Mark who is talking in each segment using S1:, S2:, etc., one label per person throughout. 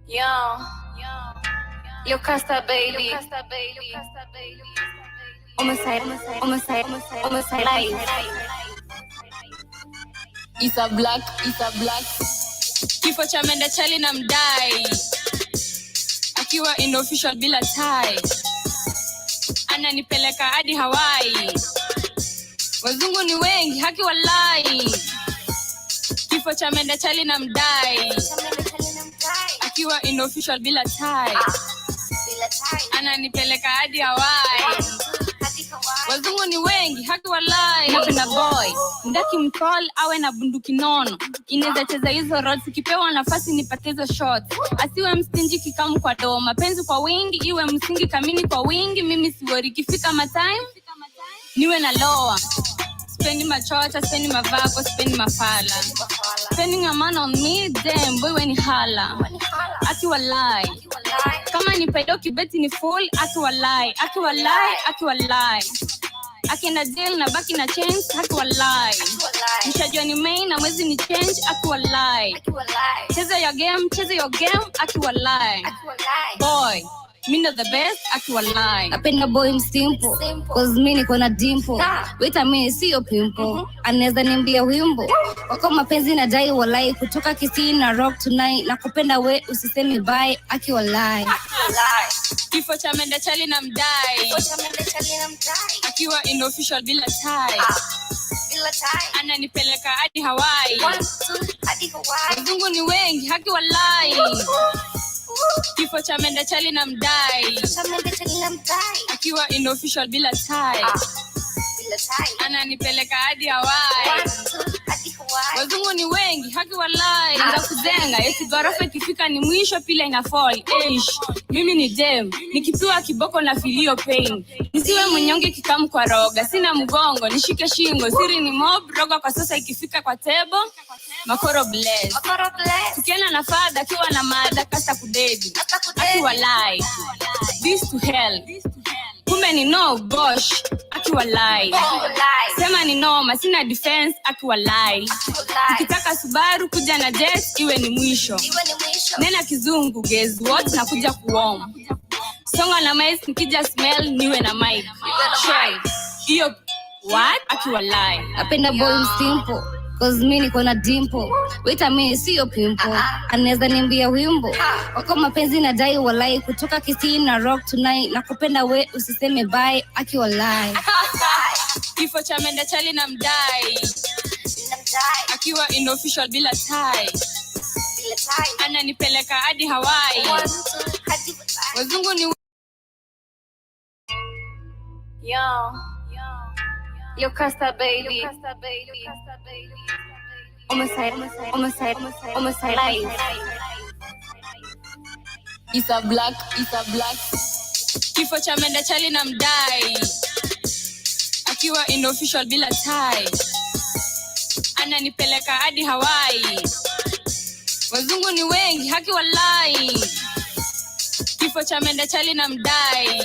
S1: Yo, Yocasta baby. Homicide, homicide, homicide life.
S2: Isa Black, Isa Black. Kifo cha mende chali na mdai akiwa in official bila tie, ananipeleka hadi Hawaii. Wazungu ni wengi, haki walai. Kifo cha mende chali na mdai akiwa in official bila tie, ananipeleka hadi Hawaii. Wazungu ni wengi, haki walai. Napenda boy ndaki mtol awe na bunduki nono, inaweza cheza hizo roles, ikipewa nafasi nipate hizo shots. Asiwe mstingy kikamu kwa doo, mapenzi kwa wingi iwe msingi kamini kwa wingi. Mimi siwori ikifika matime niwe na loa. Sipendi machocha, sipendi mavako, sipendi mafala. Spending a man on me, damn boy, when hala aki walai. Kama ni pedo kibeti ni full, aki walai, aki walai, aki walai. Akienda jail na baki na change, haki walai. Mshajua ni main na mwezi ni change, aki walai. Cheza your game, cheza your game, aki walai. Boy, mi ndo the best, aki walai.
S1: Napenda boy simple, 'cause mi niko na dimple. Wait a minute, siyo pimple. Anaweza niambia wimbo wako mapenzi na dai walai, kutoka Kisii na rock tonight. Nakupenda we, usisemi bye, aki walai.
S2: Kifo cha mende chali na mdai akiwa in official bila tie, ananipeleka hadi Hawaii. Wazungu ni wengi, haki walai. Kifo cha mende chali na mdai akiwa in official bila tie, ananipeleka hadi Hawaii. Wazungu ni wengi, haki walai. Za kuzenga eti ghorofa ikifika ni mwisho pila ina fall. Eish, mimi ni dem nikipiwa kiboko na filio pain. Nisiwe mnyonge kikamu kwa roga, sina mgongo nishike shingo, siri ni mob roga kwa sasa. Ikifika kwa table makoro bless, tukienda na fadha akiwa na mada kasa kudedi, aki walai, this to hell, kumbe ni no gosh, aki walai. Sema ni noma, sina defense, aki walai. Ukitaka Subaru kuja na jet iwe ni mwisho. Nena kizungu, guess what, nakuja kuom songa na mic, nikija smell niwe na mic shell hiyo what, aki walai.
S1: Napenda boy simple, 'cause mi niko na dimple. Wait a minute, siyo pimple. Anaweza niambia wimbo wako mapenzi na dai walai, kutoka Kisii na rock tonight. Nakupenda we, usiseme bye, aki walai.
S2: Kifo cha mende chali na mdai akiwa in official bila tie, ananipeleka hadi Hawaii. Wazungu ni
S1: Yo, Yocasta baby. Homicide, homicide, homicide life.
S2: Isa Black, Isa Black. Kifo cha mende chali na mdai akiwa in official bila tie, ananipeleka hadi Hawaii. Wazungu ni wengi, haki walai. Kifo cha mende chali na mdai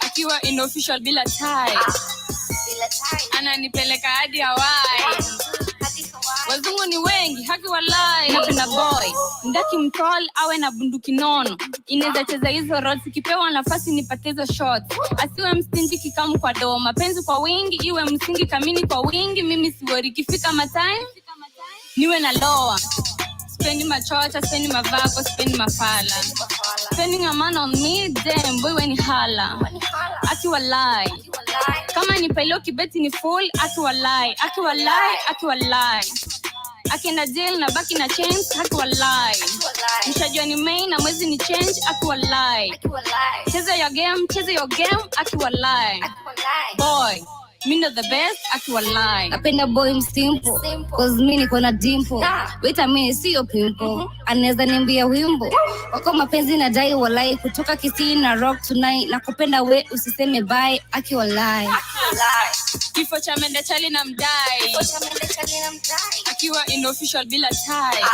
S2: akiwa in official bila tie, ananipeleka hadi Hawaii. Wazungu ni wengi, haki walai. Napenda boy ndaki mtol awe na bunduki nono, inaweza cheza hizo roles, ikipewa nafasi nipate hizo shots. Asiwe mstingy kikamu kwa doo, mapenzi kwa wingi iwe msingi kamini kwa wingi. Mimi siwori ikifika matime niwe na loa. Sipendi machocha, sipendi mavako, sipendi mafala. Spending a man on me, damn boy, when hala aki walai. Kama ni pailo kibeti ni full, aki walai, aki walai, aki walai. Akienda jail na baki na change, haki walai. Mshajua ni main na mwezi ni change, aki walai. Cheza your game, cheza your game, aki walai. Boy, mi ndo the best, aki walai.
S1: Napenda boy simple, 'cause mi niko na dimple. Wait a minute, siyo pimple. Anaweza niambia wimbo wako mapenzi na dai walai, kutoka Kisii na rock tonight. Nakupenda we, usiseme bye, aki walai.
S2: Kifo cha mende chali na mdai akiwa in official bila tie,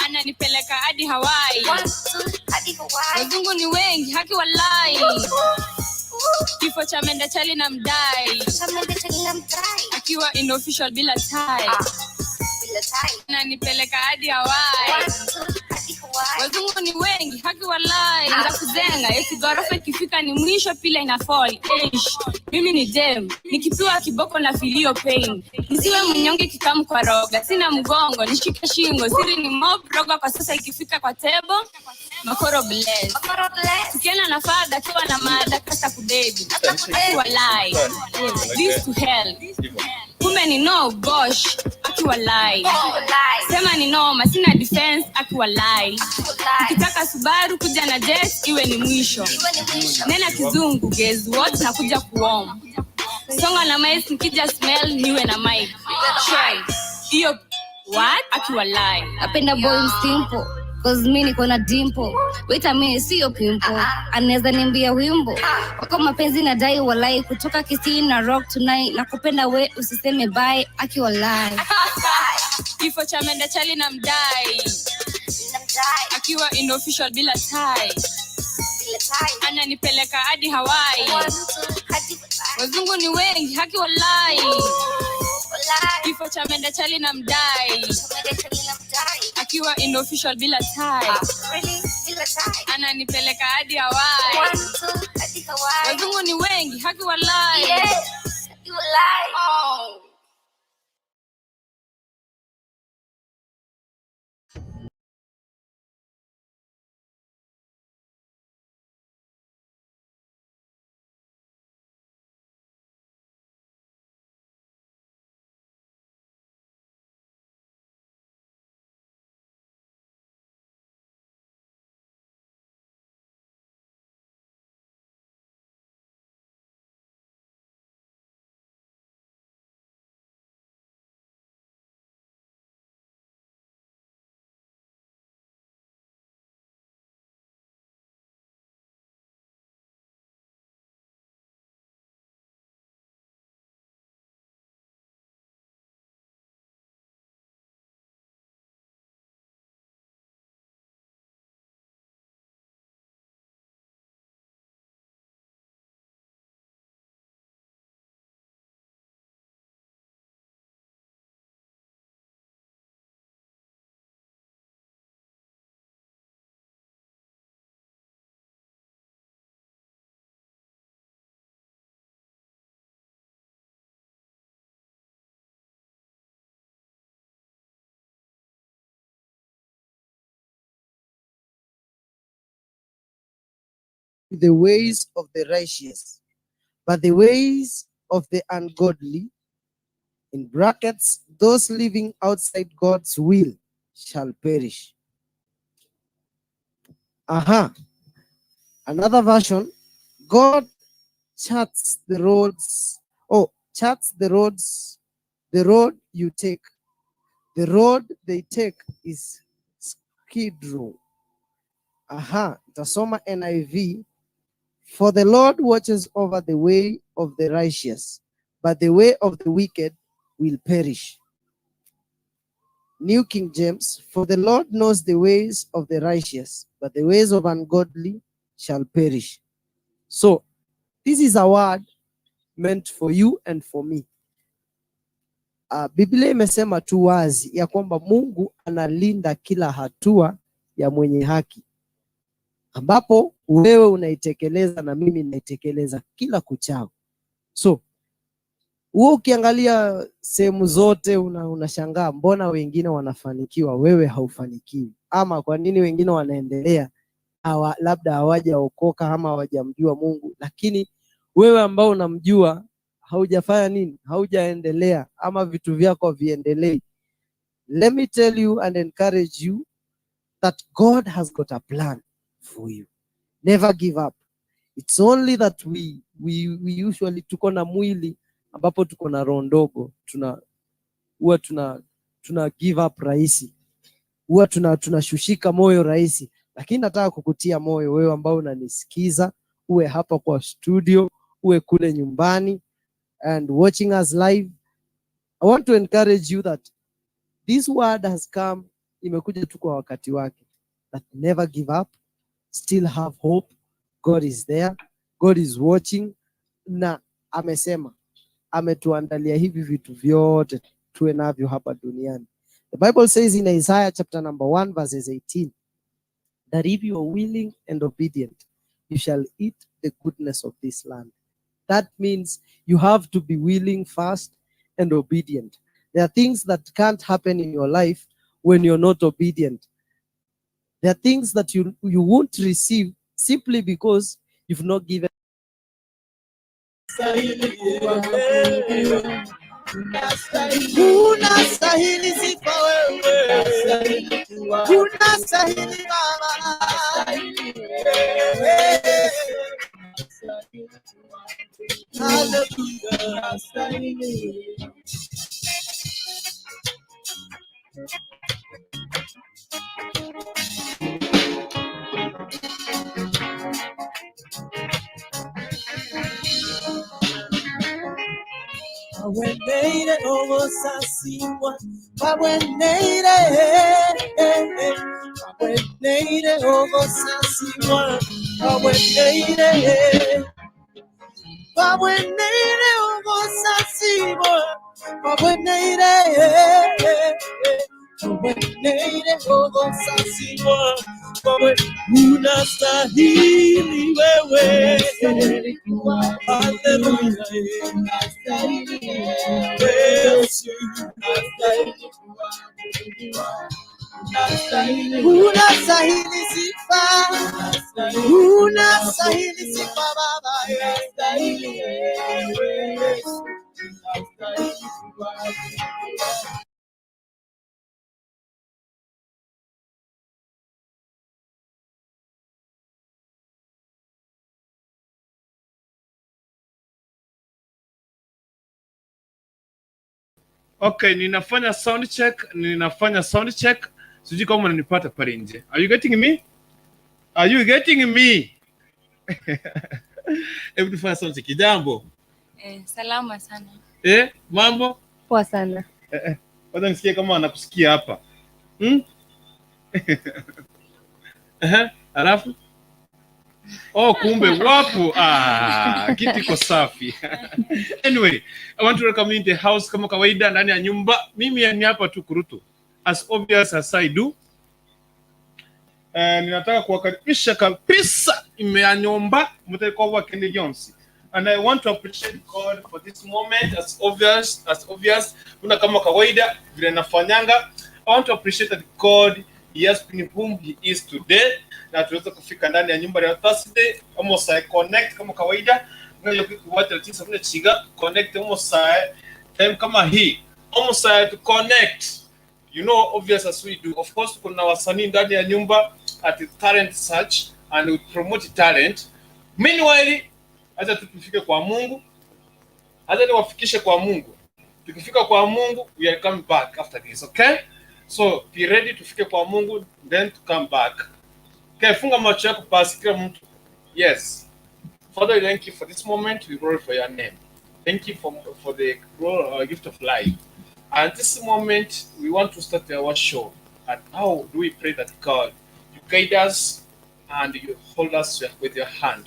S2: ananipeleka hadi Hawaii. Wazungu ni wengi, haki walai. Kifo cha mende chali na mdai akiwa in official bila tie, ananipeleka hadi Hawaii. Wazungu ni wengi, haki walai. Anza kuzenga eti ghorofa ikifika ni mwisho, pila ina fall. Eish, mimi ni dem nikipiwa kiboko na filio pain. Nisiwe mnyonge kikamu kwa roga, sina mgongo nishike shingo, siri ni mob roga kwa sasa. Ikifika kwa table makoro bless, tukienda na fadha kiwa na mada kasa kudebi, haki walai, this to hell, kumbe ni no gosh, aki walai, sema ni noma, sina defense, aki walai. Ukitaka Subaru kuja na jet iwe ni mwisho, nena kizungu guess what, nakuja kuoma songa na mic, nikija smell niwe na mic. Try hiyo what, aki walai.
S1: Napenda boy simple, 'cause mi niko na dimple. Wait a minute, siyo pimple. Anaweza nimbia wimbo wako mapenzi nadai walai, kutoka Kisii na rock tonight, nakupenda we usiseme bye, aki walai.
S2: Kifo cha mende chali na mdai akiwa in official bila tie, ananipeleka hadi Hawaii. Wazungu ni wengi, haki walai. Kifo cha mende chali na mdai akiwa in official bila tie, ananipeleka hadi Hawaii. Wazungu ni wengi, haki walai. Oh.
S3: The ways of the righteous, but the ways of the ungodly, in brackets, those living outside God's will, shall perish. Aha. Another version, God charts the roads, oh, charts the roads, the road you take. The road they take is skid row. Aha, tasoma NIV. For the Lord watches over the way of the righteous, but the way of the wicked will perish. New King James, for the Lord knows the ways of the righteous, but the ways of ungodly shall perish. So, this is a word meant for you and for me. Biblia imesema tu wazi ya kwamba Mungu analinda kila hatua ya mwenye haki, ambapo wewe unaitekeleza na mimi naitekeleza kila kuchao. So huo ukiangalia sehemu zote unashangaa mbona wengine wanafanikiwa, wewe haufanikiwi, ama kwa nini wengine wanaendelea labda hawajaokoka ama hawajamjua Mungu, lakini wewe ambao unamjua haujafanya nini, haujaendelea ama vitu vyako haviendelei. Let me tell you and encourage you that God has got a plan for you. Never give up. It's only that we usually tuko na mwili ambapo tuko na roho ndogo, tuna huwa tuna give up rahisi, huwa tunashushika moyo rahisi, lakini nataka kukutia moyo wewe ambao unanisikiza, uwe hapa kwa studio, uwe kule nyumbani and watching us live. I want to encourage you that this word has come, imekuja tu kwa wakati wake. That never give up, still have hope. God is there, God is watching, na amesema ametuandalia hivi vitu vyote tuwe navyo hapa duniani. The Bible says in Isaiah chapter number 1 verses 18, That if you are willing and obedient, you shall eat the goodness of this land. That means you have to be willing first and obedient. There are things that can't happen in your life when you're not obedient. There are things that you won't receive simply because you've not given.
S4: Unastahili sifa wewe, unastahili Baba. Hallelujah. Baweneire obosasiwa, baweneire, baweneire obosasiwa, baweneire, baweneire obosasiwa, baweneire, baweneire obosasiwa, bawe unastahili wewe. Hallelujah. Yesu.
S3: Unastahili sifa, unastahili sifa Baba.
S5: Okay, ninafanya sound check, ninafanya sound check. Sijui kama unanipata pale nje. Are you getting me? Are you getting me? Hebu tufanye sound check. Jambo.
S2: Salama sana.
S5: Mambo?
S6: Poa sana.
S5: Kwanza nisikie kama anakusikia hapa. Alafu? Oh, kumbe wapo. Kitu iko safi. Anyway, I want to welcome you in the house kama kawaida ndani ya nyumba. Mimi ni hapa tu kurutu. As obvious as I do. Ninataka kuwakaribisha kabisa ime nyumba mtakuwa wa Kenny Jones. And I want to appreciate God for this moment as obvious as obvious. Kuna kama kawaida vile nafanyanga. I want to appreciate that God, he has been whom he is today. Na tuweza kufika ndani ya nyumba ya Thursday almost I connect kama kawaida. Ngayo kuwata tisa kuna chiga connect almost time kama hii. Almost to connect. You know, obvious as we do. Of course kuna wasanii ndani ya nyumba at talent search and we promote talent. Meanwhile, acha tufike kwa Mungu. Acha niwafikishe kwa Mungu. Tukifika kwa Mungu, we are coming back after this, okay? So be ready tufike kwa Mungu then to come back. Okay, funga macho yako basi kila mtu. Yes. Father, we thank you for this moment. We glorify your name. Thank you for the gift of life. And this moment, we want to start our show. And how do we pray that God, you guide us and you hold us with your hand.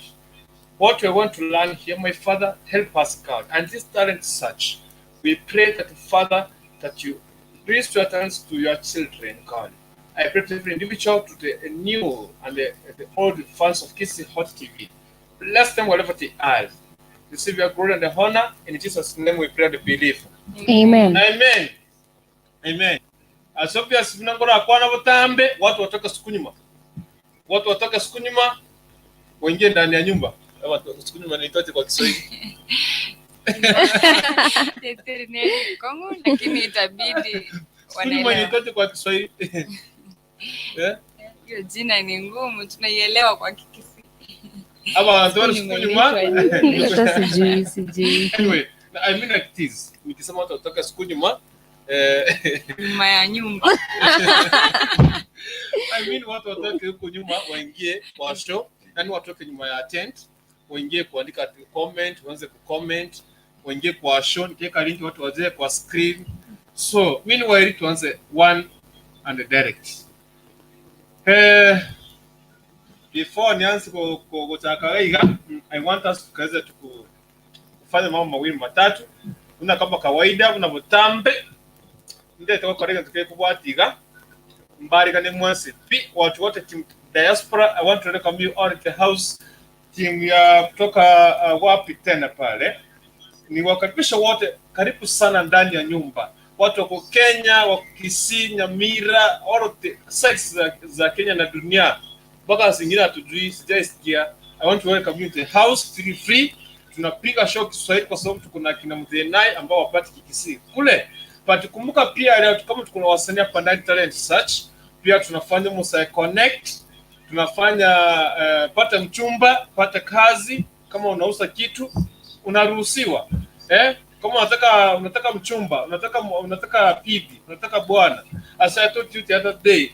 S5: What we want to learn here, my Father, help us, God. And this talent search, we pray that, Father, that you raise your talents to your children, God. I pray to every individual, to the new and the old fans of Kisii Hot TV. Bless them wherever they are. Receive your glory and the honor. In Jesus' name we pray and believe.
S6: Amen.
S5: Amen. Amen. As obvious, vinangora akwana butambe, watu watoka siku nyuma. Watu watoka siku nyuma, waingie ndani ya nyumba. Watu siku nyuma ni tote kwa Kiswahili.
S2: Kongo, lakini itabidi
S5: Siku nyuma ni tote kwa Kiswahili.
S2: Hiyo jina ni ngumu, tunaielewa kwa Kikisii.
S5: Ama watu siku nyuma.
S6: Hata sijui.
S5: Anyway, I mean like this. Nikisema watu watoka siku nyuma,
S2: nyuma ya nyumba.
S5: I mean watu watoke huko nyuma waingie kwa show, yani watoke nyuma ya tent, waingie kuandika comment, waanze kucomment, waingie kwa show, nikiweka link watu waje kwa screen. So meanwhile tuanze one and direct. Before nianze kuchaka iga, I want us tukaweza kufanya mambo mawili matatu. Una kama kawaida una mutambe ndio tukakora tukiye kubwatiga mbarika ni mwasi pi watu wote team Diaspora, I want to welcome you all in the house. Timu ya kutoka wapi tena pale, niwakaribisha wote, karibu sana ndani ya nyumba. Watu wako Kenya, wako Kisii, Nyamira, all of the sites za Kenya na dunia, mpaka zingine hatujui, sijaisikia. I want to welcome you to the house, feel free. Tunapiga show Kiswahili kwa sababu tuko na kina Mzee Nai ambao wapati Kikisii kule. But kumbuka pia leo kama tuko na wasanii hapa ndani Talent Search, pia tunafanya Musa Connect, tunafanya pata mchumba, pata kazi. Kama unauza kitu unaruhusiwa, eh? Kama unataka mchumba, unataka bibi, unataka bwana. As I told you the other day,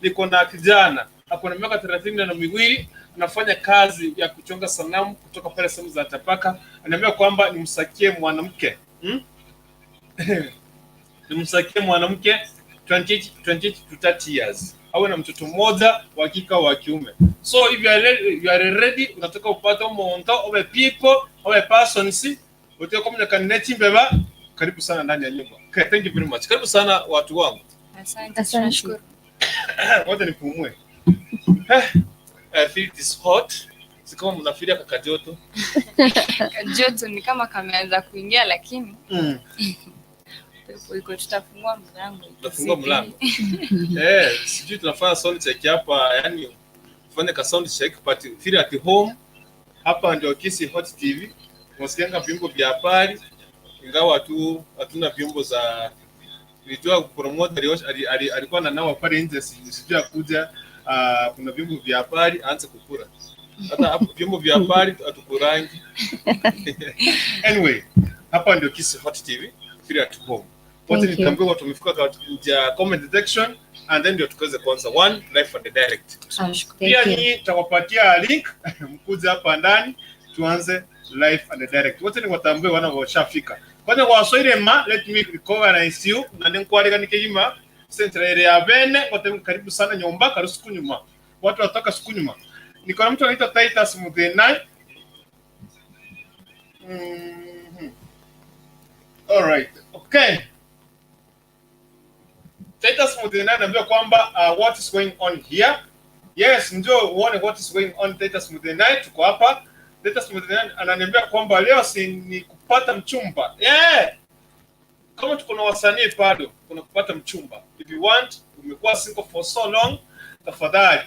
S5: niko na kijana ako na miaka 32, anafanya kazi ya kuchonga sanamu kutoka pale sehemu za Tapaka. Anaambia kwamba nimsakie mwanamke, Nimsakie mwanamke 28 to 30 years, awe na mtoto mmoja wa kike au wa kiume. So if you are ready, unataka upate umuntu obe people obe persons utaka komunikana n'imbeba, karibu sana ndani ya nyumba. Okay, thank you very much. Karibu sana watu wangu.
S2: Asante,
S6: Asante.
S2: tunashukuru.
S5: Wote nipumue. I feel it is hot. Si kama mnafikiria kaka joto.
S2: Joto ni kama kameanza kuingia, lakini pepo iko, tutafungua mlango.
S5: Tutafungua mlango. Eh, sijui tunafanya sound check hapa, yani tufanye ka sound check, but feel at home. Hapa ndio Kisii Hot TV. Tunasikianga vyombo vya habari, ingawa tu hatuna vyombo za, nilijua kuna mmoja alikuwa na nawa pale nje, sijui akuja, kuna vyombo vya habari aanze kukura. Hata hapo vyombo vya habari hatukurangi. Anyway, hapa ndio Kisii Hot TV, feel at home. Wote
S6: Thank you.
S5: nitambue watu wamefika kwa njia comment section and then ndio tukaweze kuanza one live and direct.
S6: Thank
S5: Pia
S6: you.
S5: nyinyi tutawapatia link mkuje hapa ndani tuanze live and direct. Wote ni watambue wana washafika. Kwanza kwa Waswahili ma, let me recognize you na nikwalika nikiyima central ya bene wote, karibu sana nyumba, karibu siku nyuma. Watu watoka siku nyuma. Niko na mtu anaitwa Titus Muthenai. All right. Okay. Titus Muthenai anaambia kwamba what is going on here? Yes, njoo uone what is going on. Titus Muthenai, tuko hapa. Titus Muthenai ananiambia kwamba leo si ni kupata mchumba. Yeah. Kama tuko na wasanii bado kuna kupata mchumba. If you want, umekuwa single for so long, tafadhali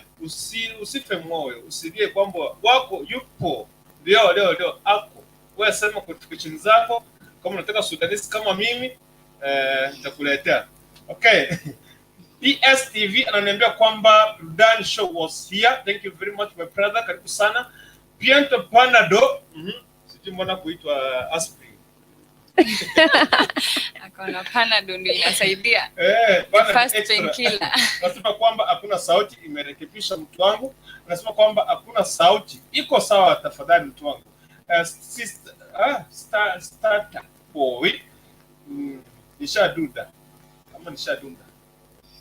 S5: usife moyo, usilie kwamba wako yupo. Leo leo leo ako. Wewe sema qualifications zako, kama unataka Sudanese kama mimi, nitakuletea. Okay. ESTV ananiambia kwamba Burudani show was here. Thank you very much, my brother. Karibu sana. Piento Panado. Sijui mbona kuitwa aspirin.
S2: Akaona Panado ndio inasaidia.
S5: Eh, Panado
S2: Fast
S5: extra.
S2: painkiller.
S5: Anasema kwamba hakuna sauti, imerekebisha mtu wangu. Anasema kwamba hakuna sauti. Iko sawa, tafadhali mtu wangu. Sister, starter boy. Nishaduda. Kama nishadunda.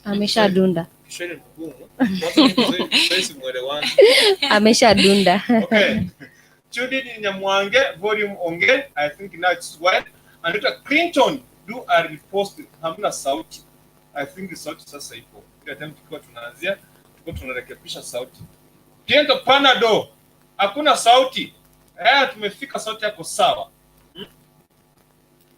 S6: Ameshadunda.
S5: Kiswahili ni kugumu. Kwanza Kiswahili simuelewani.
S6: Ameshadunda.
S5: Okay. Judith Nyamwange, volume onge. I think now it's well. Anaitwa Clinton, do a repost. Hamna sauti. I think sauti sasa ipo. Kila time tukiwa tunaanzia, tulikuwa tunarekebisha sauti. Kiendo Panado. Hakuna sauti. Eh, tumefika, sauti yako sawa.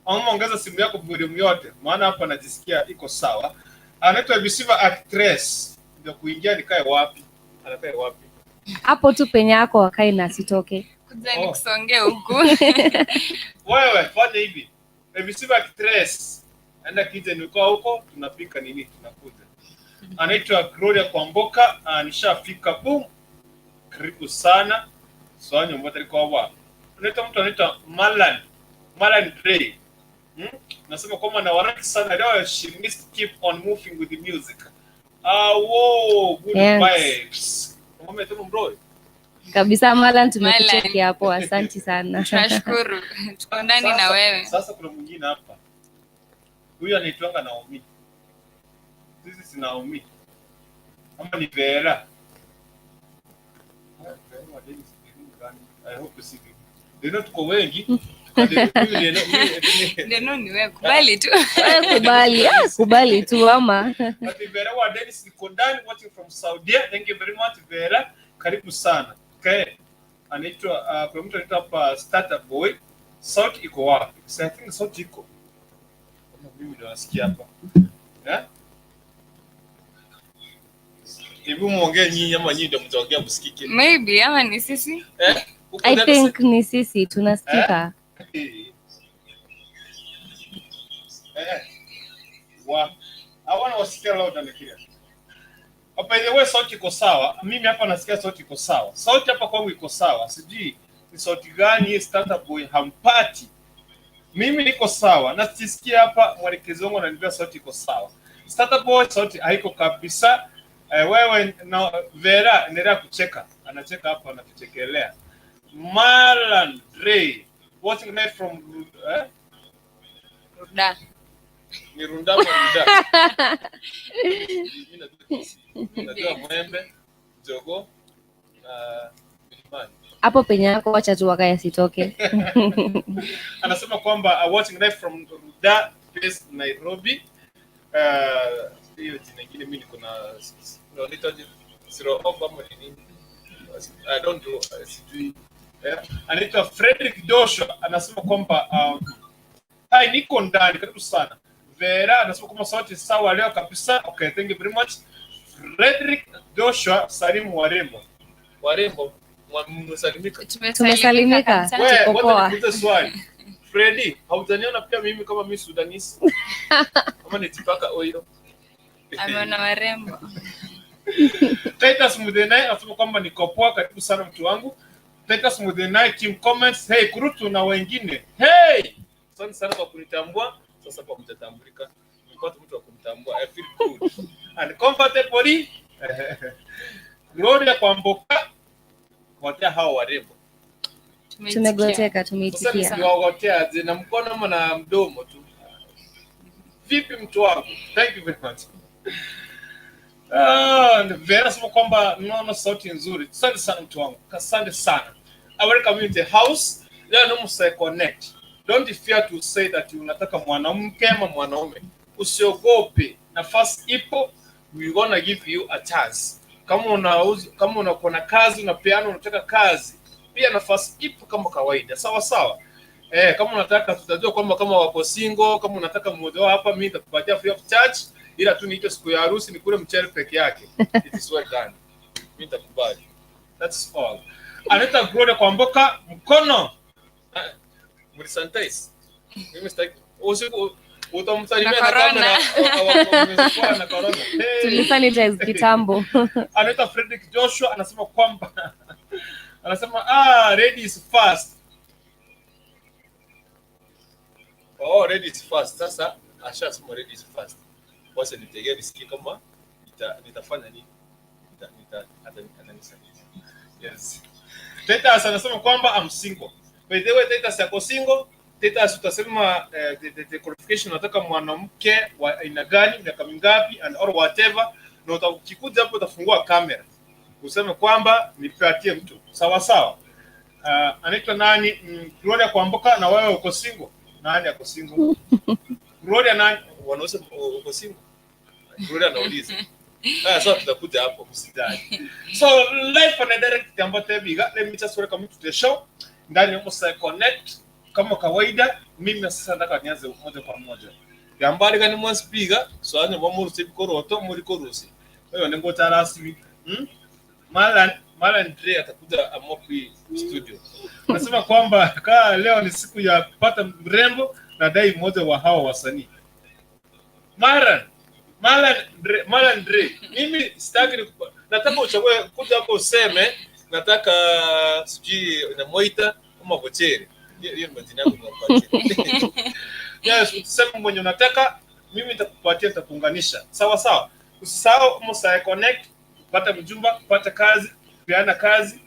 S5: Ama ongeza simu yako volume yote, maana hapa najisikia iko sawa. Anaitwa Bisiva Actress. Ndio kuingia nikae wapi? Anakae wapi?
S6: Hapo tu penye yako wakae na asitoke.
S2: Kuja
S5: Oh.
S2: nikusongee huku.
S5: Wewe fanya hivi, Bisiva Actress, enda kitchen uko huko, tunapika nini, tunakuja. Anaitwa Gloria Kwamboka, nishafika, boom. Karibu sana. Swanya mbona liko hapa. Anaitwa mtu anaitwa Malan. Malan Gray. Nasema kwamba na waraki sana leo, she must keep on moving with the music. Ah, wow, good
S6: Thanks.
S5: vibes. Ngome tena bro.
S6: Kabisa Malan, tumekucheki hapo. Asanti sana.
S2: Tunashukuru. Tuko ndani na wewe.
S5: Sasa kuna mwingine hapa. Huyu anaitwanga Naomi. This is Naomi. Ama ni Vera. Ah, Vera wa Dennis, ni gani? I hope si. Ndio tuko wengi. Mimi mimi-
S2: Ndio, ni wewe, kubali tu.
S6: Wewe kubali, ah, kubali tu ama.
S5: Ati Vera wa Dennis niko ndani watching from Saudi. Thank you very much Vera. Karibu sana. Okay. Anaitwa kuna mtu anaitwa hapa Startup Boy. Sauti iko wapi? So I think sauti iko. Kama mimi ndio nasikia hapa. Eh? Hebu muongee nyinyi ama nyinyi ndio mtaongea msikike.
S2: Maybe ama ni sisi.
S5: Eh? Uko
S6: I
S5: ndani
S6: think ni sisi tunasikika.
S5: Eh. Eh. Wa. Hawana wasikia loud and clear. Oh, by the way, sauti iko sawa. Mimi hapa nasikia sauti iko sawa. Sauti hapa kwangu iko sawa. Sijui ni sauti gani hii startup boy hampati. Mimi niko sawa na sisikia hapa mwelekezi wangu ananiambia sauti iko sawa. Startup boy sauti haiko kabisa. Eh, wewe na Vera endelea kucheka. Anacheka hapa anatuchekelea. Marlan Ray watching live from eh?
S2: Ruda.
S5: Ni Runda ama Runda? Mimi najua Kisii. Najua Mwembe, Jogoo na Milimani.
S6: Hapo penye yako wacha tu waka yasitoke.
S5: Anasema kwamba watching live from Runda Base Nairobi. Hiyo jina ingine mimi niko na naitwaje? Siro ama ni nini? I don't know, sijui. Anaitwa Frederick Joshua anasema kwamba hai niko ndani, karibu sana. Vera anasema kwamba sauti sawa leo kabisa. Okay, thank you very much. Frederick Joshua, salimu warembo. Warembo, mmesalimika.
S6: Tumesalimika.
S2: kabisa.
S5: Wewe,
S6: Tuko
S5: ngoja
S6: poa.
S5: nikuulize swali. Freddy, haujaniona pia mimi kama mimi Sudanese? Kama nitipaka oil.
S2: Ameona warembo.
S5: Titus Mudenai anasema kwamba niko poa, karibu sana mtu wangu. Titus Mudenai, team comments, hey Kurutu na wengine. Hey! Asante sana kwa kunitambua. Sasa kwa mtatambulika. Nimepata mtu wa kumtambua. I feel good. And comfortably. Gloria Kwamboka. Watea hao warembo.
S6: Tumegoteka,
S5: Sasa
S6: tumeitikia.
S5: niwagotea aje na mkono ama na mdomo tu? Vipi mtu wangu? Thank you very much. Ah, Vera sema kwamba naona sauti nzuri. Asante sana mtu wangu. Asante sana. Our community house leo ni msa connect. Don't fear to say that unataka mwanamke ama mwanaume. Usiogope. Nafasi ipo. We gonna give you a chance. Kama unauza, kama unakuwa na kazi unapeana, unataka kazi, pia nafasi ipo kama kawaida. Sawa sawa. Eh, kama unataka tutajua kwamba kama wako single, kama unataka mmoja wao hapa, mimi nitakupatia free of charge, ila tu niite siku ya harusi nikule mchele peke yake. It is well done. Mimi nitakubali. That's all. Anita Gloria Kwamboka mkono. Ah, Mlisanitize. Mimi sitaki usiku utamsalimia
S2: Na
S5: na
S2: corona.
S5: kamera na corona. Hey.
S6: Tulisanitize kitambo.
S5: Anaitwa Frederick Joshua anasema kwamba anasema ready is fast. Oh, ready is fast. Sasa ashasema ready is fast. Wacha nitegee nisikie kama nitafanya nini. Atanisaidia. Yes. Titus anasema kwamba I'm single. By the way, Titus yako single. Titus utasema the qualification unataka mwanamke wa aina gani, miaka mingapi and or whatever, na ukikuja hapo utafungua kamera useme kwamba nipatie mtu sawa sawa. Anaitwa nani? Gloria Kwamboka, na wewe uko single? Nani ako single? Gloria nani? Wanauza uko single? Gloria anauliza. Ah, sasa tutakuja hapo msijali. So live on a direct ambayo tebiga, let me just welcome you to the show. Ndani ya Musa Connect kama kawaida, mimi sasa nataka nianze moja kwa moja. Yambali gani mwansipiga, so anya mwa koroto muri korusi. Wewe nengo tarasimi. Malan Dre atakuja Amopi studio. Nasema kwamba kaa leo ni siku ya kupata mrembo na dai mmoja wa hawa wasanii. Malan Dre. Mimi sitaki nataka uchague kuja hapo useme nataka sijui Namoita ama Bochere. Hiyo ni majina yangu niwapatie. Yes, useme mwenye unataka, mimi nitakupatia, nitakuunganisha. Sawa sawa. Usisahau Musa Connect, pata mjumba, pata kazi, peana kazi,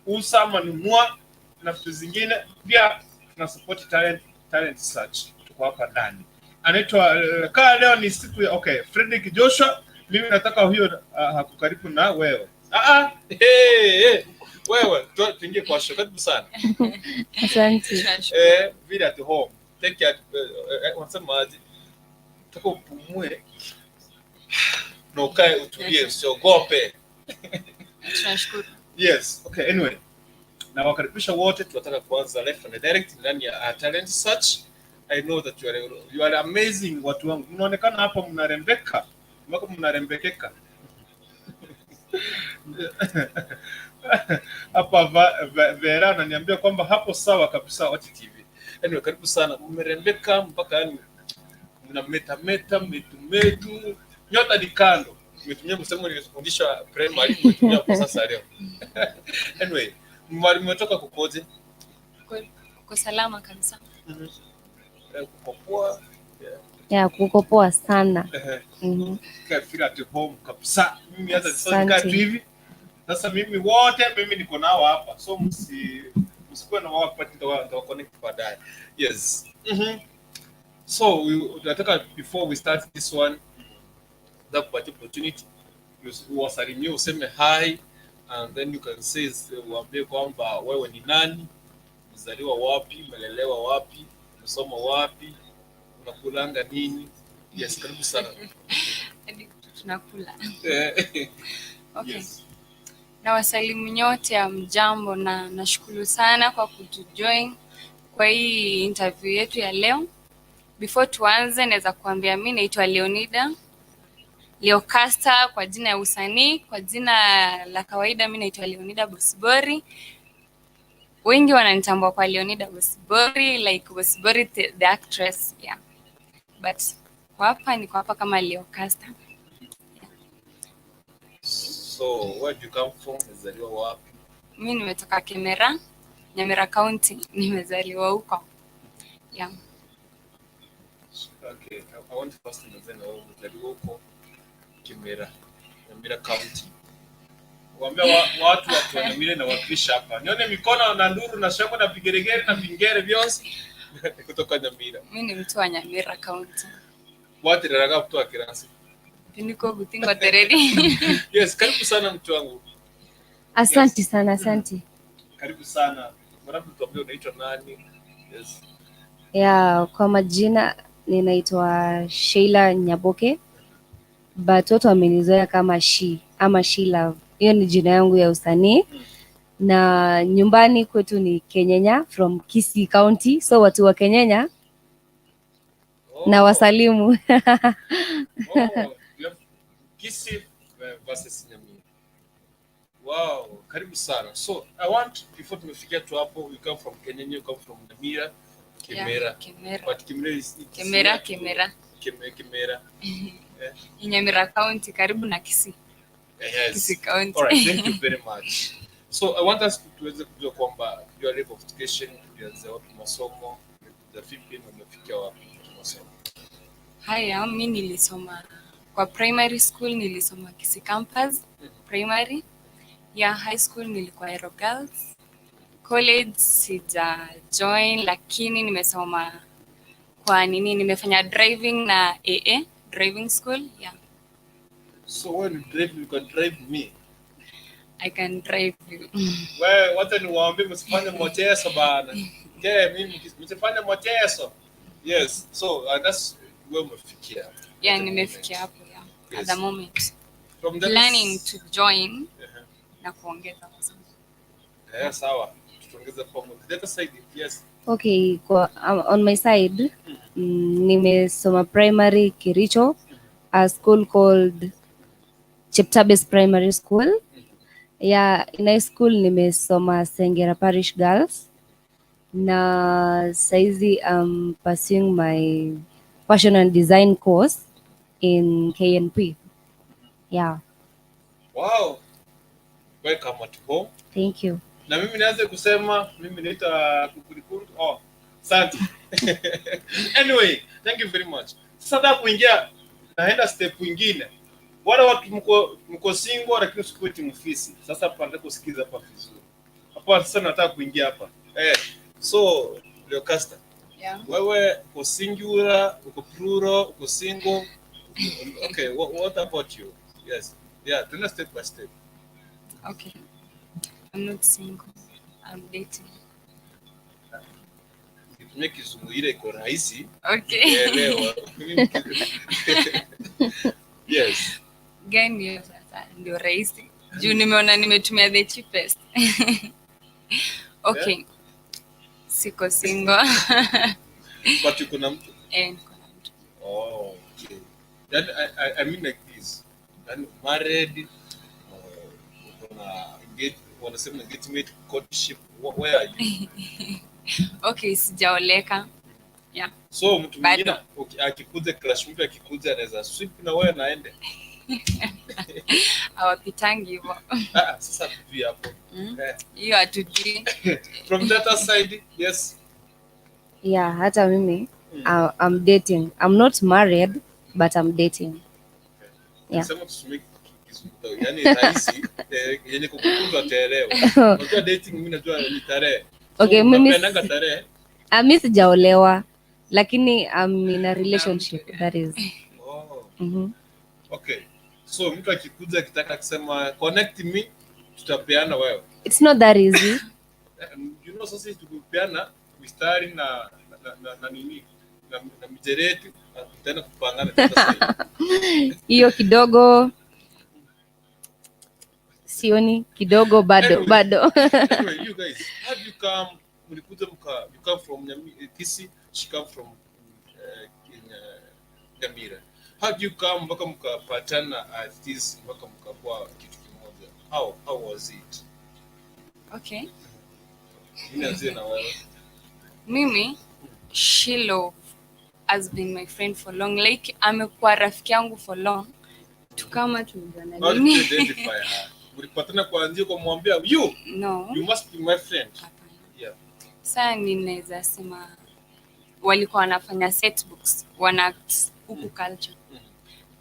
S5: usa ama nunua na vitu zingine. Pia tuna support talent search. Tuko hapa ndani. Anaitwa kaa leo ni siku ya okay, Frederick Joshua, mimi nataka huyo hakukaribu na wewe. Hey, hey. Wewe tuingie kwa show. Karibu sana.
S6: Asante.
S5: Vile at home. Take care. Wanasema aje? Nataka upumue na ukae utulie, usiogope.
S2: Tunashukuru.
S5: Yes. Okay, anyway. Na wakaribisha wote, tunataka kuanza live and direct ndani ya Talent Search. I know that you are amazing watu wangu. Mnaonekana hapa mnarembeka. Mko mnarembekeka. Hapa Vera ananiambia kwamba hapo sawa kabisa Wati TV. Anyway, karibu sana. Mmerembeka mpaka yani mna meta meta metu metu. Nyota ni kando. Nimetumia msemo nilifundishwa primary, nimetumia kwa sasa leo. Anyway, mwalimu umetoka kukoje?
S2: Uko salama kabisa.
S5: Kuko poa.
S6: Ya, kuko poa sana.
S5: Kaa feel at home kabisa. Mimi hata sasa nikaa
S6: Asante.
S5: tu hivi. Sasa mimi wote mimi niko nao hapa. So msikuwe na wao hapa, nitawa connect baadaye. Yes. So tunataka before we start this one, nataka kupatia opportunity uwasalimie, useme hi and then you can say, uambie kwamba wewe ni nani, umezaliwa wapi, umelelewa wapi, umesoma wapi, unakulanga nini. Yes, karibu sana.
S2: Hadi tunakula. Okay.
S5: Yes.
S2: Na wasalimu nyote ya mjambo na nashukuru sana kwa kutujoin kwa hii interview yetu ya leo. Before tuanze, naweza kuambia mi naitwa Leonida Leocasta kwa jina ya usanii. Kwa jina la kawaida mi naitwa Leonida Bosibori. Wengi wananitambua kwa Leonida Bosibori, like Bosibori the actress, yeah. But kwa hapa niko hapa kama Leocasta.
S5: So where do you come from? Umezaliwa wapi?
S2: Mi nimetoka Kemera, Nyamira County, nimezaliwa huko. Yeah.
S5: Okay, I want to first nianze na wewe, umezaliwa huko Kimera, Nyamira County. Waambia watu wa Nyamira na wakilisha hapa. Nione mikono na nduru na shangwe na vigeregere na vingere vyose kutoka Nyamira.
S2: Mi ni mtu wa Nyamira County.
S5: Watu raraga kutoka Kirasi.
S2: Niko Butingo Tereri.
S5: Yes, karibu sana mtu wangu.
S6: Asante sana, asante.
S5: Karibu sana. Mara tuambie unaitwa nani? Yes.
S6: Ya, kwa majina ninaitwa Sheila Nyaboke, but watu wamenizoea kama She ama She Love. Hiyo ni jina yangu ya usanii, na nyumbani kwetu ni Kenyenya from Kisii County, so watu wa Kenyenya
S5: Oh,
S6: na wasalimu.
S5: Oh, you have Kisii versus Nyamira. Wow, karibu sana. So I want before tumefikia tu hapo, you come from Kenyenya, you come from Nyamira, Kemera.
S2: Yeah, Kemera.
S5: But Kemera is it's
S2: Kemera,
S5: near to
S2: Kemera.
S5: Kemera.
S2: Ni Nyamira County karibu na Kisii.
S5: Yes.
S2: Kisii County.
S5: All right, thank you very much. So I want us to tuweze kujua kwamba kujua level of education, tulianzia wapi masomo, umekuja vipi na umefikia wapi masomo.
S2: Haya, mi nilisoma kwa primary school, nilisoma Kisii Campus primary. Ya high school nilikuwa Aero Girls. College sija join, lakini nimesoma kwa nini, nimefanya driving na AA driving school. Yeah,
S5: So when you drive, you can drive me.
S2: I can drive you.
S5: Wewe wacha niwaambie msifanye mchezo bana. Je, mimi msifanye mchezo. Yes. So that's where umefikia.
S2: Yeah,
S5: At the
S2: nimefikia
S5: moment.
S2: hapo, yeah.
S5: Yes.
S2: At the moment.
S5: From that
S2: Planning to join na kuongeza masomo.
S5: Eh, sawa. Tutaongeza pamoja. The other side, yes.
S6: Okay, kwa, on my side nimesoma primary Kericho, a school called Cheptabes Primary School. Yeah, in high school nimesoma Sengera Parish Girls, na saizi I'm pursuing my fashion and design course in KNP. Yeah,
S5: Wow. Welcome at home.
S6: Thank you.
S5: Na mimi nianze kusema mimi naitwa Kukulikuru. Oh, asante. Anyway, thank you very much. Sasa nataka kuingia, naenda step nyingine. Wale watu mko single lakini usikuwe timu fisi. Sasa hapa nataka kusikiza hapa vizuri. Hapa sasa nataka kuingia hapa. So Leocasta, wewe uko singular, uko plural, uko single. Okay, what about you? Yes. Yeah, tuenda step by step.
S2: Okay. I'm not single. I'm dating.
S5: Nitumie Kizungu ile iko rahisi
S2: Okay.
S5: elewa. Yes.
S2: Gani hiyo sasa ndio rahisi. Juu nimeona nimetumia the cheapest. Okay. Siko single.
S5: But uko na mtu?
S2: Eh, niko na mtu.
S5: Oh, okay. Then I mean like this. Then married, uko na engage, wanasema engagement, courtship, where are you?
S2: Okay, sijaoleka. Yeah.
S5: So mtu
S2: Bado.
S5: mwingine akikuja, crush mpya akikuja, anaweza sweep na wewe naende.
S2: Hawapitangi hivyo.
S5: Ah, sasa hatujui hapo. Eh,
S2: Hiyo hatujui.
S5: from that side, yes.
S6: Yeah, hata mimi I'm dating. I'm not married, but I'm dating. Yeah.
S5: Sema tusimike Kizungu, yaani rahisi, yenye kukukuza ataelewa. Unajua dating mimi najua ni tarehe. So,
S6: Okay, mimi
S5: unapeananga tarehe.
S6: Mi sijaolewa, lakini I'm in a relationship, that is.
S5: Oh. Okay. So mtu akikuja akitaka kusema connect me, tutapeana wewe.
S6: It's not that easy.
S5: You know, sasa tukipeana mistari na nini na mijereti tutaenda kupangana sasa.
S6: Hiyo kidogo sioni kidogo bado.
S5: Anyway.
S6: Bado.
S5: Anyway, you guys, how do you come, mlikuja mka, you come from Kisii, she come from Nyamira. How do you come mpaka mkapatana at this, mpaka mkakuwa kitu kimoja? How was it?
S2: Okay.
S5: Mimi nianzie na wewe.
S2: Mimi, Shilo has been my friend for long. Like amekuwa rafiki yangu for long. Tukama tumejuana
S5: How did you
S2: lini?
S5: identify her? Mlipatana kuanzia kumwambia you,
S2: No.
S5: you must be my friend.
S2: Hapana.
S5: Yeah.
S2: Sasa ninaweza sema walikuwa wanafanya set books, wana act huku culture.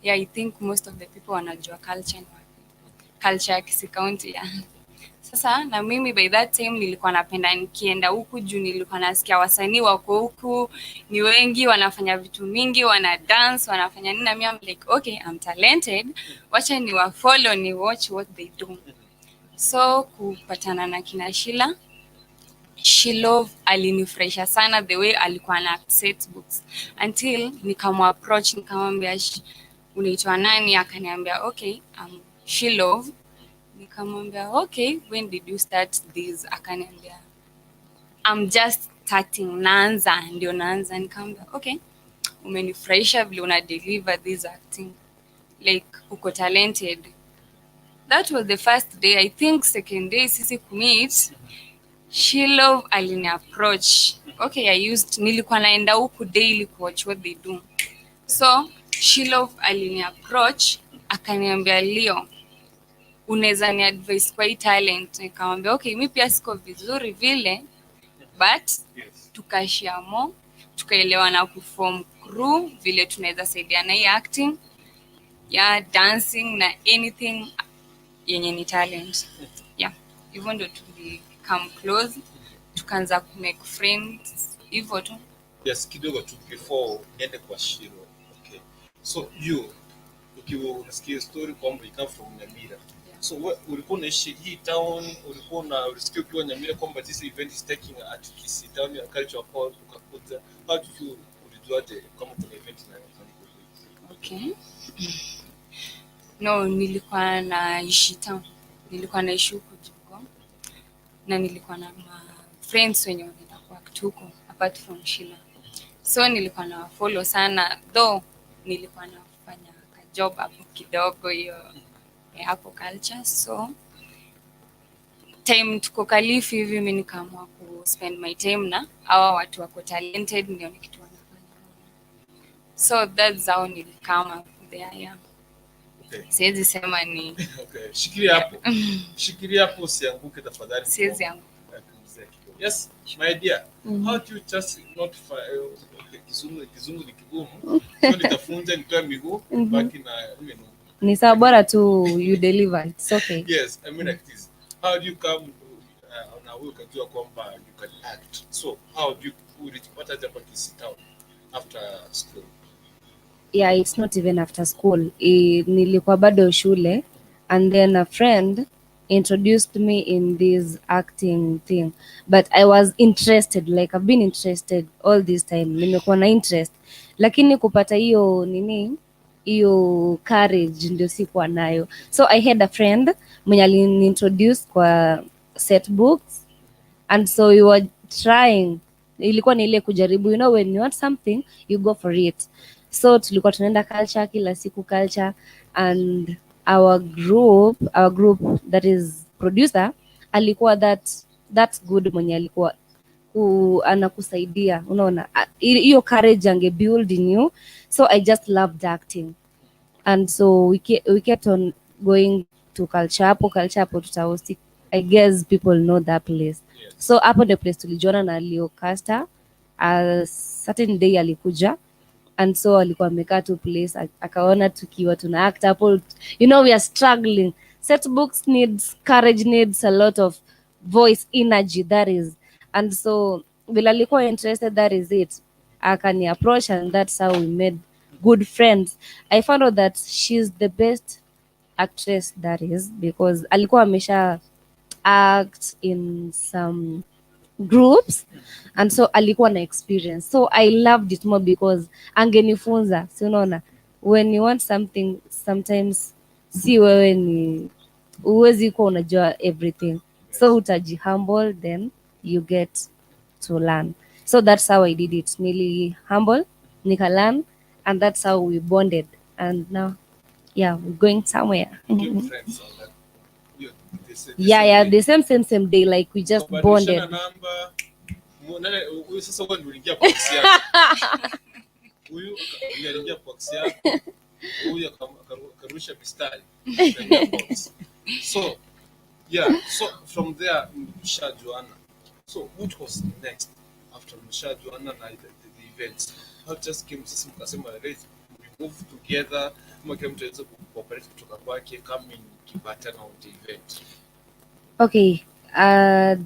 S2: Yeah, I think most of the people wanajua culture ni wapi. Culture ya Kisii County, yeah. Sasa na mimi by that time nilikuwa napenda nikienda huku juu nilikuwa nasikia wasanii wako huku ni wengi, wanafanya vitu mingi, wana dance, wanafanya nini, na mimi I'm like, okay, I'm talented, wacha ni wa follow, ni watch what they do. So kupatana na kina Sheila, Shilov alinifurahisha sana the way alikuwa na set books until nikamapproach, nikamwambia, "Unaitwa nani?" Akaniambia, "Okay, I'm Shilov." Nikamwambia, "Okay, when did you start this?" Akaniambia, "I'm just starting, naanza ndio naanza." Nikamwambia, "Okay, umenifurahisha vile una deliver this acting, like uko talented." That was the first day. I think second day sisi kumeet, Shilov alini approach. Okay, I used nilikuwa naenda huku daily kuwatch what they do. So Shilov alini approach akaniambia, "Leo unaweza ni advice kwa hii talent?" Nikamwambia, "Okay, mi pia siko vizuri vile," but tukashare more, tukaelewana kuform crew vile tunaweza saidiana hii acting ya dancing na anything yenye ni talent. Yeah, hivyo ndo tuli come close, tukaanza kumake friends hivyo tu.
S5: Yes, kidogo tu before niende kwa Shiro. Okay. So you, ukiwa unasikia story kwamba you come from Nyamira. So ulikuwa unaishi hii town, ulikuwa una ulisikia ukiwa Nyamira kwamba this event is taking at Kisii Town ya Cultural Hall, ukakuja. How did you, ulijuaje kama kuna event inayofanyika huko?
S2: Okay. No, nilikuwa naishi town. Nilikuwa naishi huku Jogoo. Na nilikuwa na ma friends wenye wanaenda kuact huko apart from Sheila. So nilikuwa na follow sana, though nilikuwa nafanya ka job hapo kidogo hiyo hapo culture. So time tuko Kalifi hivi, mimi nikaamua ku spend my time na hawa watu wako talented, ndio ni kitu wanafanya. So that's how nilicome up there, yeah.
S5: Okay.
S2: Siwezi sema ni
S5: Okay. Shikilia hapo. Shikilia hapo, usianguke tafadhali.
S2: Siwezi anguka.
S5: Pumzika kidogo. Yes, my dear. How do you just notify, okay, Kizungu ni kigumu. So nitafunza nitoe miguu baki na you know.
S6: Ni sawa, bora tu you deliver. It's okay.
S5: Yes, I mean like this. How do you come na wewe ukajua kwamba you can act? So how do you ulijipata hapa Kisii Town after school?
S6: Yeah, it's not even after school. Nilikuwa bado shule and then a friend introduced me in this acting thing, but I was interested, like I've been interested all this time, nimekuwa na interest, lakini kupata hiyo nini, hiyo courage ndio sikuwa nayo. So I had a friend mwenye aliniintroduce kwa set books, and so we were trying. Ilikuwa ni ile kujaribu, you know, when you want something, you go for it. So tulikuwa tunaenda culture kila siku, culture, and our group, that is producer, alikuwa that good mwenye alikuwa anakusaidia, unaona, hiyo courage ange build in you. So I just loved acting, and so we kept on going to culture hapo, culture hapo tutahosti. I guess people know that place. So hapo ndio place tulijuana na Leo Caster. A certain day alikuja, and so alikuwa amekaa tu place, akaona tukiwa tuna act hapo. You know, we are struggling. Set books needs courage, needs a lot of voice, energy, that is. And so vile alikuwa interested, that is it, akani approach, and that's how we made good friends. I found out that she's the best actress, that is because alikuwa amesha act in some groups, and so alikuwa na experience. So I loved it more because angenifunza. Si unaona, when you want something, sometimes si wewe ni huwezi kuwa unajua everything, so utaji humble, then you get to learn. So that's how I did it. Nili humble, nika learn, and that's how we bonded, and now, yeah, we're going somewhere.
S5: Became friends on that. The
S6: Yeah.
S5: same
S6: Yeah.
S5: day.
S6: The same day, like we just
S5: Kubadilishana
S6: bonded.
S5: namba. Huyu sasa wewe ndio uliingia kwa box yako. Huyu ndiye aliingia kwa box yako. Huyu akarusha mistari. Akaingia box. So, yeah, so from there mshajuana. So what was next after mshajuana na the events? How just came sasa mkasema let's we move together, kama kila mtu aweze cooperate kutoka kwake kama kipatana on the event?
S6: Okay.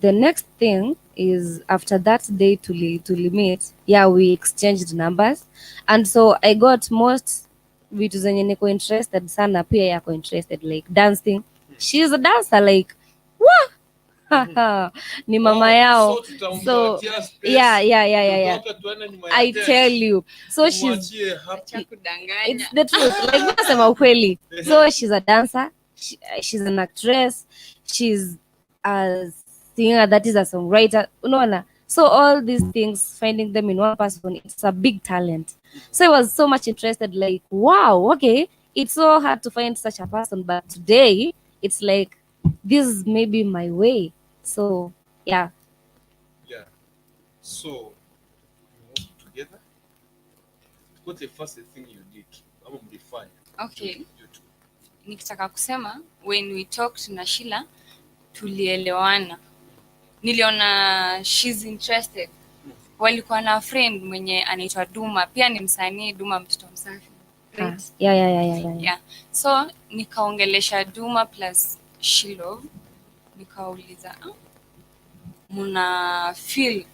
S6: The next thing is after that day tuli meet, yeah, we exchanged numbers, and so I got most vitu zenye niko interested sana, pia yako interested, like dancing. She's a dancer, like wah! Ni mama
S5: Oh,
S6: yao.
S5: so tutampatia space.
S6: Yeah.
S5: Tutoke tuende nyuma ya
S6: I
S5: tent.
S6: tell you. So she's
S5: Tumwachie hapo.
S2: Acha kudanganya.
S6: It's the truth. Like nasema ukweli. So she's a dancer. She's an actress. She's a singer, that is a songwriter. Unaona? So all these things, finding them in one person, it's a big talent. So I was so much interested, like, wow, okay, it's so hard to find such a person, but today it's like this is maybe my way. So yeah.
S5: Yeah. So you moved together. What's the first thing you did? Ama mlifanya?
S2: Okay.
S5: You two.
S2: Nikitaka kusema, when we talked na Sheila, tulielewana. Niliona she's interested. Walikuwa na friend mwenye anaitwa Duma, pia ni msanii, Duma mtoto msafi, right?
S6: Ah, yeah.
S2: Yeah, so nikaongelesha Duma plus Shilov, nikawauliza, "Ah, muna feel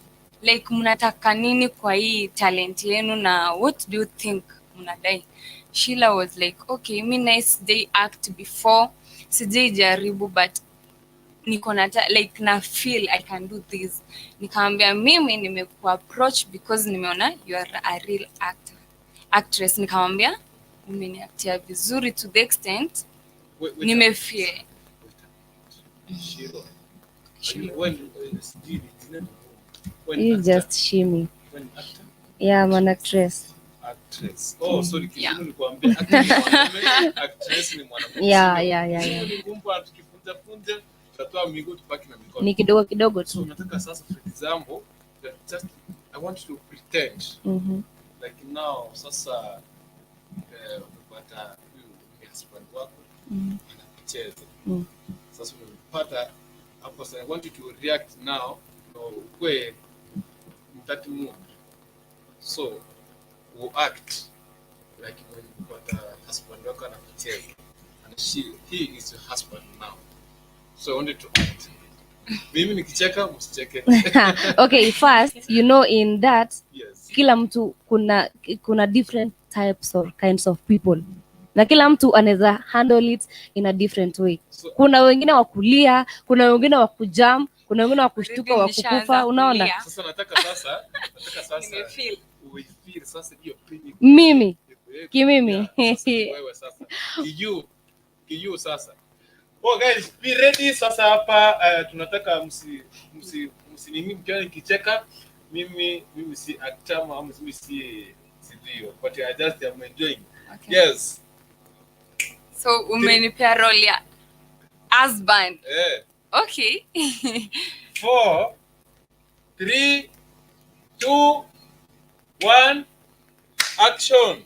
S2: like mnataka nini kwa hii talent yenu na what do you think mnadai?" Sheila was like, "Okay, mi nice day act before, sijai jaribu, but niko na like na feel I can do this." Nikamwambia, "Mimi nimekuapproach because nimeona you are a real actor, actress." Nikamwambia, "Umeniactia vizuri to the extent
S5: Wait, wait a
S2: nimefeel."
S5: minute. Wait a minute. Shiro. Are you, when, sijui ni jina. When
S6: You
S5: actor?
S6: just shimmy.
S5: When actor?
S6: Yeah, I'm an actress.
S5: Actress. Oh, sorry,
S2: Yeah.
S5: kizungu nikuambia actor ni mwanaume, actress ni mwanamke.
S6: Yeah.
S5: Kizungu ni ngumu, tukifunja funja tutatoa miguu tubaki na mikono.
S6: Ni kidogo kidogo
S5: So
S6: tu.
S5: nataka sasa, for example, that just I want you to pretend like now sasa umepata huyu ni husband wako anakucheza. Sasa umempata hapo sasa, I want you to react now, no, ukwe mtati mood. So you act like when umepata husband wako anakucheza and she he is your husband now. So I want you to act. Mimi nikicheka, msicheke.
S6: Okay, first, you know, in that
S5: Yes.
S6: kila mtu kuna different types or kinds of people. Na kila mtu anaweza handle it in a different way.
S5: So,
S6: Kuna wengine wa kulia, kuna wengine wa kujam, kuna wengine wa kushtuka, wa
S2: Nishaanza
S6: kukufa, unaona?
S2: kulia.
S5: Sasa nataka sasa
S2: Nimefeel.
S5: uifeel sasa hiyo pain.
S6: Mimi kimimi.
S5: Yeah, sasa ni wewe sasa. Kiyu. Kiyu sasa. Oh guys, be ready sasa hapa, tunataka msi nini mkiona nikicheka, mimi si actor ama mimi si sijui, but I just am enjoying.
S2: Okay.
S5: Yes.
S2: So umenipea role ya husband.
S5: Eh.
S2: Okay.
S5: 4 3 2 1 action.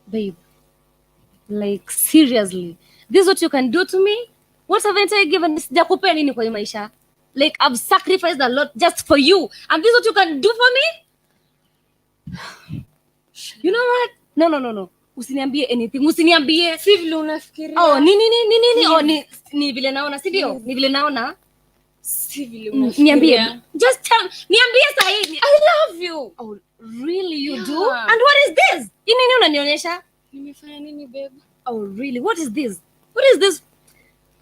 S6: Babe, like seriously, this is what you can do to me? What haven't I given? Sijakupea nini kwa hii maisha? Like I've sacrificed a lot just for you, and this is what you can do for me? You know what? No, no, no, no. Usiniambie anything. Usiniambie.
S2: Si vile unafikiria.
S6: Oh, ni ni ni ni nini? Oh, ni vile naona, si ndio? Ni vile naona.
S2: Si vile
S6: Niambie.
S2: unafikiria.
S6: Just tell niambie sahi.
S2: I love you.
S6: Oh, really you do?
S2: Yeah.
S6: And what is this? Hii nini unanionyesha?
S2: Nimefanya nini, babe?
S6: Oh, really? What is this? What is this?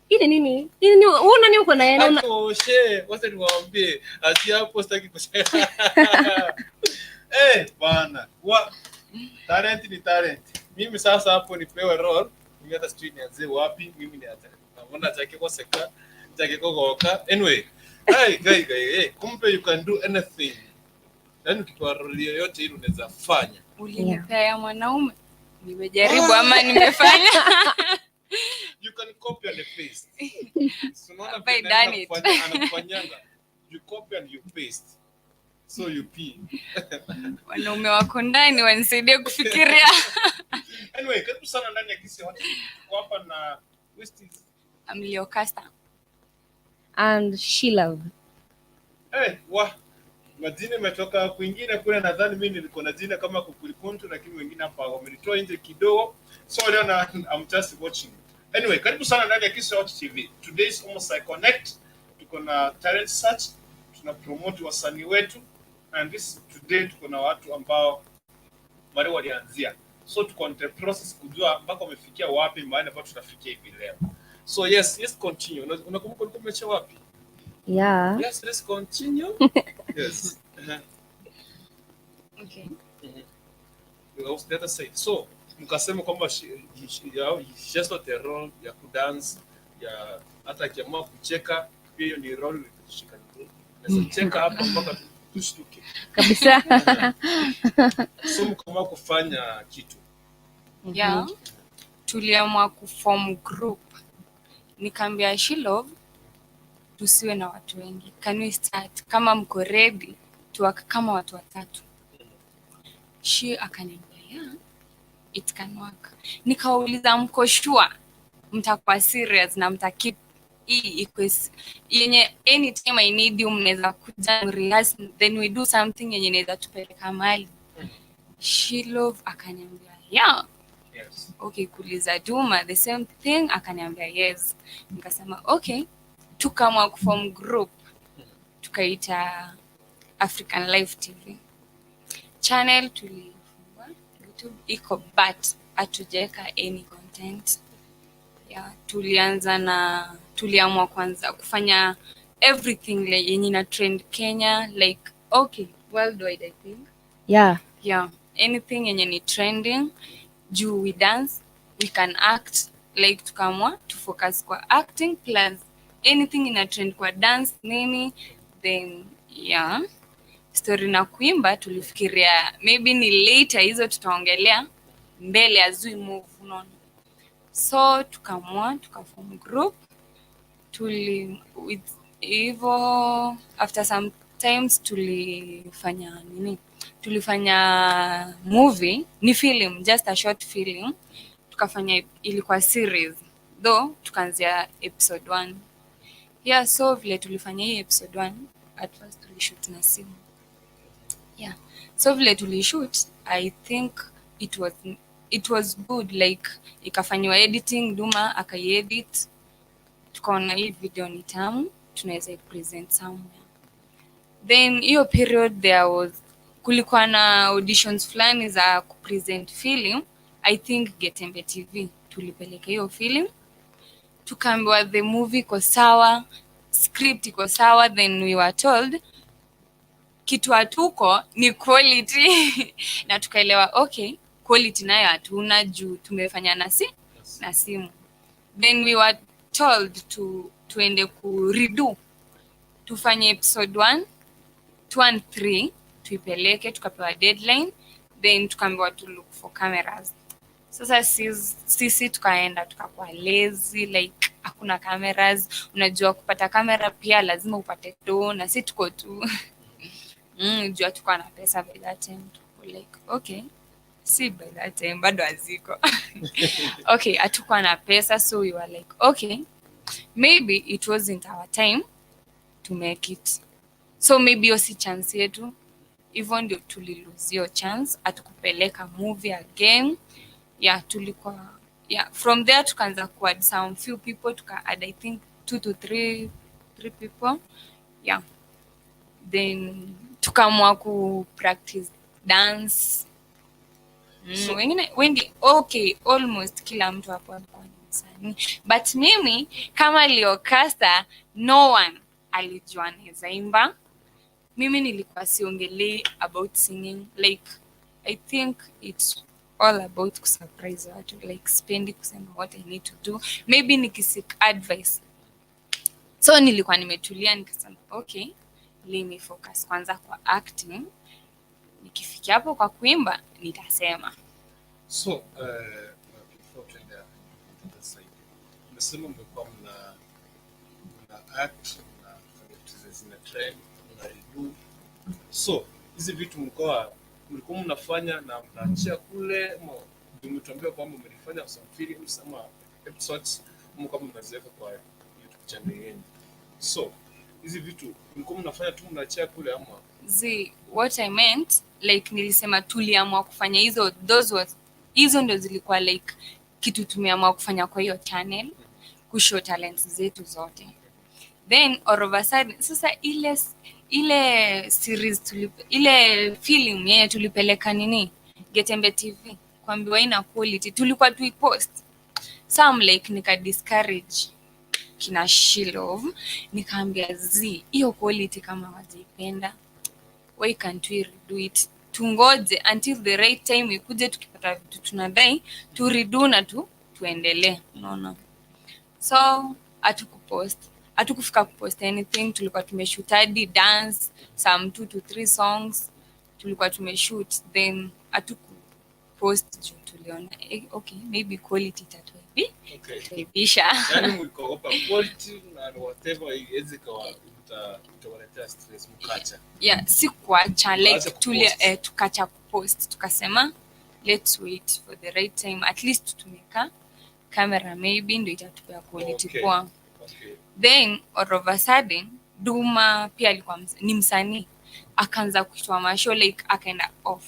S6: Hii ni nini? Hii ni wewe nani uko na yeye?
S5: Atoshe, wacha niwaambie. Asi hapo sitaki kusema. Eh, bana. Wa talent ni talent. Mimi sasa hapo nipewe role, mimi hata sijui nianzie wapi, mimi ni hata. Naona chake kwa seka, chake kwa goka. Anyway, hey guy guy, hey, kumbe you can do anything. Yaani ukipewa role yoyote ile unaweza fanya.
S2: Ulinipea ya mwanaume. Nimejaribu ama nimefanya?
S5: You can copy and paste. So unaona
S2: Have I
S5: vile
S2: done it?
S5: anakufanyanga. You copy and you paste. So you pee.
S2: Wanaume wako ndani wanisaidie kufikiria.
S5: Anyway, karibu sana ndani ya Kisii Hot. Tuko hapa na Westies.
S2: I'm Leocasta.
S6: And she love.
S5: Eh, wa majina imetoka kwingine kule, nadhani mimi nilikuwa na jina kama Kukulikuntu, lakini wengine hapa wamenitoa nje kidogo. So leo na I'm just watching. Anyway, karibu sana ndani ya Kisii Hot TV. Today is almost like connect. Tuko na talent search, tuna promote wasanii wetu and this today tuko na watu ambao wale walianzia. So tuko on the process kujua mpaka wamefikia wapi, mahali ambapo tutafikia hivi leo. So yes, let's continue. Unakumbuka ulikuwa umeacha wapi?
S6: Yeah.
S5: Yes, let's continue. Yes. Uh-huh.
S2: Okay.
S5: I was the other side. So mkasema kwamba she has got a role ya kudance, ya hata akiamua kucheka pia hiyo ni role kushika. Naweza cheka hapa mpaka tushtuke.
S6: Kabisa.
S5: So mkaamua kufanya kitu.
S2: Yeah. Tuliamua kuform group. Nikaambia Shilov tusiwe na watu wengi. Can we start? Kama mko ready, tuwaka kama watu watatu. She akaniambia yeah, it can work. Nikawauliza mko sure mtakuwa serious na mtakeep hii iko yenye anytime I need you mnaweza kuja rehearse, then we do something yenye inaweza tupeleka mahali. Shilov akaniambia yeah. Okay, kuuliza Duma the same thing, akaniambia yes. Nikasema okay, tukaamua kuform group, tukaita African Life TV channel. Tulifungua YouTube iko, but hatujaweka any content. Yeah, tulianza na tuliamua kwanza kufanya everything like, yenye ina trend Kenya, like okay, worldwide I think. Yeah, anything yenye ni trending, juu we dance, we can act, like tukaamua to focus kwa acting plus anything ina trend kwa dance nini. Then yeah, story na kuimba tulifikiria maybe ni later, hizo tutaongelea mbele as we move, unaona. So tukaamua tukaform group, tuli with hivyo after some times tulifanya nini, tulifanya movie, ni film, just a short film tukafanya, ilikuwa series though, tukaanzia episode 1. Yeah, so vile tulifanya hii episode 1, at first tulishoot na simu. Yeah, so vile tulishoot, I think it was good, like ikafanywa editing, Duma akaiedit, tukaona hii video ni tamu, tunaweza ipresent somewhere. Then hiyo period there was kulikuwa na auditions fulani za kupresent film. I think Getembe TV tulipeleka hiyo film, tukaambiwa the movie iko sawa, script iko sawa. Then we were told kitu hatuko ni quality na tukaelewa okay, quality nayo hatuna juu tumefanya na simu. Then we were told to tuende ku redo, tufanye episode 1 2 and 3 tuipeleke. Tukapewa deadline, then tukaambiwa to look for cameras. Sasa sisi tukaenda tukakuwa lazy, like hakuna cameras. Unajua kupata kamera pia lazima upate do, na si tuko tu juu tukuwa na pesa by that time. Tuko like okay, si by that time bado haziko. Okay, hatukuwa na pesa, so we were like okay, maybe it wasn't our time to make it, so maybe hiyo si chance yetu. Hivyo ndio tulilose hiyo chance, hatukupeleka movie again. Yeah, tulikuwa, yeah, from there tukaanza kuadd some few people. Tuka add I think two to three people, yeah. Then tukaamua ku practice dance. Wengine wengi, okay, almost kila mtu hapo alikuwa ni msanii, but mimi kama Leocasta, no one alijua naweza imba. Mimi nilikuwa siongelei about singing. Like I think it's all about kusurprise watu. Like sipendi kusema what I need to do, maybe nikiseek advice. So nilikuwa nimetulia, nikasema okay, let me focus kwanza kwa acting, nikifikia hapo kwa kuimba nitasema.
S5: So before tuende other side, umesema mmekuwa mna act, mnafanya vitu zenye zina trend, mna redo. So hizi vitu mlikuwa mnafanya na mnaachia kule, ama umetuambia kwamba mlifanya some films ama episodes, ama kama mnaziweka kwa YouTube channel yenu? So hizi vitu mlikuwa mnafanya tu mnaachia kule ama?
S2: Zi, what I meant, like nilisema tuliamua kufanya hizo, those was, hizo ndo zilikuwa like kitu tumeamua kufanya kwa hiyo channel, kushow talents zetu zote. Then all of a sudden sasa ile series ile film yenye tulipeleka nini Getembe TV, kuambiwa ina quality, tulikuwa tuipost. So I'm like nika discourage kina Shilov, nikaambia z hiyo quality kama wajaipenda, why can't we redo it? Tungoje until the right time ikuje, tukipata vitu tunadai tu redo na tuendelee, unaona? So hatukupost, hatukufika kupost anything. Tulikuwa tumeshoot hadi dance, some two to three songs tulikuwa tumeshoot, then hatukupost juu tuliona okay, maybe quality itatuaibisha.
S5: Yaani mlikogopa quality na whatever iweze kawa itawaletea stress, mkacha.
S2: Yeah, si kuacha, like
S5: Mkaacha kupost.
S2: Tukacha kupost, tukasema let's wait for the right time, at least tumeka camera, maybe ndo itatupea quality poa. Then all of a sudden Duma pia alikuwa ni msanii, akaanza kuitwa mashow, like akaenda off.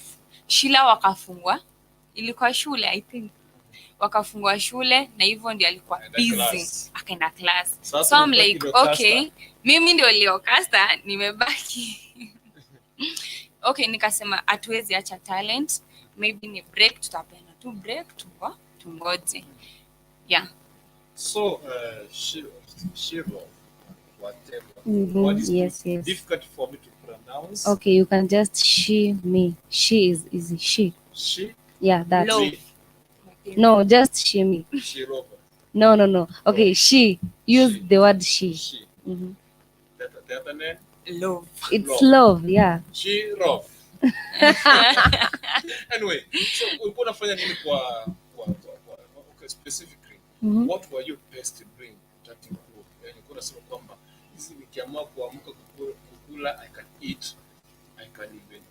S2: Shila wakafungwa, ilikuwa shule I think, wakafungwa shule na hivyo ndio alikuwa
S5: Akaenda
S2: busy.
S5: Class.
S2: Akaenda class.
S5: Sasa
S2: So I'm
S5: umebaki
S2: like
S5: Leocasta.
S2: okay, mimi ndio Leocasta nimebaki. Okay, nikasema hatuwezi acha talent, maybe ni break, tutapeana tu break, tungoje, yeah.
S5: So Shiro, whatever. What is
S6: Yes.
S5: difficult for me to pronounce.
S6: Okay, you can just she me. She is easy. She.
S5: She
S6: Yeah, that.
S2: Love.
S5: me,
S6: No, just she me.
S5: Shirova.
S6: No. Okay, she. Use
S5: She.
S6: The word she.
S5: She. The other name?
S2: Love.
S6: It's love, yeah.
S5: Shirov. Anyway, so ulikuwa unafanya nini kwa okay, specifically what were you best doing that group? Yani ulikuwa unasema kwamba hizi nikiamua kuamka kukula, I can eat, I can even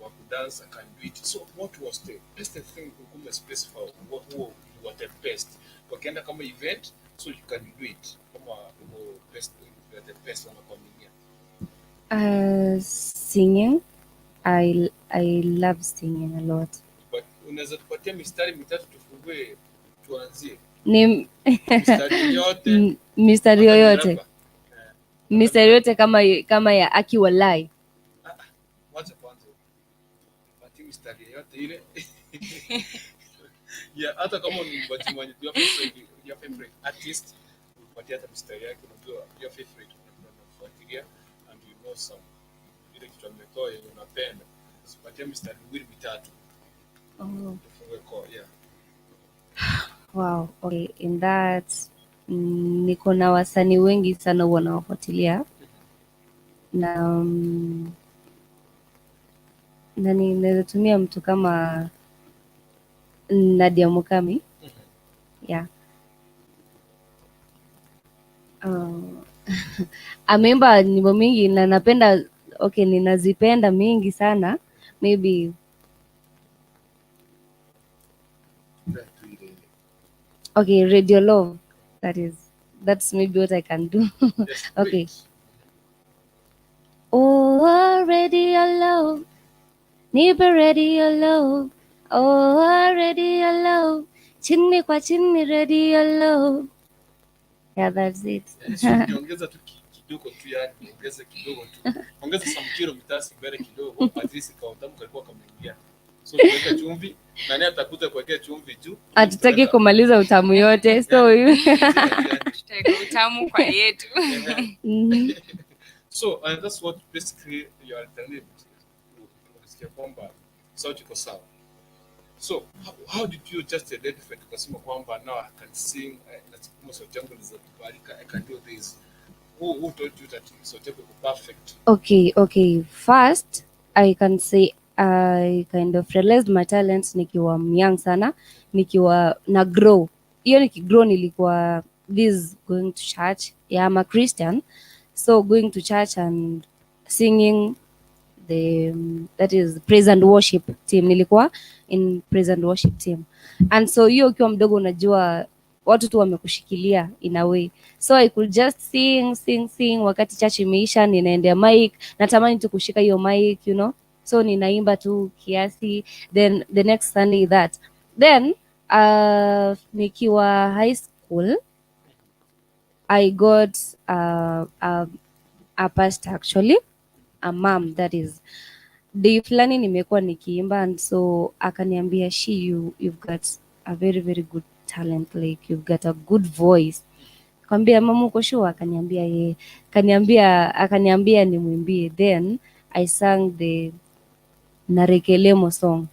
S5: kwa kudance I can do it. So what was the best thing ulikuwa umespecify what who you were the best? Wakienda kama event, so you can do it. Kama uko best, you are the best, wanakuaminia.
S6: Singing. I love singing a lot.
S5: But unaweza tupatia mistari mitatu tufungue tuanzie.
S6: Ni
S5: Mistari yote.
S6: Mistari yoyote.
S5: Hata
S6: Mistari yoyote kama ya Aki Walai.
S5: Wacha kwanza. Patie mistari yoyote ile. Yeah, hata kama ni mwimbaji mwenye your favorite artist, upatie hata mistari yake, unajua your favorite unafuatilia and you know some ile kitu ametoa yenye unapenda. Usipatie mistari miwili mitatu.
S6: Oh.
S5: Tufungue call, yeah.
S6: Wow, okay. In that niko na wasanii wengi sana huwa nawafuatilia na na ninaweza tumia mtu kama Nadia Mukami. Yeah. Ameimba nyimbo mingi na napenda, okay, ninazipenda mingi sana. Maybe
S5: Tu ile ile.
S6: okay, Radio Love. That's maybe what I can do.
S5: Yes,
S6: Okay.
S5: please.
S6: Oh, Radio Love, nipe Radio Love. Oh, Radio Love, chini kwa chini Radio Love. Yeah, that's it.
S5: So ukiongeza tu kidogo tu, yani ongeza kidogo tu, ongeza some kilometers mbele kidogo, at least kwa utamu kalikuwa kameingia. So tuweka chumvi, nani atakuja kuwekea chumvi juu?
S6: Hatutaki kumaliza utamu yote, so
S2: Tutaweka utamu kwa yetu.
S5: So that's what basically your alternative. Unasikia kwamba sauti iko sawa. So how did you just identify tukasema kwamba now I can sing, na kama sauti yangu inaweza kubalika, I can do this. Who told you that sauti yako iko perfect?
S6: Okay. First, I can say I kind of realized my talent nikiwa young sana, nikiwa na grow. Hiyo nikigrow nilikuwa this going to church. Yeah, I'm a Christian. So going to church and singing the that is praise and worship team. Nilikuwa in praise and worship team. And so hiyo ukiwa mdogo unajua watu tu wamekushikilia in a way. So I could just sing, sing, sing. Wakati church imeisha ninaendea mic, natamani tu kushika hiyo mic. So ninaimba tu kiasi, then the next Sunday that. Then nikiwa high school I got a pastor actually, a mom that is. Day fulani nimekuwa nikiimba and so akaniambia, she you've got a very very good talent, like you've got a good voice. Nikamwambia, mama, uko sure? Akaniambia ye. Akaniambia nimwimbie. Then I sang the Narekelemo song.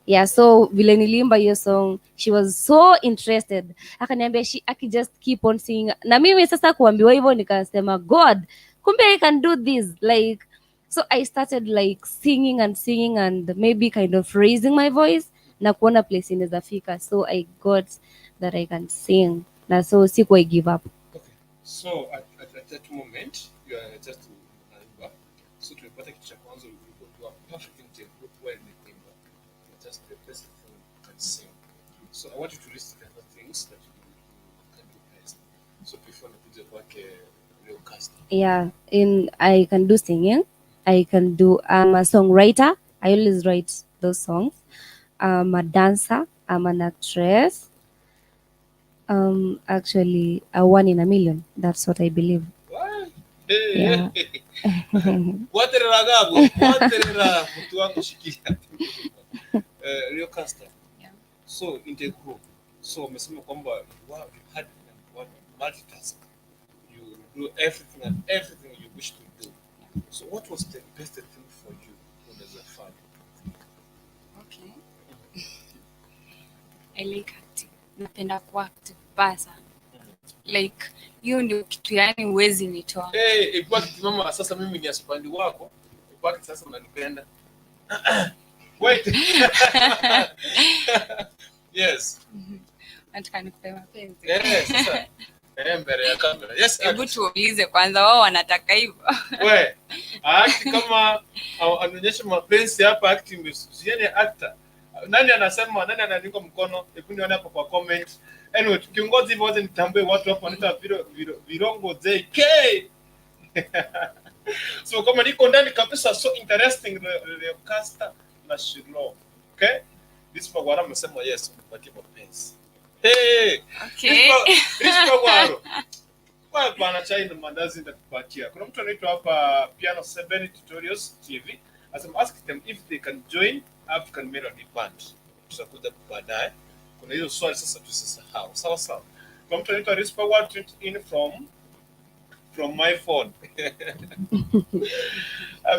S6: Yeah, so vile niliimba hiyo song, she was so interested. Akaniambia she aki just keep on singing. Na mimi sasa kuambiwa hivyo nikasema, God, kumbe I can do this. Like, so I started like singing and singing and maybe kind of raising my voice na kuona place inaweza fika. So I got that I can sing. Na so sikuwa give up.
S5: Okay. So at that moment you are just unaimba. So tumepata kitu cha kwanza, ulikuwa you are perfect in the group well in kuimba. You're just the best thing you can sing. So I want you to list the other things that you can do best. So before nakuja kwake leo cast.
S6: Yeah, in I can do singing. I can do, I'm a songwriter. I always write those songs. I'm a dancer. I'm an actress. Actually, a one in a million. That's what I believe.
S5: What? Hey,
S6: Yeah.
S5: Waterera gabo, waterera mtu wangu shikilia. Leo Caster.
S2: Yeah.
S5: So in the group, so umesema kwamba you had one multitask. You do everything and everything you wish to do. So what was the best thing for you unaweza fanya?
S2: Okay. I like acting. Napenda kuact vibaya sana. Like hiyo ndio kitu yani huwezi nitoa.
S5: Hey, ikuwa mama, sasa mimi ni husband wako. Ikuwa sasa unanipenda. Wait. Yes.
S2: Nataka nikupe mapenzi.
S5: Eh, sasa. Eh, mbele ya kamera. Yes.
S2: Hebu
S5: Act.
S2: tuulize kwanza wao wanataka hivyo.
S5: We, act kama anaonyesha mapenzi hapa, acting yani actor. Nani anasema, nani ananiunga mkono? Hebu nione hapo kwa comment. Anyway, kiongozi hivyo wote nitambue watu hapo wanaitwa Virongo JK. So kama niko ndani kabisa, so interesting Leocastor na Shilo. Okay? This Magwara amesema yes, mpatie mapenzi. Hey,
S2: Okay.
S5: Rispa Gwaro. Kwa bana chai na mandazi nitakupatia. Kuna mtu anaitwa hapa Piano 7 Tutorials TV. Asema ask them if they can join African Melody Band. Tutakuja baadaye. Kuna hiyo swali sasa tusisahau. Sawa sawa. Kwa mtu anaitwa Rispa Ward tweet in from my phone.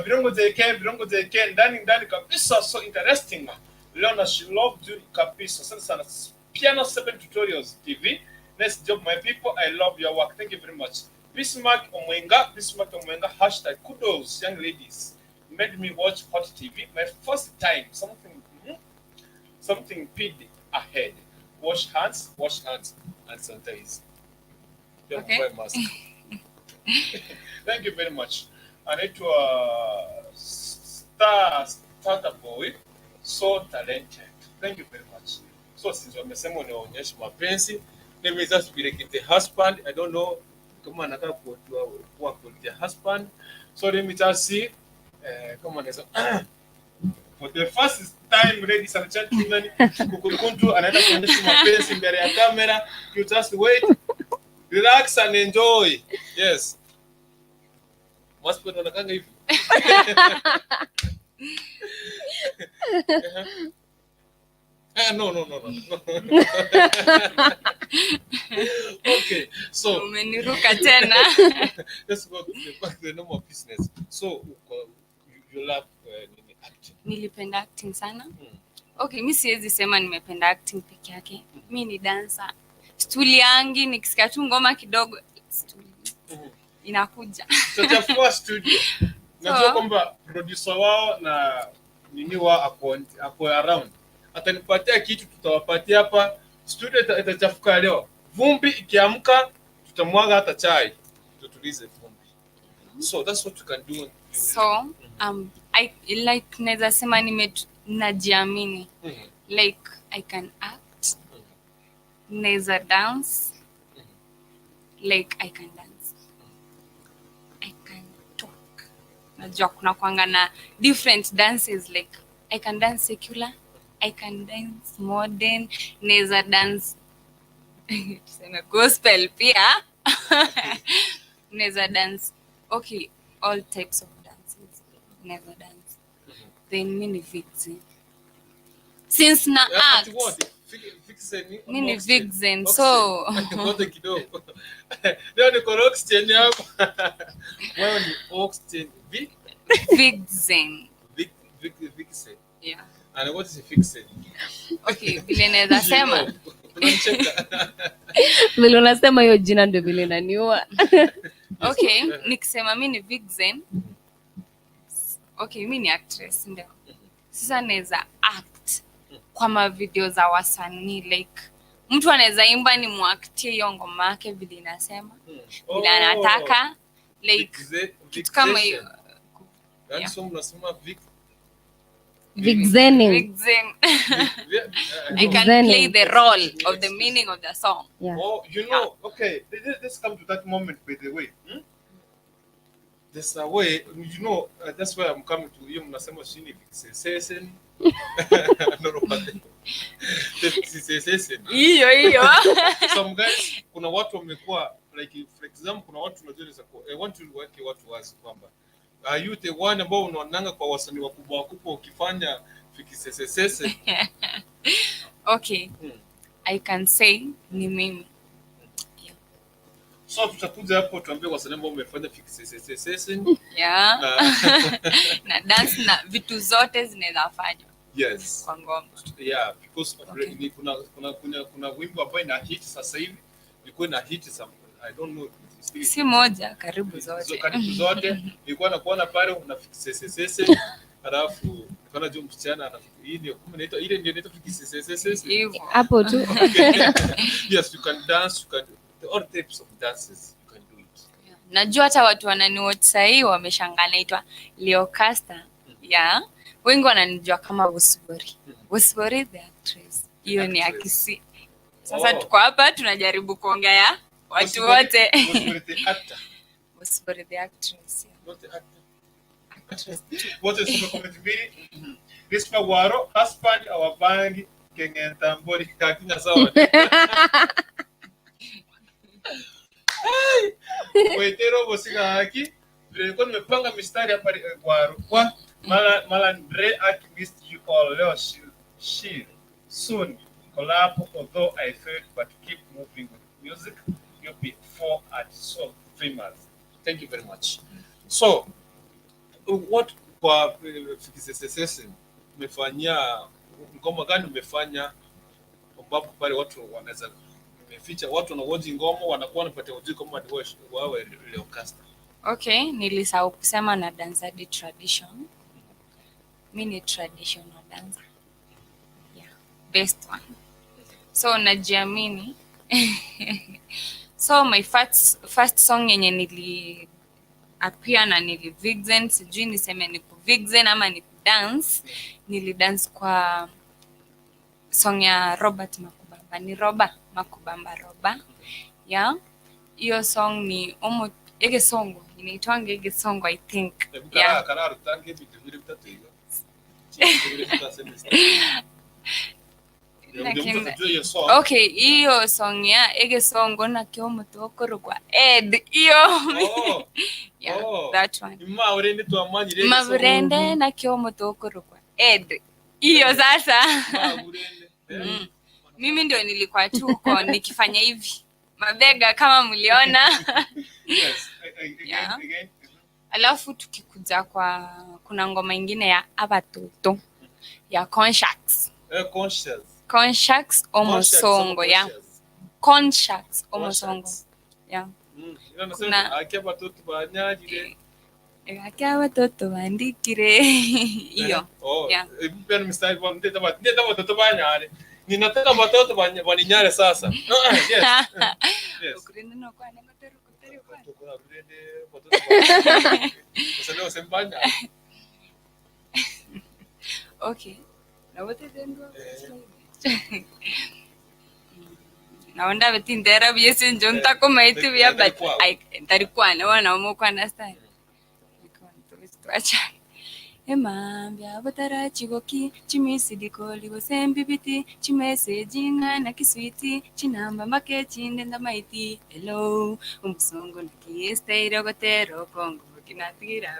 S5: Virongo JK, Virongo JK ndani ndani kabisa, so interesting. Leo na she loved you kabisa. Asante sana. Piano 7 Tutorials TV. Nice job my people. I love your work. Thank you very much. Bismarck Omwenga, Bismarck Omwenga, hashtag kudos young ladies. Made me watch Hot TV. My first time. Something PD ahead. Wash hands and sanitize. Pia
S2: Okay.
S5: mvae mask. Thank you very much. Anaitwa Star Starter Boy, so talented. Thank you very much. So since wamesema unionyeshe mapenzi, let me just be like the husband. I don't know kama anataka kuwa the husband. So let me just see kama anaweza for the first time, ladies and gentlemen, Kukukuntu anaenda kuonyesha mapenzi mbele ya kamera. You just wait, relax and enjoy. Yes. Must be anaonekana hivi. No. Okay, so
S2: Umeniruka tena.
S5: Let's go to the back to the normal business. So you love acting.
S2: Nilipenda acting sana. Okay, mi siwezi sema nimependa acting peke yake. Mi ni dancer. Stuliangi nikisikia tu ngoma kidogo stuli inakuja.
S5: Tutachafua studio. Najua kwamba producer wao na nini wao ako around. Atanipatia kitu, tutawapatia hapa. Studio itachafuka leo. Vumbi ikiamka tutamwaga hata chai. Tutulize vumbi. So that's what you can do.
S2: So I like naweza sema najiamini. Like I can act. Naweza dance. Like I can dance. I can talk. Najua kuna kuanga na different dances, like I can dance secular, I can dance modern, naweza dance tuseme gospel pia. Naweza dance, okay, all types of dances. Naweza dance. Then mi ni vixen. Since na act. Mi ni vixen, so
S5: ngoja kidogo. Leo niko Oxygen hapa. Wewe ni Oxygen
S2: Vixen.
S5: Vixen.
S2: Yeah.
S5: And what is vixen?
S2: Okay, vile naweza sema.
S6: Vile unasema hiyo jina ndio vile inaniua.
S2: Okay, nikisema mi ni vixen. Okay, mi ni actress ndio. Sasa naweza act kwa ma video za wasanii, like mtu anaweza imba ni muactie hiyo ngoma yake vile inasema. Vile anataka, like kitu kama hiyo.
S5: Yaani so mnasema
S6: Vixening.
S2: Vixen. I can play the role of the meaning of the song.
S6: Yeah.
S5: Oh, you know, okay, let's come to that moment, by the way. There's a way, you know, that's why I'm coming to you. Mnasema shini vixen. No, vixen.
S2: Hiyo hiyo.
S5: Some guys, kuna watu wamekuwa like, for example, kuna watu unajua, I want to weke watu wazi kwamba are you the one ambao unaonanga kwa wasanii wakubwa wakubwa ukifanya fikisesesese?
S2: Okay. I can say ni mimi. Yeah.
S5: So tutakuja hapo tuambie wasanii ambao umefanya fikisesesese.
S2: Yeah. Na dance na vitu zote zinaweza fanywa.
S5: Yes.
S2: Kwa ngoma.
S5: Yeah, because okay. Kuna wimbo ambao ina hit sasa hivi. Ilikuwa ina hit some, I don't know.
S2: Si moja, karibu zote.
S5: So, karibu zote. Nilikuwa nakuona pale una fikisesesese. Alafu nikaona juu msichana ana hii ndio kumbe inaitwa ile ndio inaitwa fikisesesese.
S2: Hivyo.
S6: Hapo tu.
S5: Yes, you can dance, you can do all types of dances, you can do it.
S2: Yeah. Najua hata watu wananiwatch sasa hivi wameshangaa naitwa Leocastor. Yeah. Wengi wananijua kama Bosibori. Bosibori the actress. Hiyo ni akisi. Sasa tuko hapa tunajaribu kuongea watu wote.
S5: Bosibori the actor.
S2: Bosibori the actress. Yeah.
S5: Not the actor. Actress. Wote soma comment mbili. Rispa Waro, husband our bangi Kengenta Mbori kakinya sawa. Waitero bosika haki. Nilikuwa nimepanga mistari hapa Waro. Kwa Malandre I missed you all. Leo she Soon collab, although I failed, but keep moving with music. You'll be four at so famous. Thank you very much. So what kwa Fikisesesese umefanyia ngoma gani umefanya ambapo pale watu wanaweza umeficha watu wanawoji ngoma wanakuwa wanapatia ujui kama ni wewe Leocastor.
S2: Okay, nilisahau kusema na dance hadi tradition. Mi ni traditional dancer. Yeah, best one. So najiamini. So my first song yenye nili appear na nili vixen, sijui niseme ni ku vixen ama ni ku dance, nili dance kwa song ya Robert Makubamba. Ni Roba Makubamba Roba. Yeah. Hiyo song ni omo Egesongo, inaitwanga Egesongo I think.
S5: Hebu
S2: Yeah.
S5: kara rutange vitu vile vitatu hiyo. Vile vitatu.
S2: Lakini- Okay, hiyo song ya Egesongo na kyomuto kwa Ed. Hiyo.
S5: Oh,
S2: Yeah,
S5: oh.
S2: that one.
S5: Maurende twamanyire
S2: Mavurende na kyomuto kwa Ed. Hiyo sasa.
S5: Maurende.
S2: Mimi ndio nilikuwa tu huko nikifanya hivi mabega kama mliona.
S5: Yes. Again,
S2: Yeah.
S5: again.
S2: Alafu tukikuja kwa kuna ngoma ingine ya Abatoto ya Conshax.
S5: Conscious.
S2: Conshax Omosongo, yeah. Conshax Omosongo. Yeah.
S5: Ila nasema
S2: Kuna-
S5: akia watoto banyagire.
S2: Akia watoto bandikire. Hiyo.
S5: Oh,
S2: Yeah.
S5: pia ni mstari wa mteta ba ndeta watoto banyare. Ninataka watoto baninyare sasa. Yes. Yes.
S2: Okurinde no kwa nengo teru kuteru kwa.
S5: Kuna rende watoto banyare. Sasa leo sembanya.
S2: Okay. Na wote tendo. Naonda betindera byese njo ntakomaiti bya but I ntarikwana wana omukwana style. Twacha. Emambya botarachigoki chimisidiko ligosembibiti chimeseji ng'ana kiswiti chinamba make chinde ndamaiti hello omusongo nakiesteire gotera okongo kinatigira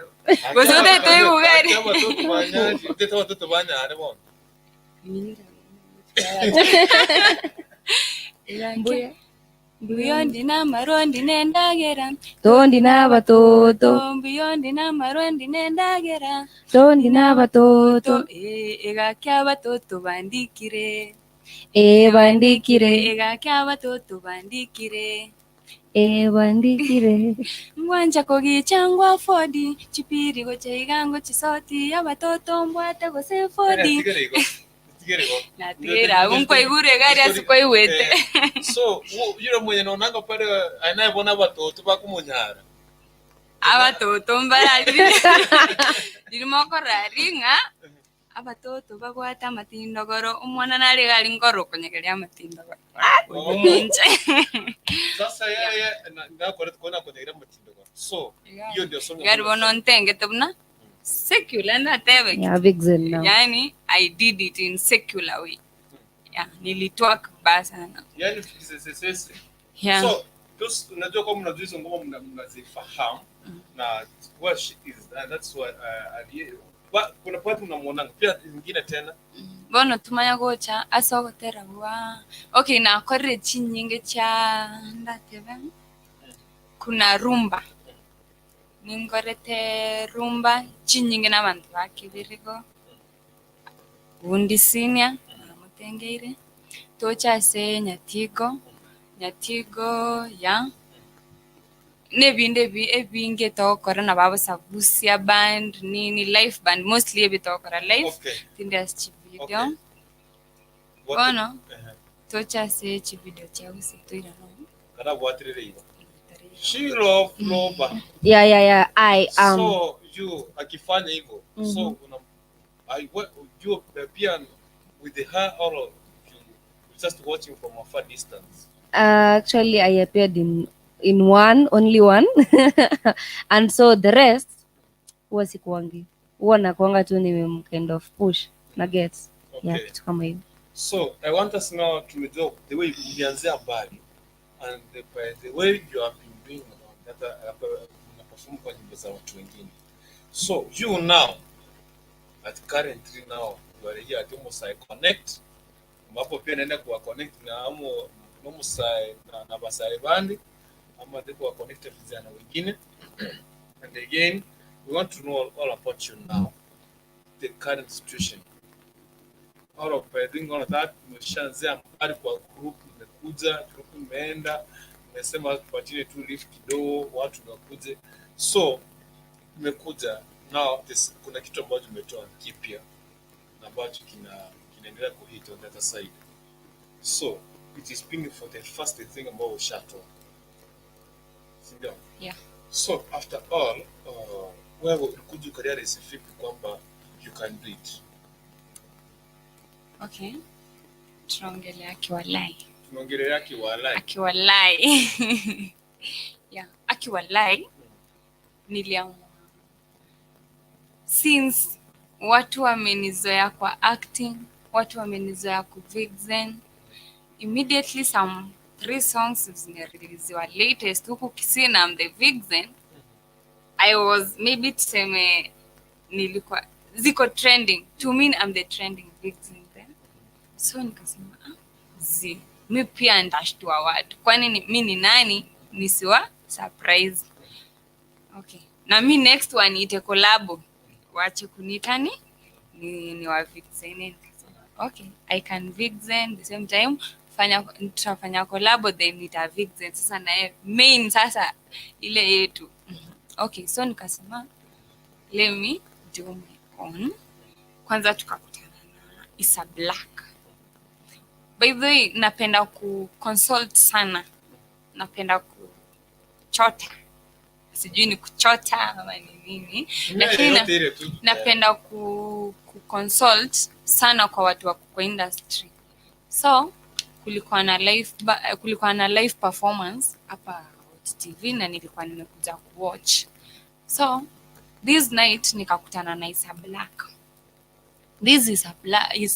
S2: Gusa utete
S5: Akia watoto banyare, ndeta watoto banyare bona.
S6: Mbuya.
S2: Mbuyondi n'amarondi nendagera
S6: Tondi n'abatoto,
S2: Mbuyondi n'amarondi nendagera
S6: tondi n'abatoto,
S2: Egaki abatoto bandikire
S6: e bandikire,
S2: Egaki abatoto bandikire
S6: e bandikire.
S2: Ngwanja kogicha ngwa fodi chipiri gochaigango chisoti abatoto mbwate gose fodi
S5: Tigere tigere.
S2: Natira unkwaigure gari asikwaigwete
S5: So yule mwenye naonanga pale anayebona watoto bakumunyara.
S2: Abatoto mbarari ririmo ringa abatoto bagwata amatindogoro omwana nari gari ngoro konyegeria amatindogoro.
S5: Sasa yeye na kuona konyegeria amatindogoro. So hiyo ndio somo.
S2: Gari bono ntengete buna secular na tebe.
S6: Yeah, vixen now.
S2: Yani I did it in secular way. Yeah, nilitoa kibaya sana.
S5: Yani sisi.
S2: Yeah.
S5: So those unajua kama mnajua hizo ngoma mnazifahamu na what she is and that's what kuna part mnamuonanga pia nyingine tena.
S2: Bono tumanya gocha asogotera bwa. Okay, na korre chinyinge cha ndatebe. Kuna rumba. Ningorete rumba chinyinge n'abantu bakibirigo. Bundi senior namutengeire. Tocha se nyatigo. Nyatigo ya nebinde ebinge tokora na babo sabusia band nini life band mostly ebitokora life.
S5: Okay.
S2: Tinde as video.
S5: Okay.
S2: Bono tocha se chivideo cha usitoira no.
S5: Kana bwatirire iba. She love Loba.
S6: Yeah, yeah, yeah. I am.
S5: So you akifanya hivyo. So una I you pia with her or you just watching from a far distance.
S6: Actually, I appeared in one, only one. And so the rest huwa sikuangi. Huwa nakuanga tu nime kind of push na get.
S5: Okay.
S6: Yeah, kitu kama hiyo.
S5: So I want us now to know the way ulianzia mbali and the way you have been doing hata unaperform kwa nyimbo za watu wengine. So you now at currently now you are here at Omosai Connect. Ambapo pia naenda kuwa connect na amo nomusae na basae bandi ama ndipo wa connect vijana wengine. And again, we want to know all about you now, the current situation. Out of doing all of that, mmeshaanzia mbali kwa group, mmekuja group, mmeenda, mmesema tupatine tu lift kidogo, watu wakuje. So mmekuja now this, kuna kitu ambacho umetoa kipya na ambacho kinaendelea kuhit on the other side. So it is being for the first thing ambayo ushatoa, si ndio?
S2: Yeah.
S5: So after all, wewe ulikuja ukarealize vipi kwamba you can do it?
S2: Okay, tunaongelea akiwalai.
S5: Tumeongelea kiwalai.
S2: Akiwalai, yeah, akiwalai niliamua since watu wamenizoea kwa acting, watu wamenizoea ku vixen, immediately some three songs zimereleasiwa latest huku Kisii na I'm the vixen. I was maybe tuseme nilikuwa ziko trending to me, I'm the trending vixen then. So nikasema, ah, zi mi pia ndashtua watu, kwani mi ni nani nisiwa surprise? Okay, na mi next one ite collabo, wache kuniita ni wa vixen. Nikasema okay, I can vixen the same time fanya tutafanya collabo, then nita vixen sasa naye main sasa ile yetu. Okay, so nikasema let me do my own kwanza. Tukakutana na Isa Black. By the way, napenda ku consult sana, napenda kuchota, sijui ni kuchota ama ni nini, lakini
S5: Yote ile tu.
S2: Napenda ku consult sana kwa watu wako kwa industry. So kulikuwa na live performance hapa Hot TV na nilikuwa nimekuja kuwatch. So this night nikakutana na Isa Black. This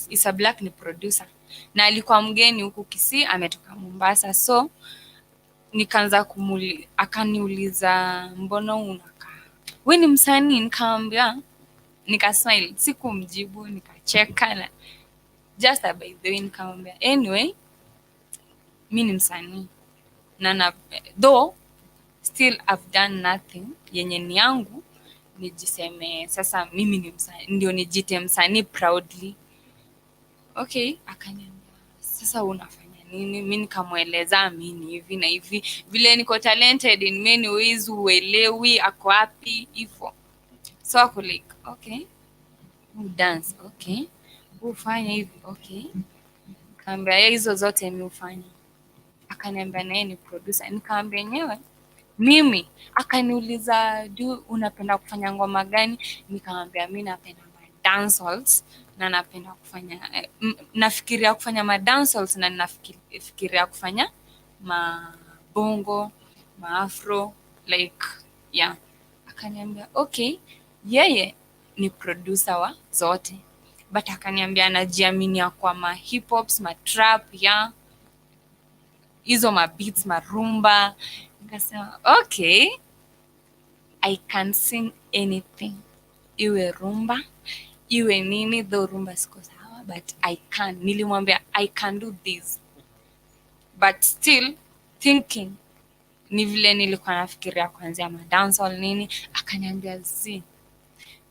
S2: Isa Black ni producer na alikuwa mgeni huku Kisii, ametoka Mombasa. So nikaanza kumuli, akaniuliza, "Mbona unakaa, we ni msanii?" Nikamwambia, nikasmile, sikumjibu, nikacheka na just by the way nikamwambia, "Anyway, mi ni msanii na though still I've done nothing yenye ni yangu nijiseme sasa mimi ni msanii, ndio nijite msanii proudly." Okay, akaniambia, "Sasa unafanya nini?" Mi nikamweleza mi ni hivi na hivi, vile niko talented in many ways, uelewi ako wapi hivo. So ako like, "Okay, you dance, okay, ufanye hivi, okay." Kaambia yeye hizo zote mi hufanya. Akaniambia naye ni producer. Nikaambia enyewe mimi. Akaniuliza, "Du, unapenda kufanya ngoma gani?" Nikamwambia mi napenda ma dancehals na napenda kufanya nafikiria kufanya ma dancehals na nafikiria kufanya mabongo, maafro, like yeah. Akaniambia okay, yeye ni producer wa zote, but akaniambia anajiaminia kwa ma hip hops, ma trap, ya hizo ma beats, marumba. Nikasema okay, I can sing anything, iwe rumba, iwe nini, though rumba siko sawa, but I can. Nilimwambia I can do this, but still thinking ni vile nilikuwa nafikiria kuanzia madancehall nini. Akaniambia zi,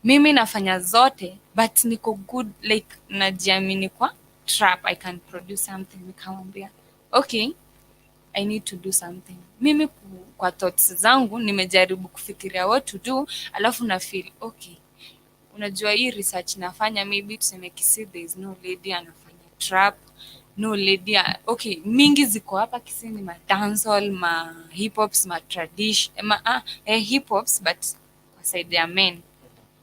S2: mimi nafanya zote but niko good, like najiamini kwa trap, I can produce something. Nikamwambia okay, I need to do something. Mimi kwa thoughts zangu nimejaribu kufikiria what to do, alafu na feel okay, unajua hii research nafanya, maybe tuseme Kisii there is no lady anafanya trap, no lady okay, mingi ziko hapa Kisii ni ma dancehall, ma hip hops, ma tradition, ma hip hops, but kwa side ya men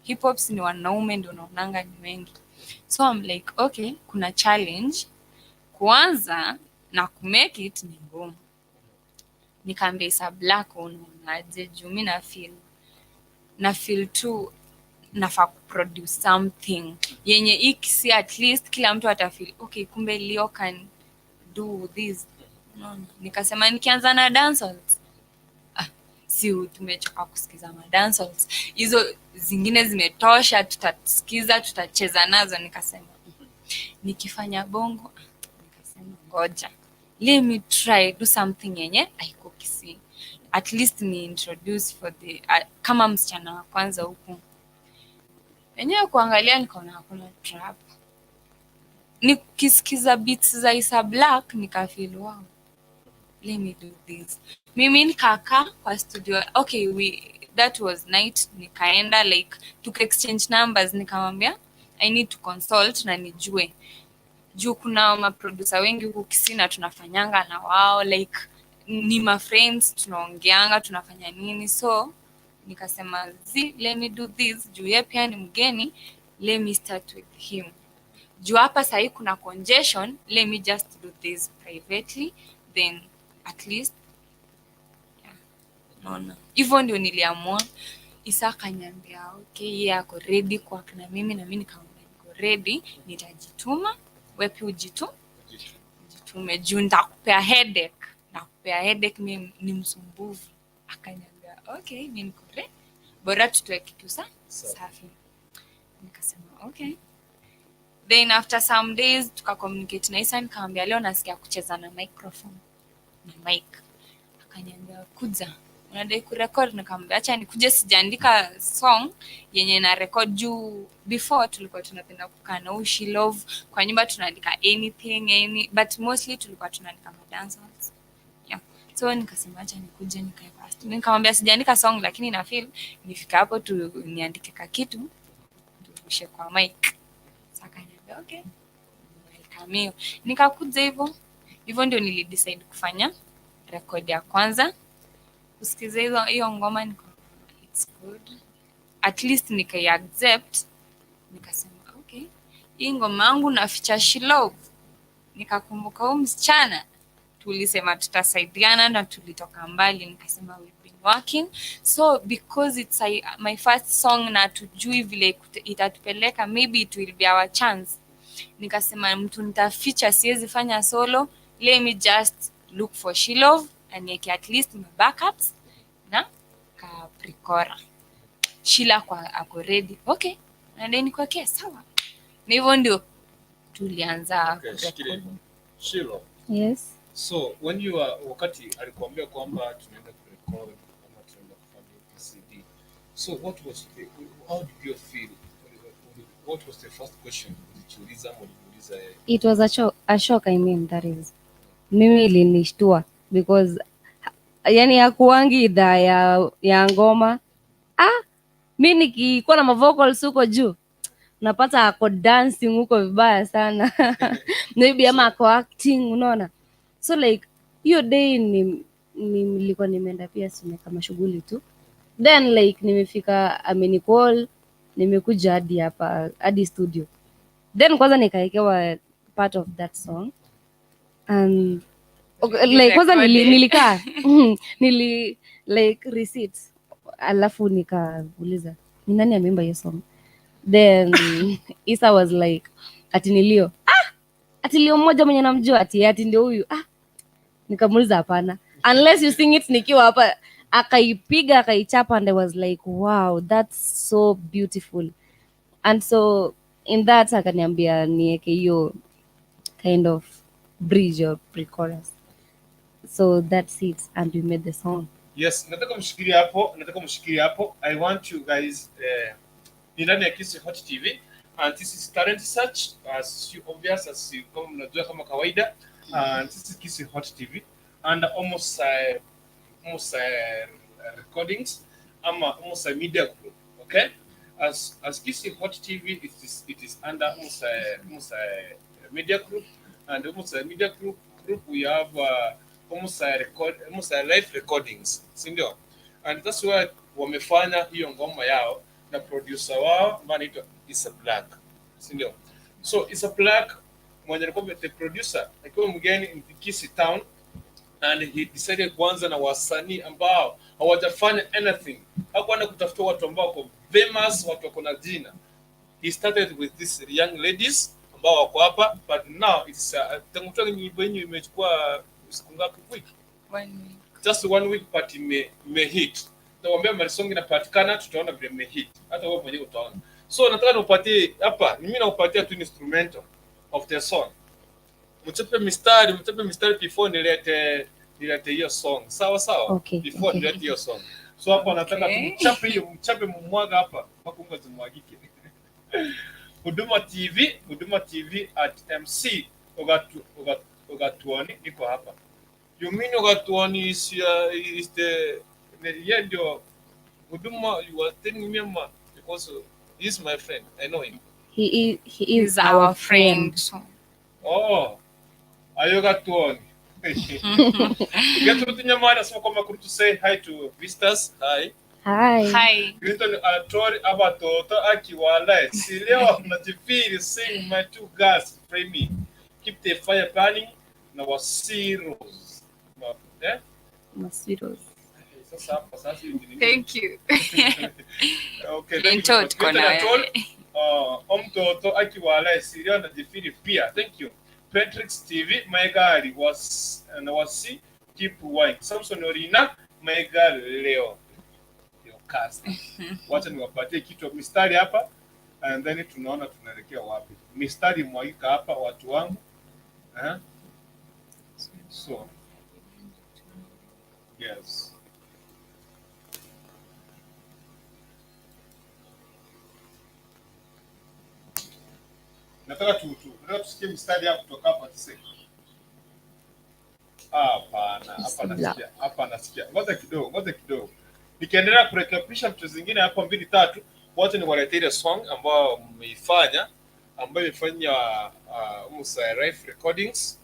S2: hip hops ni wanaume ndio unaonanga ni wengi. So I'm like okay, kuna challenge kuanza na kumake it ni ngumu. Nikaambia Isa Black, "Unaonaje? Juu mi na feel tu nafaa kuproduce something yenye hii Kisii at least kila mtu atafeel okay, kumbe Leo can do this." Unaona? Nikasema nikianza na dancehall, ah, si tumechoka kusikiza ma dancehall, hizo zingine zimetosha, tutasikiza, tutacheza nazo. Nikasema nikifanya bongo, Nikasema ngoja, let me try do something yenye haiko Kisii, at least ni introduce for the kama msichana wa kwanza huku. Enyewe kuangalia nikaona hakuna trap. Nikisikiza beats za Isa Black nikafeel, wow, let me do this. Mimi nikakaa kwa studio. Okay, we that was night. Nikaenda, like, tuka exchange numbers. Nikamwambia I need to consult na nijue, juu kuna maproducer wengi huku Kisii na tunafanyanga na wao, like ni ma friends, tunaongeanga, tunafanya nini. So nikasema zi, let me do this, juu ye pia ni mgeni. Let me start with him, juu hapa sahii kuna congestion. Let me just do this privately, then at least, yeah. Naona hivyo ndio niliamua. Isa akaniambia okay, yeye ako ready kuwork na mimi, na mimi nikamwambia niko ready, nitajituma, we pia ujitume, juu nitakupea headache, nakupea headache, mi ni msumbufu. Akaniambia okay, mi niko ready, bora tutoe kitu safi. Nikasema okay. Then after some days tukacommunicate na Isa. Nikamwambia leo nasikia kucheza na microphone na mic. Akaniambia kuja, unadai kurecord? Nikamwambia acha nikuje, sijaandika song yenye na record, juu before tulikuwa tunapenda kukaa na Ushi Love kwa nyumba, tunaandika anything any, but mostly tulikuwa tunaandika madancehall, yeah. So nikasema acha nikuje nikae fast. Nikamwambia sijaandika song, lakini na feel nifika hapo tu niandike ka kitu turushe kwa mic. Sasa akaniambia okay, welcome hiyo. Nikakuja hivyo hivyo, ndio nilidecide kufanya record ya kwanza. Kusikiza hiyo ngoma niko it's good, at least nikai accept. Nikasema okay, hii ngoma yangu na feature Shilove. Nikakumbuka huyu msichana tulisema tutasaidiana na tulitoka mbali. Nikasema we've been working, so because it's my first song na tujui vile itatupeleka, maybe it will be our chance. Nikasema mtu nitafeature, siwezi fanya solo, let me just look for Shilove anieke at least my backups na ka pre-chorus. Shila kwa ako ready, okay, na then nikuwekee, sawa. Na hivyo ndio tulianza
S5: Okay,
S2: kurecord.
S5: shikilia. Shilo.
S6: Yes.
S5: So when you are, wakati alikuambia kwamba tunaenda kurecord ama tunaenda kufanya ABCD. So what was the, how did you feel? What was the first question ulijiuliza ama ulimuuliza yeye?
S6: It was a shock, I mean, that is. Mimi ilinishtua because yani hakuangi idhaa ya ngoma. Ah, mi nikikuwa na mavocals huko juu napata ako dancing huko vibaya sana, maybe ama ako acting, unaona? So like hiyo day ni nilikuwa nimeenda pia sime kama shughuli tu, then like nimefika, amenicall, nimekuja hadi hapa, hadi studio. Then kwanza nikaekewa part of that song and okay, like kwanza nilikaa, nili like receipt, alafu nikauliza ni nani ameimba hiyo song. Then Isa was like ati ni Leo. Ah, ati Leo mmoja mwenye namjua, ati ndio huyu. Ah, nikamuuliza hapana, unless you sing it nikiwa hapa. Akaipiga, akaichapa, and I was like, wow, that's so beautiful. And so in that akaniambia nieke hiyo kind of bridge or pre-chorus. So that's it, and we made the song.
S5: Yes, nataka mshikilie hapo, nataka mshikilie hapo. I want you guys, ni ndani ya Kisii Hot TV and this is talent search, as you obvious as you kama mnajua kama kawaida, and this is Kisii Hot TV and almost recordings ama almost a media group, okay? As Kisii Hot TV, it is under almost a media group, and almost a media group we have almost a record, almost a live recordings, si ndio? And that's why wamefanya hiyo ngoma yao na producer wao ambaye anaitwa Isa Black, si ndio? So Isa Black mwenye alikuwa the producer akiwa mgeni in Kisii town, and he decided kuanza na wasanii ambao hawajafanya anything. Hakuenda kutafuta watu ambao wako famous, watu wako na jina. He started with these young ladies ambao wako hapa, but now it's tangu toka nyimbo yenu imechukua siku ngapi? Week?
S2: One week.
S5: Just one week, but ime hit. Nakwambia mahali song inapatikana, tutaona vile ime hit, hata wewe mwenyewe utaona. So nataka niupatie hapa, mimi nakupatia tu instrumental of the song. Mchape mistari, mchape mistari before nilete hiyo song. Sawa sawa?
S6: Okay,
S5: Before
S6: okay.
S5: nilete hiyo song. So hapa nataka
S2: Okay.
S5: tumchape hiyo, mchape mumwaga hapa mpaka unga zimwagike. Huduma TV, Huduma TV at MC Ogatuoni niko hapa. You mean Ogatuoni is the yeye ndio Huduma you are telling me ma because he's my friend. I know him.
S6: He is
S2: He's our friend.
S5: Oh, Ayogatuoni. Gertrude Nyamari asema kwamba to say hi to visitors. Hi.
S6: Hi.
S2: Hi.
S5: Clinton Atori abatoto akiwala sileo najifiri sing my two girls pray me keep the fire burning na wasiros eh?
S6: Mosquitoes.
S5: Sasa hapa sasa hivi ni-
S2: Thank you.
S5: Okay, thank you.
S2: Clinton tuko
S5: Clinton
S2: na
S5: Atori,
S2: wewe.
S5: omtoto akiwala sileo najifiri pia. Thank you. Patrick's TV my girl was na wasi keep wine. Samson Orina my girl leo. Leo cast. Wacha niwapatie kitu mistari hapa and then tunaona tunaelekea wapi. Mistari mwagika hapa watu wangu. Eh? So yes. Nataka nataka tusikie mistari hapa kutoka hapa tuse. Hapana, hapa nasikia, hapa nasikia. Ngoja kidogo, ngoja kidogo. Nikiendelea kurekebisha vitu zingine hapo mbili tatu, wacha niwaletee ile song ambayo mmeifanya ambayo imefanya Musa Life Recordings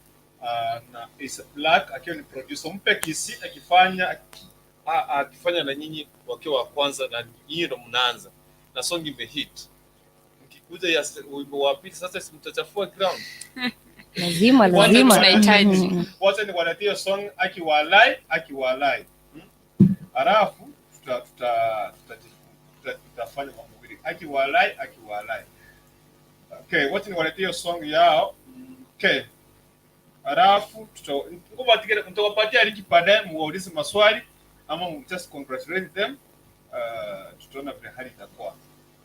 S5: na Is Black akiwa ni producer mpe Kisi akifanya akifanya na nyinyi wakiwa wa kwanza na nyinyi ndo mnaanza na song imehit. Mkikuja ya wimbo wa pili sasa si mtachafua ground.
S6: Lazima,
S5: Wacha
S6: lazima.
S2: tunahitaji.
S5: Wacha niwaletee song akiwalai akiwalai. Halafu tutafanya mambo mawili. Akiwalai akiwalai. Okay, wacha niwaletee hiyo song yao. Okay. Halafu tutawapatia link baadaye muwaulize maswali ama just congratulate them. Tutaona vile hali itakuwa.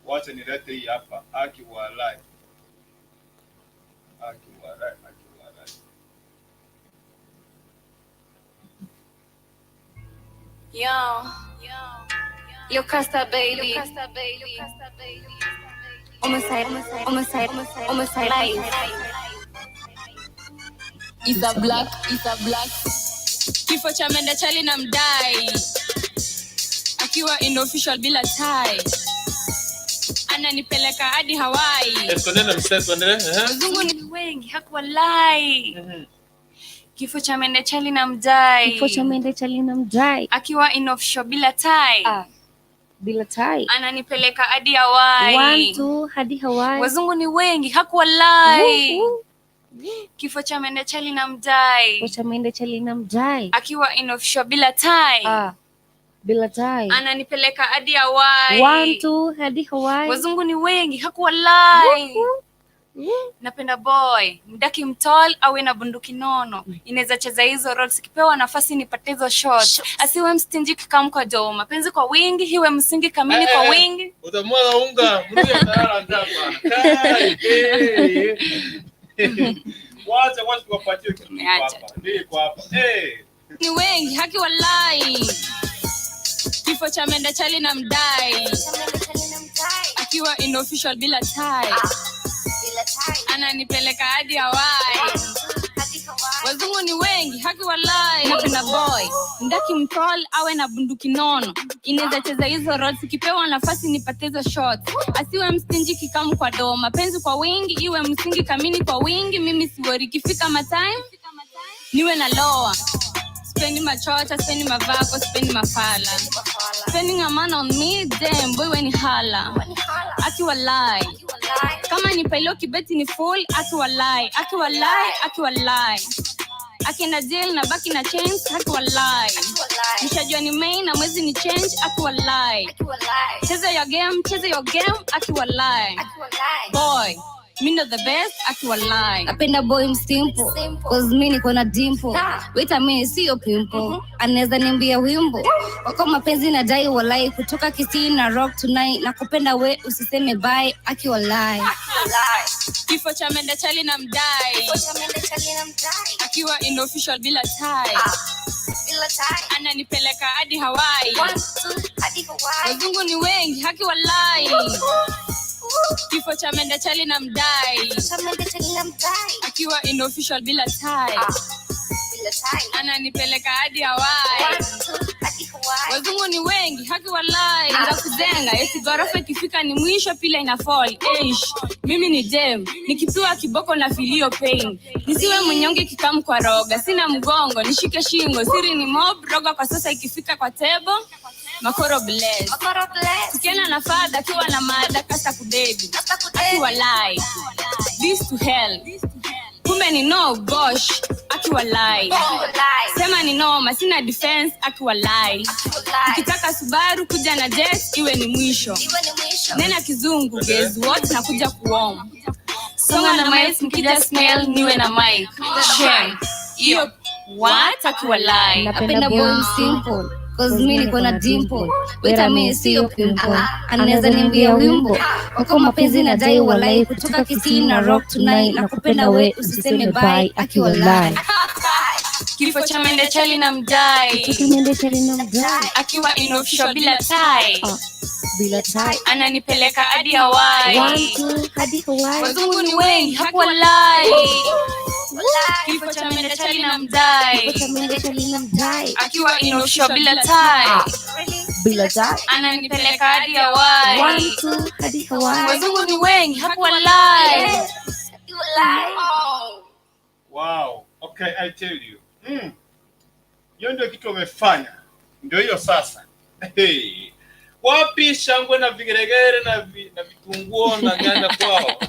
S5: Wacha nilete hii hapa akiwalai. Akiwalai akiwalai.
S1: Yo, yo Costa baby, homicide, homicide, homicide life.
S2: Is a black, is a black. Kifo cha mende chali na mdai. Akiwa in official bila tie. Ananipeleka hadi Hawaii.
S5: Tuendelee na mstari, tuendelee.
S2: Wazungu ni wengi, hakuwalai. Kifo cha mende chali na mdai.
S6: Kifo cha mende chali na mdai.
S2: Akiwa in official bila tie.
S6: Bila tie.
S2: Ananipeleka hadi Hawaii.
S6: 1 2 hadi Hawaii.
S2: Wazungu ni wengi, hakuwalai. Kifo cha mende chali na mdai.
S6: Kifo cha mende chali na mdai.
S2: Akiwa in official bila tie.
S6: Bila tie.
S2: Ananipeleka hadi Hawaii.
S6: 1 2 hadi Hawaii.
S2: Wazungu ni wengi, hakuwalai. Napenda boy mdaki mtol awe na bunduki nono, inaweza cheza hizo roles, ikipewa nafasi nipate hizo shots, asiwe mstinji kikamkwa jo, mapenzi kwa wingi hiwe msingi kamili kwa wingi.
S5: Utamwaga unga mruya tayari njaa bwana. Wacha wacha tuwapatie kitu hapa. Ndio iko hapa.
S2: Ni wengi haki walai. Kifo cha mende chali na mdai. Akiwa in official bila tie. Ananipeleka hadi Hawaii. Wazungu ni wengi, haki walai. Napenda boy mdaki mtol awe na bunduki nono, inaweza cheza hizo roles, ikipewa nafasi nipate hizo shots, asiwe mstinji kikamu kwa do, mapenzi kwa wingi iwe msingi kamini kwa wingi, mimi siwori ikifika matime niwe na loa. Spendi machocha, spendi mavako, spendi mafala. Spending a man on me, damn, boy when hala. Akiwalai. Kama ni pailo kibeti ni full, akiwalai, akiwalai, akiwalai. Akienda jail na baki na change, akiwalai. Mshajua ni main na mwezi ni change, akiwalai. Cheza your game, cheza your game, akiwalai. Boy, Mi ndo the best akiwalai.
S1: Napenda boy msimple, cause mi niko na dimple. Wait a minute, siyo pimple. Anaweza nimbia wimbo wako mapenzi na dai walai, kutoka Kisii na rock tonight, na kupenda we usiseme bye akiwalai.
S2: Kifo cha mende chali na mdai, akiwa in official bila tie, ananipeleka hadi Hawaii. Wazungu ni wengi haki walai. Kifo cha mende chali na mdai, akiwa in official bila tie, ananipeleka hadi Hawaii. Wazungu ni wengi haki walai. Za kujenga eti ghorofa ikifika ni mwisho pila ina fall. Eish, mimi ni dem nikipiwa kiboko na filio pain, nisiwe mnyonge kikamu kwa roga, sina mgongo nishike shingo, siri ni mob roga kwa sasa ikifika kwa table makoro bless. Tukienda na fadha akiwa na mada kasa kudebi akiwalai this to hell, kumbe ni no gosh akiwalai, sema ni noma sina defense akiwalai, ukitaka Subaru kuja na jet iwe ni mwisho, nena kizungu guess what na kuja kuom songa na miles mkija smell niwe na mic shame hiyo what akiwalai.
S1: Napenda boy simple, cause mi niko na dimple. Wait a minute, siyo pimple. Anaweza nimbia wimbo wako mapenzi na dai walai, kutoka Kisii na rock tonight, na kupenda we usiseme bye akiwalai.
S2: Kifo cha mende chali na mdai, akiwa in official bila tie,
S6: Bila tie.
S2: ananipeleka hadi Hawaii.
S6: One, two, hadi Hawaii.
S2: Wazungu ni wengi hakuwalai. Kifo cha mende chali na mdai,
S6: Kifo cha mende chali na mdai.
S2: akiwa in official bila tie,
S6: Bila tie.
S2: ananipeleka hadi Hawaii.
S6: One, two, hadi Hawaii.
S2: Wazungu ni wengi hakuwalai.
S5: Wow. Okay, I tell you. Hiyo ndio kitu wamefanya. Ndio hiyo sasa. Hey. Wapi shangwe na vigeregere na vitunguo na nyanya kwao.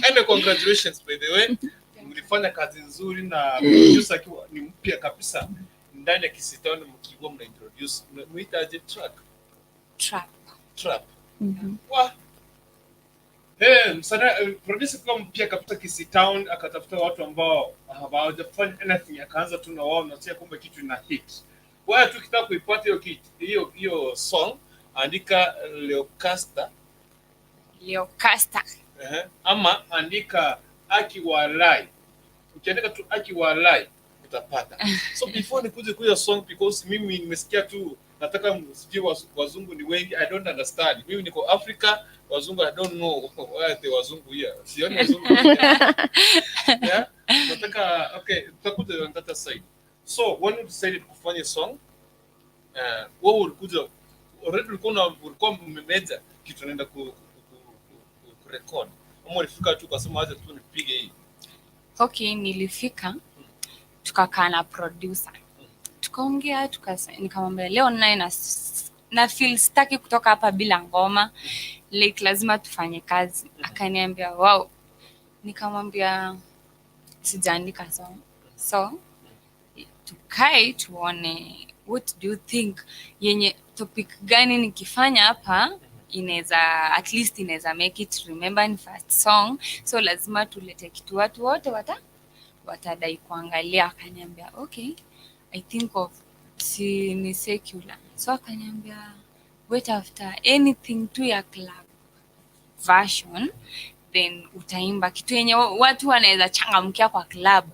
S5: And congratulations by the way. Mlifanya kazi nzuri na producer akiwa ni mpya kabisa ndani ya Kisii Town, mkiwa mna introduce muitaje track?
S2: Trap.
S5: Trap. Wah. Hey, msana producer kwa mpya kabisa Kisii Town akatafuta watu ambao hawajafanya anything, akaanza tu na wao na sio kumbe kitu ina hit. Wewe tu ukitaka kuipata hiyo kitu hiyo song, andika Leocasta
S2: Leocasta.
S5: Ama andika Akiwalai. Ukiandika tu Akiwalai utapata. So before nikuje kuya song, because mimi nimesikia tu nataka sijui wazungu ni wengi, I don't understand. Mimi niko Africa, wazungu I don't know why the wazungu here. Sioni wazungu here. Yeah? Nataka okay, tutakuja on that side. So when you decided kufanya song, wewe ulikuja already ulikuwa mmemeja kitu naenda ku record. Ama ulifika tu ukasema acha tu nipige hii?
S2: Okay, nilifika tukakaa na producer. Tukaongea, nikamwambia leo naye na feel sitaki kutoka hapa bila ngoma. Like lazima tufanye kazi. Akaniambia wow. Nikamwambia sijaandika song. So tukae tuone what do you think yenye topic gani nikifanya hapa inaweza at least inaweza make it remember ni first song, so lazima tulete kitu watu wote watadai kuangalia. Akaniambia okay, I think of si ni secular, so akaniambia wait after anything tu ya club version then utaimba kitu yenye watu wanaweza changamkia kwa club.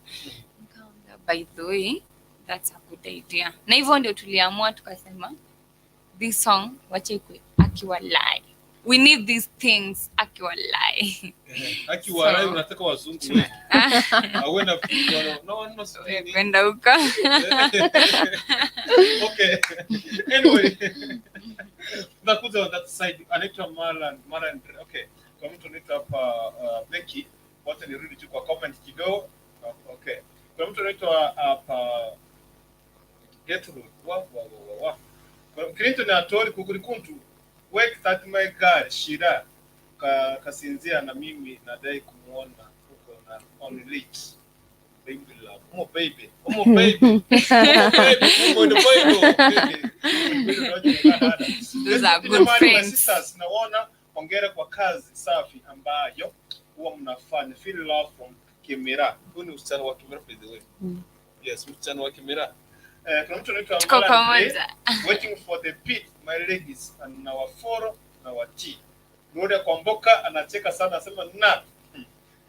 S2: Nikamwambia by the way that's a good idea, na hivyo ndio tuliamua tukasema this song wacha ikue Akiwalai. We need these things Akiwalai.
S5: Akiwalai unataka wazungu wengi. Awena no
S2: kwenda huko.
S5: Okay. Anyway. Tunakuja on that side. Anaitwa Malan. Okay. Kwa mtu anaitwa hapa Becky, wacha nirudi tu kwa comment kidogo. Okay. Kwa mtu anaitwa hapa Gertrude. Wa. Clinton atori kukurikuntu wake that my girl Shira kasinzia na mimi nadai kumuona huko na on late baby love omo baby omo baby omo baby.
S2: Those are good friends.
S5: Sisters, naona hongera kwa kazi safi ambayo huwa mnafanya. Feel love from Kimera. Huyu ni msichana wa Kimera by the way. Yes, msichana wa Kimera. Kuna mtu anaitwa
S2: Tuko
S5: Mala Andre,
S2: pamoja.
S5: waiting for the beat my ladies and our follow na watii. Gloria Kwamboka anacheka sana, anasema na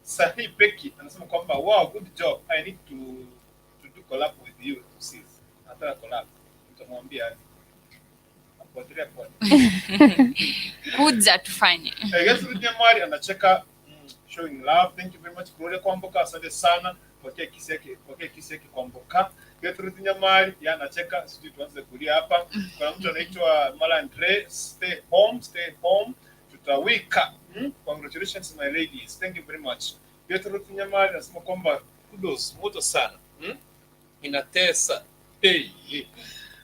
S5: Sahi Beki anasema kwamba wow, good job, I need to do collab with you sis. Nataka collab, nitamwambia aje. Afuatilia kwa
S2: Kuja tufanye.
S5: Gertrude Nyamwari anacheka showing love. Thank you very much Gloria Kwamboka, asante sana. Pokea kisi yake, pokea kisi yake Kwamboka. Gertrude Nyamwari yeye anacheka, sijui tuanze kulia hapa. Kuna mtu anaitwa Malandre, stay home, stay home. Tutawika. Congratulations my ladies. Thank you very much. Gertrude Nyamwari anasema kwamba kudos moto sana. Inatesa. Hey.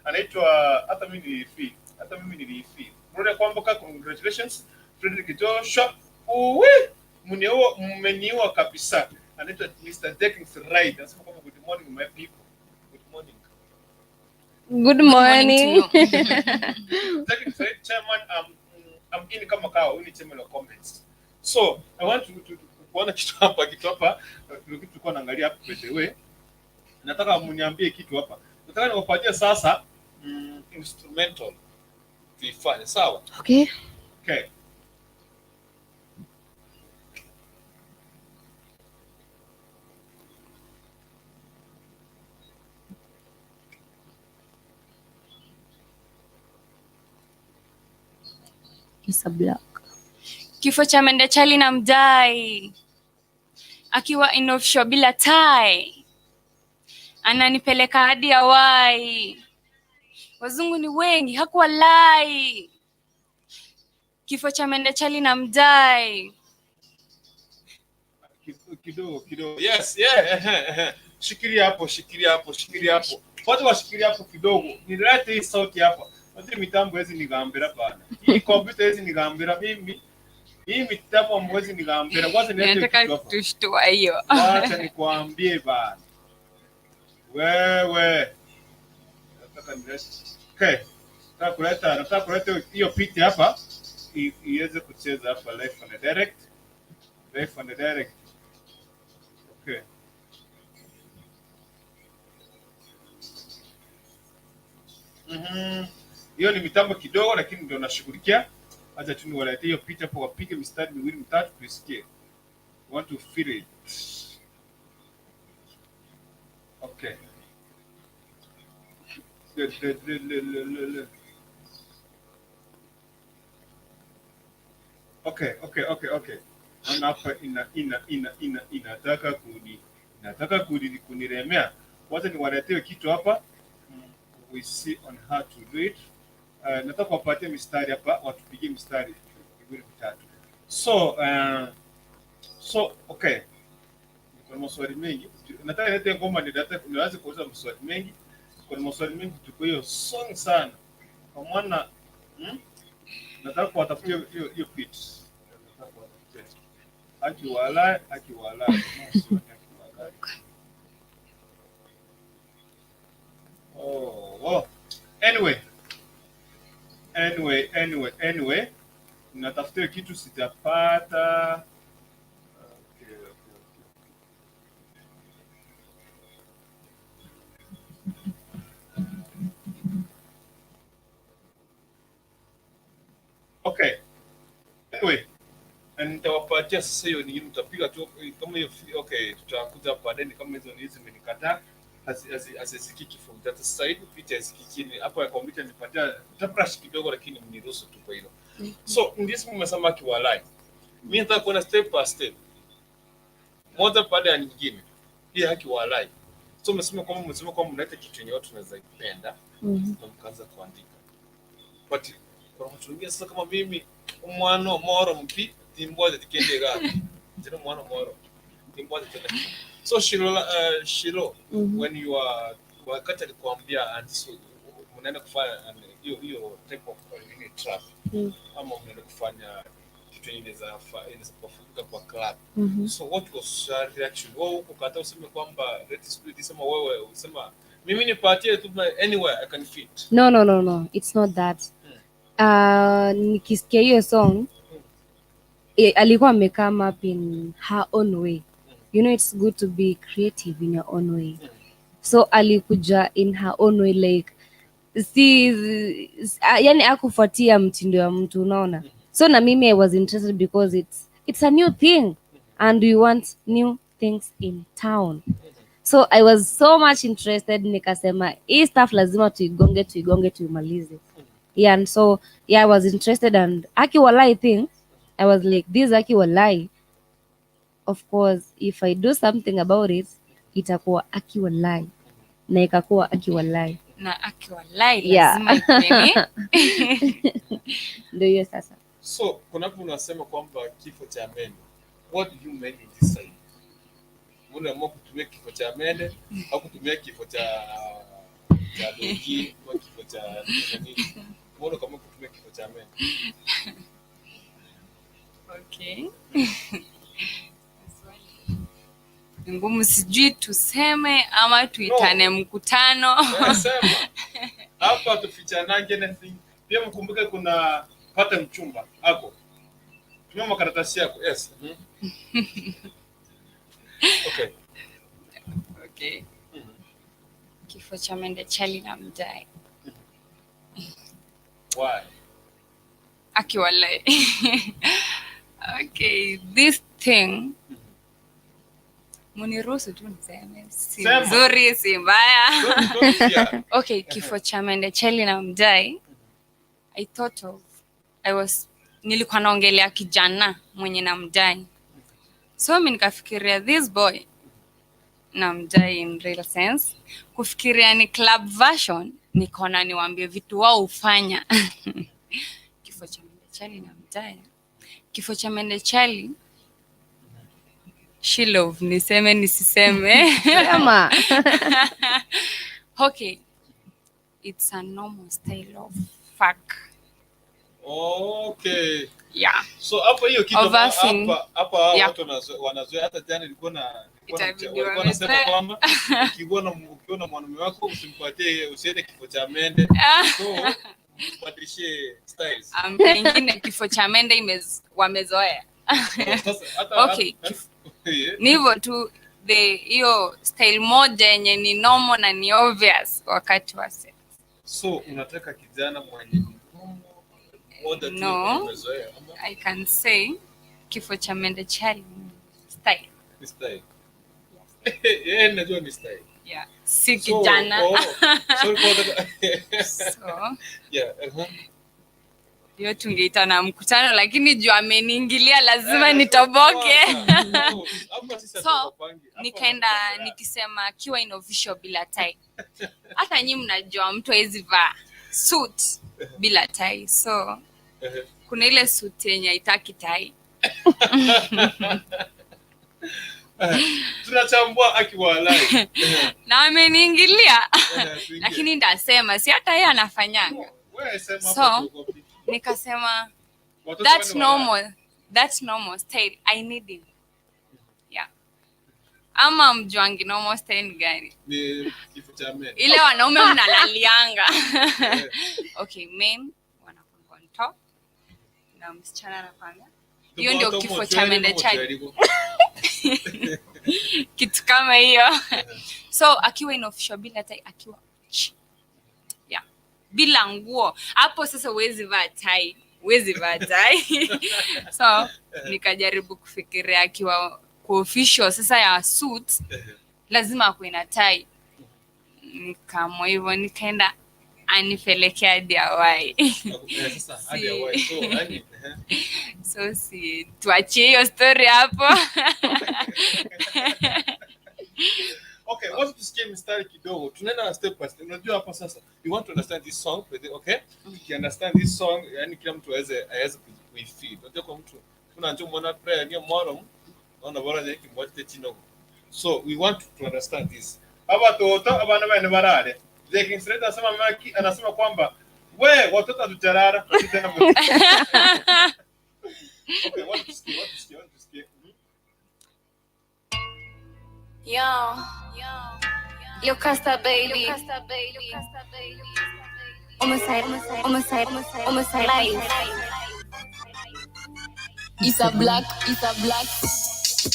S5: Anaitwa hata mimi nilifeel. Hata mimi nilifeel. Gloria Kwamboka, congratulations. Frederick Joshua, uwe mniua, mmeniua kabisa. Anaitwa Mr. Jenkins Wright. Anasema kwamba good morning my people. Good morning.
S6: Good morning.
S2: Good morning to you.
S5: Jenkins Wright, chairman, I'm in kama kawa, huyu ni chairman wa comments. So, I want to kuona kitu hapa, kitu hapa, kuna kitu tulikuwa naangalia hapa by the way. Nataka mniambie kitu hapa. Nataka niwapatie sasa instrumental tuifanye, sawa?
S6: Okay.
S5: Okay.
S6: Isa Black.
S2: Kifo cha mende chali na mdai akiwa in offshore bila tai, ananipeleka hadi Hawaii. Wazungu ni wengi, hakuwalai. Kifo cha mende chali na mdai.
S5: Kidogo kidogo. Yes, yeah. Ehe. Shikilia hapo, shikilia hapo, shikilia hapo. Watu washikilia hapo kidogo. Nilete hii sauti hapa. Watu mitambo hizi nigambira bana. Hii kompyuta hizi nigambira mimi. Hii mitambo mwezi nigambira. Kwanza nilete
S2: Nataka
S5: kitu hapa.
S2: kutushtua hiyo.
S5: Wacha nikwambie bana. Wewe. Nataka nilete. Okay. Nataka kuleta hiyo picha hapa iweze kucheza hapa live on the direct. Live on the direct. Okay. Hiyo ni mitambo kidogo lakini ndio nashughulikia. Acha tu niwaletee hiyo picha hapo, wapige mistari miwili mitatu tuisikie. Want to feel it. Okay. Le, le, le, le, le, le, le. Okay, okay, okay, okay. Naona hapa ina ina ina ina inataka kuni inataka kuni kunilemea. Wacha niwaletee kitu hapa. We see on how to do it. Nataka kuwapatia mistari hapa, watupigie mistari miwili mitatu. So okay. Kuna maswali mengi. Nataka nilete ngoma nianze kuuliza maswali mengi. Kuna maswali mengi tuko hiyo song sana. Kwa maana nataka kuwatafutia hiyo beat. Nataka kuwatafutia. Akiwala, akiwala. Akiwala. Oh. Anyway. Anyway. Natafutia kitu sitapata. Okay. Okay. Anyway, nitawapatia sasa hiyo ni mtapiga tu kama hiyo. Okay, tutakuja baadaye kama hizo ni zimenikataa. Hazisikiki from that side, picha hazisikiki hapo ya kompyuta nipatia tabrush kidogo, lakini mniruhusu tu kwa hilo. So ndisi mmesema kiwalai. Mimi nataka kuona step by step, moja baada ya nyingine. Hii haki walai. So mmesema kwamba mnaleta kitu yenye watu wanaweza ipenda na mkaanza kuandika. But kuna watu wengine sasa kama mimi umwano moro mpi timbwa tikende gapi. Tena mwana moro timbwa tena. So Shilo, when you are wakati alikuambia and so mnaenda kufanya hiyo type of nini trap ama mnaenda kufanya kitu yenye inaweza kufanyika kwa club. So what was your reaction? Wewe huko kata useme kwamba let's do this, sema wewe usema mimi nipatie tu anywhere I can fit.
S6: No. It's not that. Nikisikia hiyo song Alikuwa amecome up in her own way. You know, it's good to be creative in your own way. So alikuja in her own way, like si yani akufuatia mtindo ya mtu, unaona. So na mimi I was interested because it's a new thing and we want new things in town. So I was so much interested, nikasema hii stuff lazima tuigonge, tuigonge, tuimalize. Yeah, and so yeah, I was interested, and Aki Walai thing, I was like, this Aki Walai, of course if I do something about it, itakuwa Aki Walai, na ikakuwa Aki Walai.
S2: Na akiwalai lazima ikuwe
S6: Ndio hiyo sasa.
S5: So kuna hapo unasema kwamba kifo cha mende, what do you mean in this side? Unaamua kutumia kifo cha mende au kutumia kifo cha dogi au kifo cha nini? Mbona kama kutumia kifo cha mende?
S2: Okay. Ni ngumu, sijui tuseme ama tuitane mkutano.
S5: Wewe sema. Hapa tufichanange anything. Pia mkumbuke kuna pata mchumba ako. Tumia makaratasi yako. Yes. Okay.
S2: Okay. Kifo cha mende chali na mjai.
S5: Why?
S2: Akiwalai. Okay, this thing muniruhusu tu niseme, si
S5: Sema.
S2: nzuri si mbaya.
S5: Don't fear.
S2: Okay, kifo cha mende chali na mjai, I thought of I was nilikuwa naongelea kijana mwenye namdai, so mi nikafikiria this boy namdai in real sense, kufikiria ni club version, nikaona niwaambie vitu wao hufanya. Kifo cha mende chali na mdai, kifo cha mende chali, Shilov, niseme nisiseme?
S6: Sema.
S2: Okay, it's a normal style of fuck.
S5: Okay.
S2: Yeah.
S5: So hapo hiyo kitu
S2: Overfin.
S5: hapa hao
S2: Yeah.
S5: watu wanazoea. Hata jana nilikuwa na
S2: Itabidi
S5: walikuwa wanasema
S2: wamezoea.
S5: kwamba ukiwa na mwanamume wako usimpatie, usiende kifo cha mende. So mbadilishie styles.
S2: Pengine kifo cha mende wamezoea.
S5: Sasa hata
S2: Okay,
S5: Yeah.
S2: Ni hivyo tu, the hiyo style moja yenye ni normal na ni obvious wakati wa sex.
S5: So unataka kijana mwenye mdomo moja tu
S2: No.
S5: umezoea ama
S2: I can say kifo cha mende chali style.
S5: ni style? Eh, najua ni style.
S2: Yeah. Si
S5: So,
S2: kijana.
S5: oh, so ulikuwa unataka-
S2: So
S5: Yeah, uh-huh.
S2: hiyo tungeitana mkutano, lakini juu ameniingilia lazima nitoboke.
S5: No, hapa sisi
S2: So,
S5: hatupangi. Hapa
S2: nikaenda
S5: watu
S2: nikisema akiwa in official bila tai. Hata nyi mnajua mtu hawezi vaa suit bila tai, so kuna ile suit yenye haitaki tai.
S5: Tunachambua akiwalai.
S2: Na ameniingilia,
S5: Tuingie.
S2: lakini ndasema si hata yeye anafanyanga.
S5: Wewe sema
S2: So,
S5: hapo tuogopi.
S2: Nikasema
S5: Watoto
S2: that's
S5: wenu walai.
S2: normal, that's normal style, I need him. Yeah. Ama mjuangi normal style ni gani?
S5: Ni kifo cha mende.
S2: Ile wanaume mnalalianga. Okay, men wanakuanga on top na msichana anakwanga hiyo ndio kifo cha mende chali, kitu kama hiyo. So akiwa in official bila tai, akiwa uchi. Yeah, bila nguo, hapo sasa huwezi vaa tai, huwezi vaa tai. So nikajaribu kufikiria akiwa kwa official sasa ya suit lazima akuwe na tai. Nikaamua hivyo, nikaenda anipelekea hadi Hawaii.
S5: Sasa hadi Hawaii. So, yani,
S2: So si tuachie hiyo story hapo.
S5: Okay, wacha tusikie mstari kidogo. Tunaenda step by step. Unajua hapo sasa, you want to understand this song, okay? You understand this song, yani kila mtu aweze kuifeel. Unajua kwa mtu kuna njo mwana prayer ni moro, naona bora ni kimwache chino. So we want to understand this. Hapa toto abana bene barare. The King Street anasema maki anasema kwamba we watoto hatujarara tena. Okay, wacha tusikie, wacha tusikie, wacha tusikie.
S1: Yo, yo, Costa baby. Homicide, homicide, homicide, homicide life.
S2: It's a black, it's a black.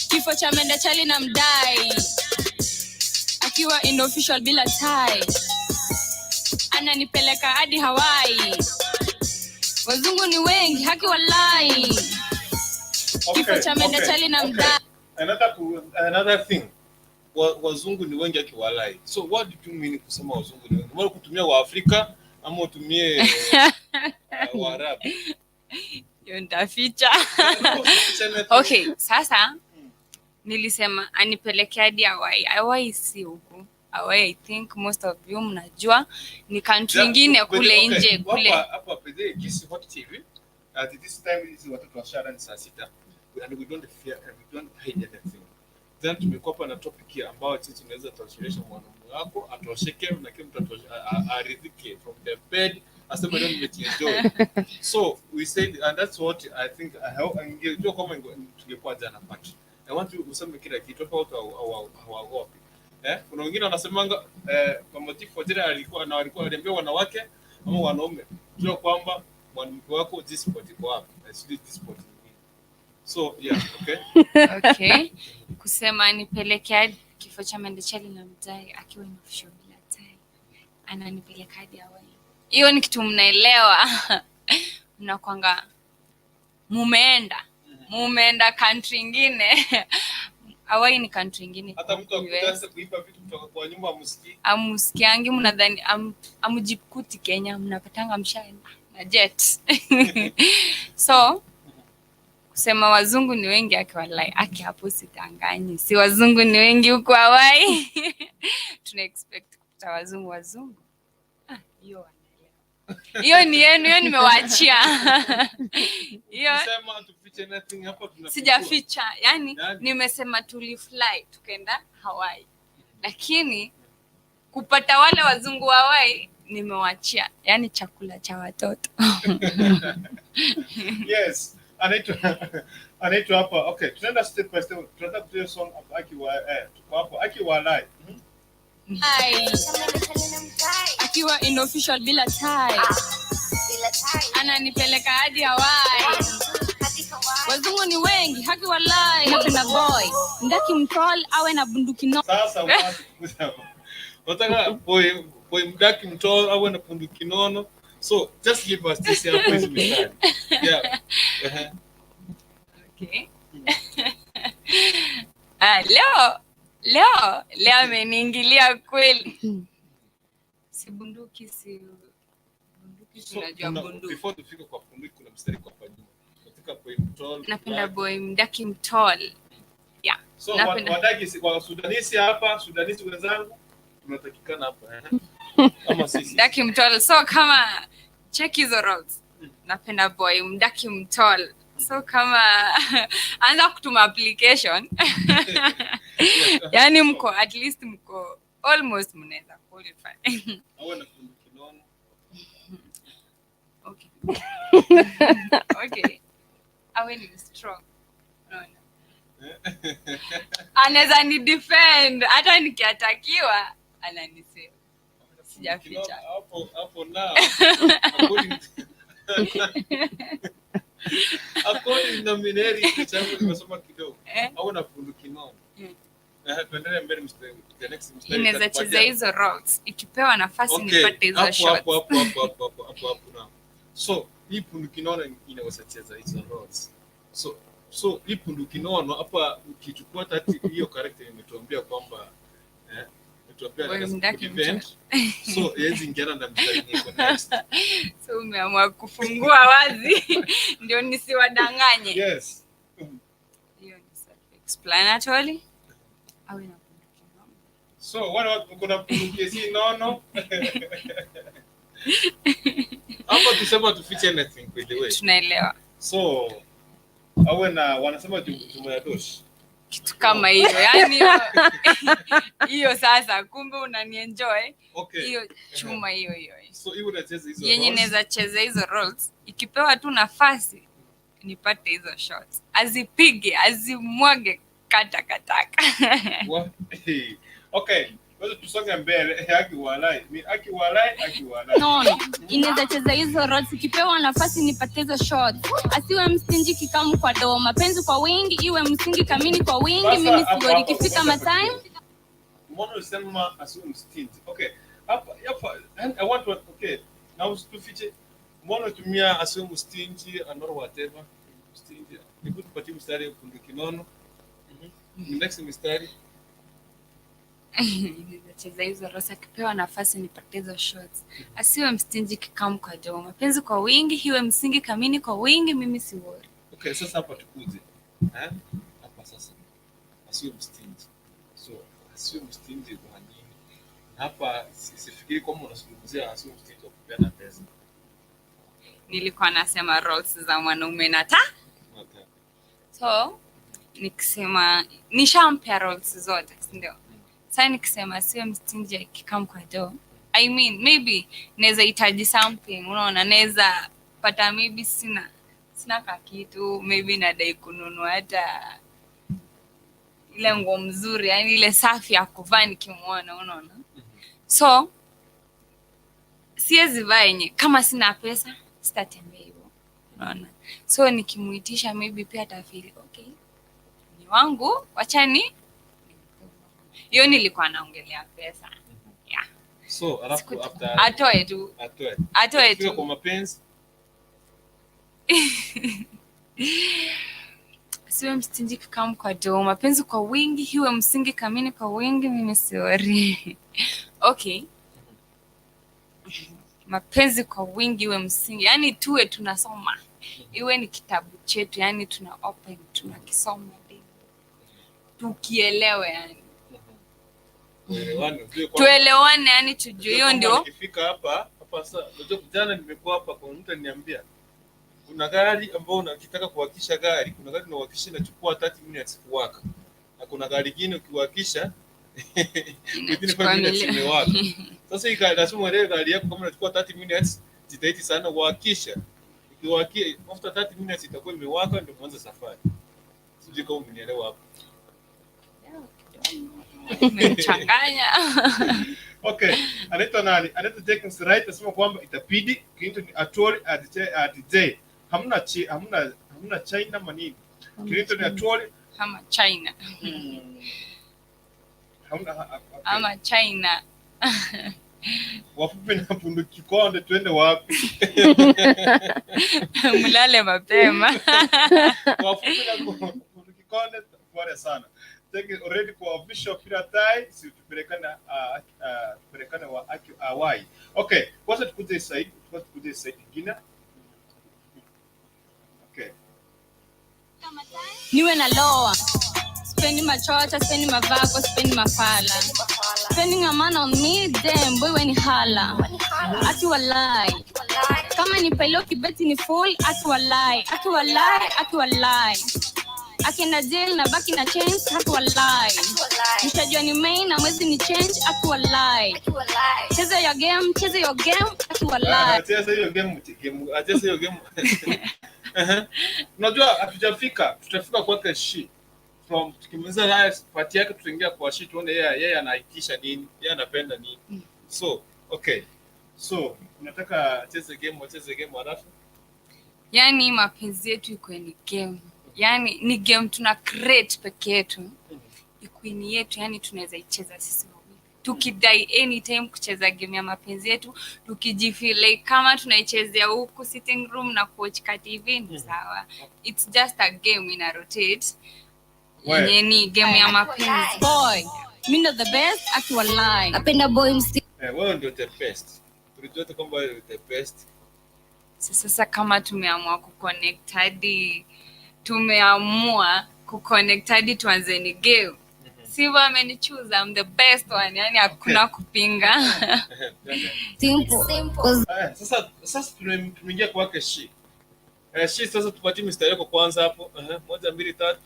S2: Kifo cha mende chali na mdai akiwa in official bila tai, ananipeleka hadi Hawaii. Wazungu ni wengi, haki walai. Kifo cha mende chali na mdai.
S5: Another thing. Wazungu ni wengi akiwalai. So what do you mean kusema wazungu ni wengi? Mbona kutumia Waafrika ama utumie Waarabu?
S2: Hiyo nitaficha. Okay, sasa nilisema anipeleke hadi Hawaii. Hawaii si huku. Hawaii, I think most of you mnajua ni country ingine kule nje kule.
S5: Hapa pede Kisii Hot TV. At this time hizi watoto wa saa 6 and we don't fear and we don't hide anything. Then tumekuwa hapa na topic ambayo sisi tunaweza toshelesha mwanaume wako atosheke na kila mtu aridhike from the bed, aseme leo nimejienjoy. So we said, and that's what I think ingejua kama tungekuwa jana, but I want you useme kila kitu hapa, watu hawaogopi. Kuna wengine wanasemanga kwa Chief Wajira alikuwa na alikuwa aliambia wanawake ama wanaume, jua kwamba mwanamke wako G-spot iko wapi. Sijui G-spot ni nini. So yeah, okay.
S2: Okay. Kusema nipeleke hadi kifo cha mende chali na mdai akiwa in official bila tai. Ananipeleka hadi Hawaii. Hiyo ni kitu mnaelewa. Mnakwanga mumeenda. Mumeenda country ingine. Hawaii ni country ingine.
S5: Hata mtu
S2: US.
S5: akutaka kuiba vitu kutoka kwa nyumba amsikii.
S2: Amusikiangi, mnadhani amujikuti Kenya, mnapatanga mshaenda na jet. So kusema wazungu ni wengi, aki walai, aki hapo sitanganyi, si wazungu ni wengi huku Hawaii. Tuna expect kupata wazungu wazungu. Ah, hiyo wanaelewa. Hiyo ni yenu, hiyo nimewaachia. Hiyo
S5: Sema tufiche nothing hapa, tunafichua.
S2: Sijaficha, yani
S5: Yani?
S2: nimesema tulifly tukaenda Hawaii, lakini kupata wale wazungu wa Hawaii nimewachia, yani chakula cha watoto.
S5: Yes, anaitwa hapa. Okay, tunaenda step by step. Tunaenda kutoa song of Aki wa tuko hapo Aki wa Lai.
S2: Hai. Akiwa in official bila tai, ananipeleka hadi Hawaii. Wazungu ni wengi, haki walai. Napenda boy ndaki mtol awe na bunduki no.
S5: Sasa watu hapa. Nataka boy mdaki mtoro au na bunduki nono. So just give us this hapo hizi mistari. Yeah.
S2: Okay. Ah, leo leo leo ameniingilia kweli. Si bunduki, si bunduki.
S5: So,
S2: Tunajua bunduki.
S5: Before tufike kwa bunduki kuna mstari kwa hapa nyuma. Nataka boy mtoro.
S2: Napenda boy mdaki mtol. Yeah.
S5: So wadaki wa Sudanisi hapa, Sudanisi wenzangu tunatakikana hapa. Kama sisi.
S2: Mdaki mtol. So kama check hizo roles. Napenda boy mdaki mtol. So kama anza kutuma application. Yani mko at least mko almost mnaweza qualify.
S5: Awe na bunduki nono.
S2: Okay. Okay. Awe ni strong. Unaona? Anaweza ni defend hata nikiatakiwa ananisave. Sijaficha.
S5: Hapo hapo now. According na Mineri changu nimesoma kidogo.
S2: Eh?
S5: Au na bunduki nono. Tuendelee mbele mstari. The next mstari.
S2: Inaweza
S5: itakupatia.
S2: cheza hizo roles ikipewa nafasi nipate hizo
S5: Hapo
S2: shots.
S5: hapo hapo hapo hapo hapo hapo hapo now. So hii bunduki nono inaweza cheza hizo roles. So hii bunduki nono hapa ukichukua tati hiyo character imetuambia kwamba imetuambia
S2: Boy
S5: anaweza
S2: mdaki
S5: kudefend. So haiwezi ingiana na mstari iko next.
S2: So umeamua kufungua wazi ndio nisiwadanganye.
S5: Yes.
S2: Hiyo ni self-explanatory. Awe na bunduki nono.
S5: So wale watu kuna bunduki si nono. Hapa tusema tufiche anything by the way.
S2: Tunaelewa.
S5: So awe na wanasema juma ya dosh.
S2: Kitu kama hiyo. Yani hiyo hiyo sasa kumbe unanienjoy.
S5: Okay.
S2: Hiyo chuma hiyo hiyo.
S5: So hiyo unacheza hizo
S2: Yenye
S5: roles.
S2: naweza cheza hizo roles ikipewa tu nafasi nipate hizo shots, azipige azimwage katakataka.
S5: Okay, Wacha tusonge mbele. Haki walai. Ni haki walai, haki walai.
S2: Nono inaweza cheza hizo roles, ikipewa nafasi nipate hizo shots. Asiwe mstingy kikamu kwa doo, mapenzi kwa wingi iwe msingi kamini kwa wingi.
S5: Sasa,
S2: Mimi
S5: hapo,
S2: siwori
S5: hapo,
S2: ikifika
S5: ngoja
S2: matime.
S5: Mbona ulisema asiwe mstingy? Okay. Hapa hapa and I want to, okay. Na usitufiche. Mbona utumia asiwe mstingy and or whatever? Mstingy. Hebu tupatie mstari kundu kinono. Next mstari.
S2: Cheza hizo roles, akipewa nafasi nipate hizo shots. Asiwe mstingy kikamu kwa doo, mapenzi kwa wingi iwe msingi kamini kwa wingi. Mimi siwori.
S5: Okay, sasa hapa tukuje. Eh? Hapa sasa. Asiwe mstingy. So, asiwe mstingy kwa nini? Na hapa sifikiri kwamba unazungumzia asiwe mstingy wa kupeana pesa.
S2: Nilikuwa nasema roles za mwanaume nata
S5: Okay.
S2: so nikisema nishampea roles zote, si ndio? Sasa nikisema siwe mstingy akikam kwa do, I mean maybe naweza hitaji something, unaona, naweza pata maybe sina kakitu, maybe nadai kununua hata ile nguo mzuri, yani ile safi ya kuvaa nikimwona, unaona. So siwezi vaa yenye kama sina pesa, sitatembea hivyo, unaona. So nikimuitisha maybe pia atafeel okay, ni wangu, wachani hiyo. Nilikuwa naongelea pesa, yeah.
S5: So, alafu after
S2: Atoe tu.
S5: Atoe.
S2: Atoe
S5: Fika
S2: tu.
S5: kwa mapenzi.
S2: Siwe mstingy kikam kwa do, mapenzi kwa wingi hiwe msingi kamini kwa wingi. Mimi siwori. Okay, mapenzi kwa wingi iwe msingi, yani tuwe tunasoma, iwe ni kitabu chetu, yani tuna open tunakisoma daily, tukielewe, yani
S5: Uelewane, ujue kwamba-
S2: tuelewane, yani tujue hiyo
S5: Ujue kwamba
S2: ndio
S5: nikifika hapa hapa sasa, unajua jana nimekuwa hapa, kuna mtu aliniambia kuna gari ambayo unakitaka kuwakisha gari, kuna gari unawakisha inachukua 30 minutes kuwaka, na kuna gari nyingine ukiwakisha within
S2: Inachukua
S5: 5 minutes
S2: milioni.
S5: imewaka. Sasa hii gari lazima uelewe gari yako kama inachukua 30 minutes, jitahidi sana uwakisha. Ukiwakia after 30 minutes itakuwa imewaka, ndio mwanze safari. Sijui kama umenielewa hapo.
S2: Umenichanganya.
S5: Okay, anaitwa nani? Anaitwa Jenkins Wright anasema kwamba itabidi Clinton Atwoli at J. Hamna chi, hamna China manini. Clinton Atwoli
S2: Ama China.
S5: Hamna okay.
S2: Ama China.
S5: Wafupi na bunduki konde twende wapi?
S2: Mlale mapema.
S5: Wafupi na bunduki konde, pole sana. Thank you already kwa official piratai, si tupelekane tupelekane wa aki awai. Okay, kwanza tukuje side, kwanza tukuje side nyingine. Okay.
S2: Niwe na loa, spendi machocha, spendi mavako, spendi mafala, spending a man on me, damn boy weni hala ati walai kama ni pelo kibeti ni full ati walai, ati walai, ati walai, akienda jail na baki na change ati walai, mshajua ni main na mwezi ni change ati walai, cheza your game, cheza your game ati walai.
S5: Ah, cheza hiyo game, game, cheza hiyo game. Unajua hatujafika, tutafika kwake shi. From tukimaliza haya part yake tutaingia kwa shi tuone yeye anaitisha nini, yeye anapenda nini. So, okay. So, unataka cheze game, wacheze game halafu
S2: Yani mapenzi yetu ikuwe ni game, yani ni game tuna create peke yetu, ikuwe ni yetu, yani tunaweza icheza sisi wawili tukidai anytime kucheza game ya mapenzi yetu, tukijifeel like kama tunaichezea huku sitting room na kuwatch ka TV ni sawa. It's just a game ina rotate yenye ni game ya mapenzi.
S1: Boy, mi ndo the best akiwalai. Napenda boy msi
S5: Eh, wewe ndio the best. Tulijua tu kwamba wewe ndio the best.
S2: Sasa kama tumeamua kuconnect hadi tumeamua kuconnect hadi tuanze ni game, sivyo? Amenichoose, I'm the best one, yani hakuna kupinga.
S1: Simple. 'Cause
S5: Eh, sasa tumeingia kwake shi. Eh, shi sasa tupatie mistari yako kwanza hapo. Moja, mbili, tatu.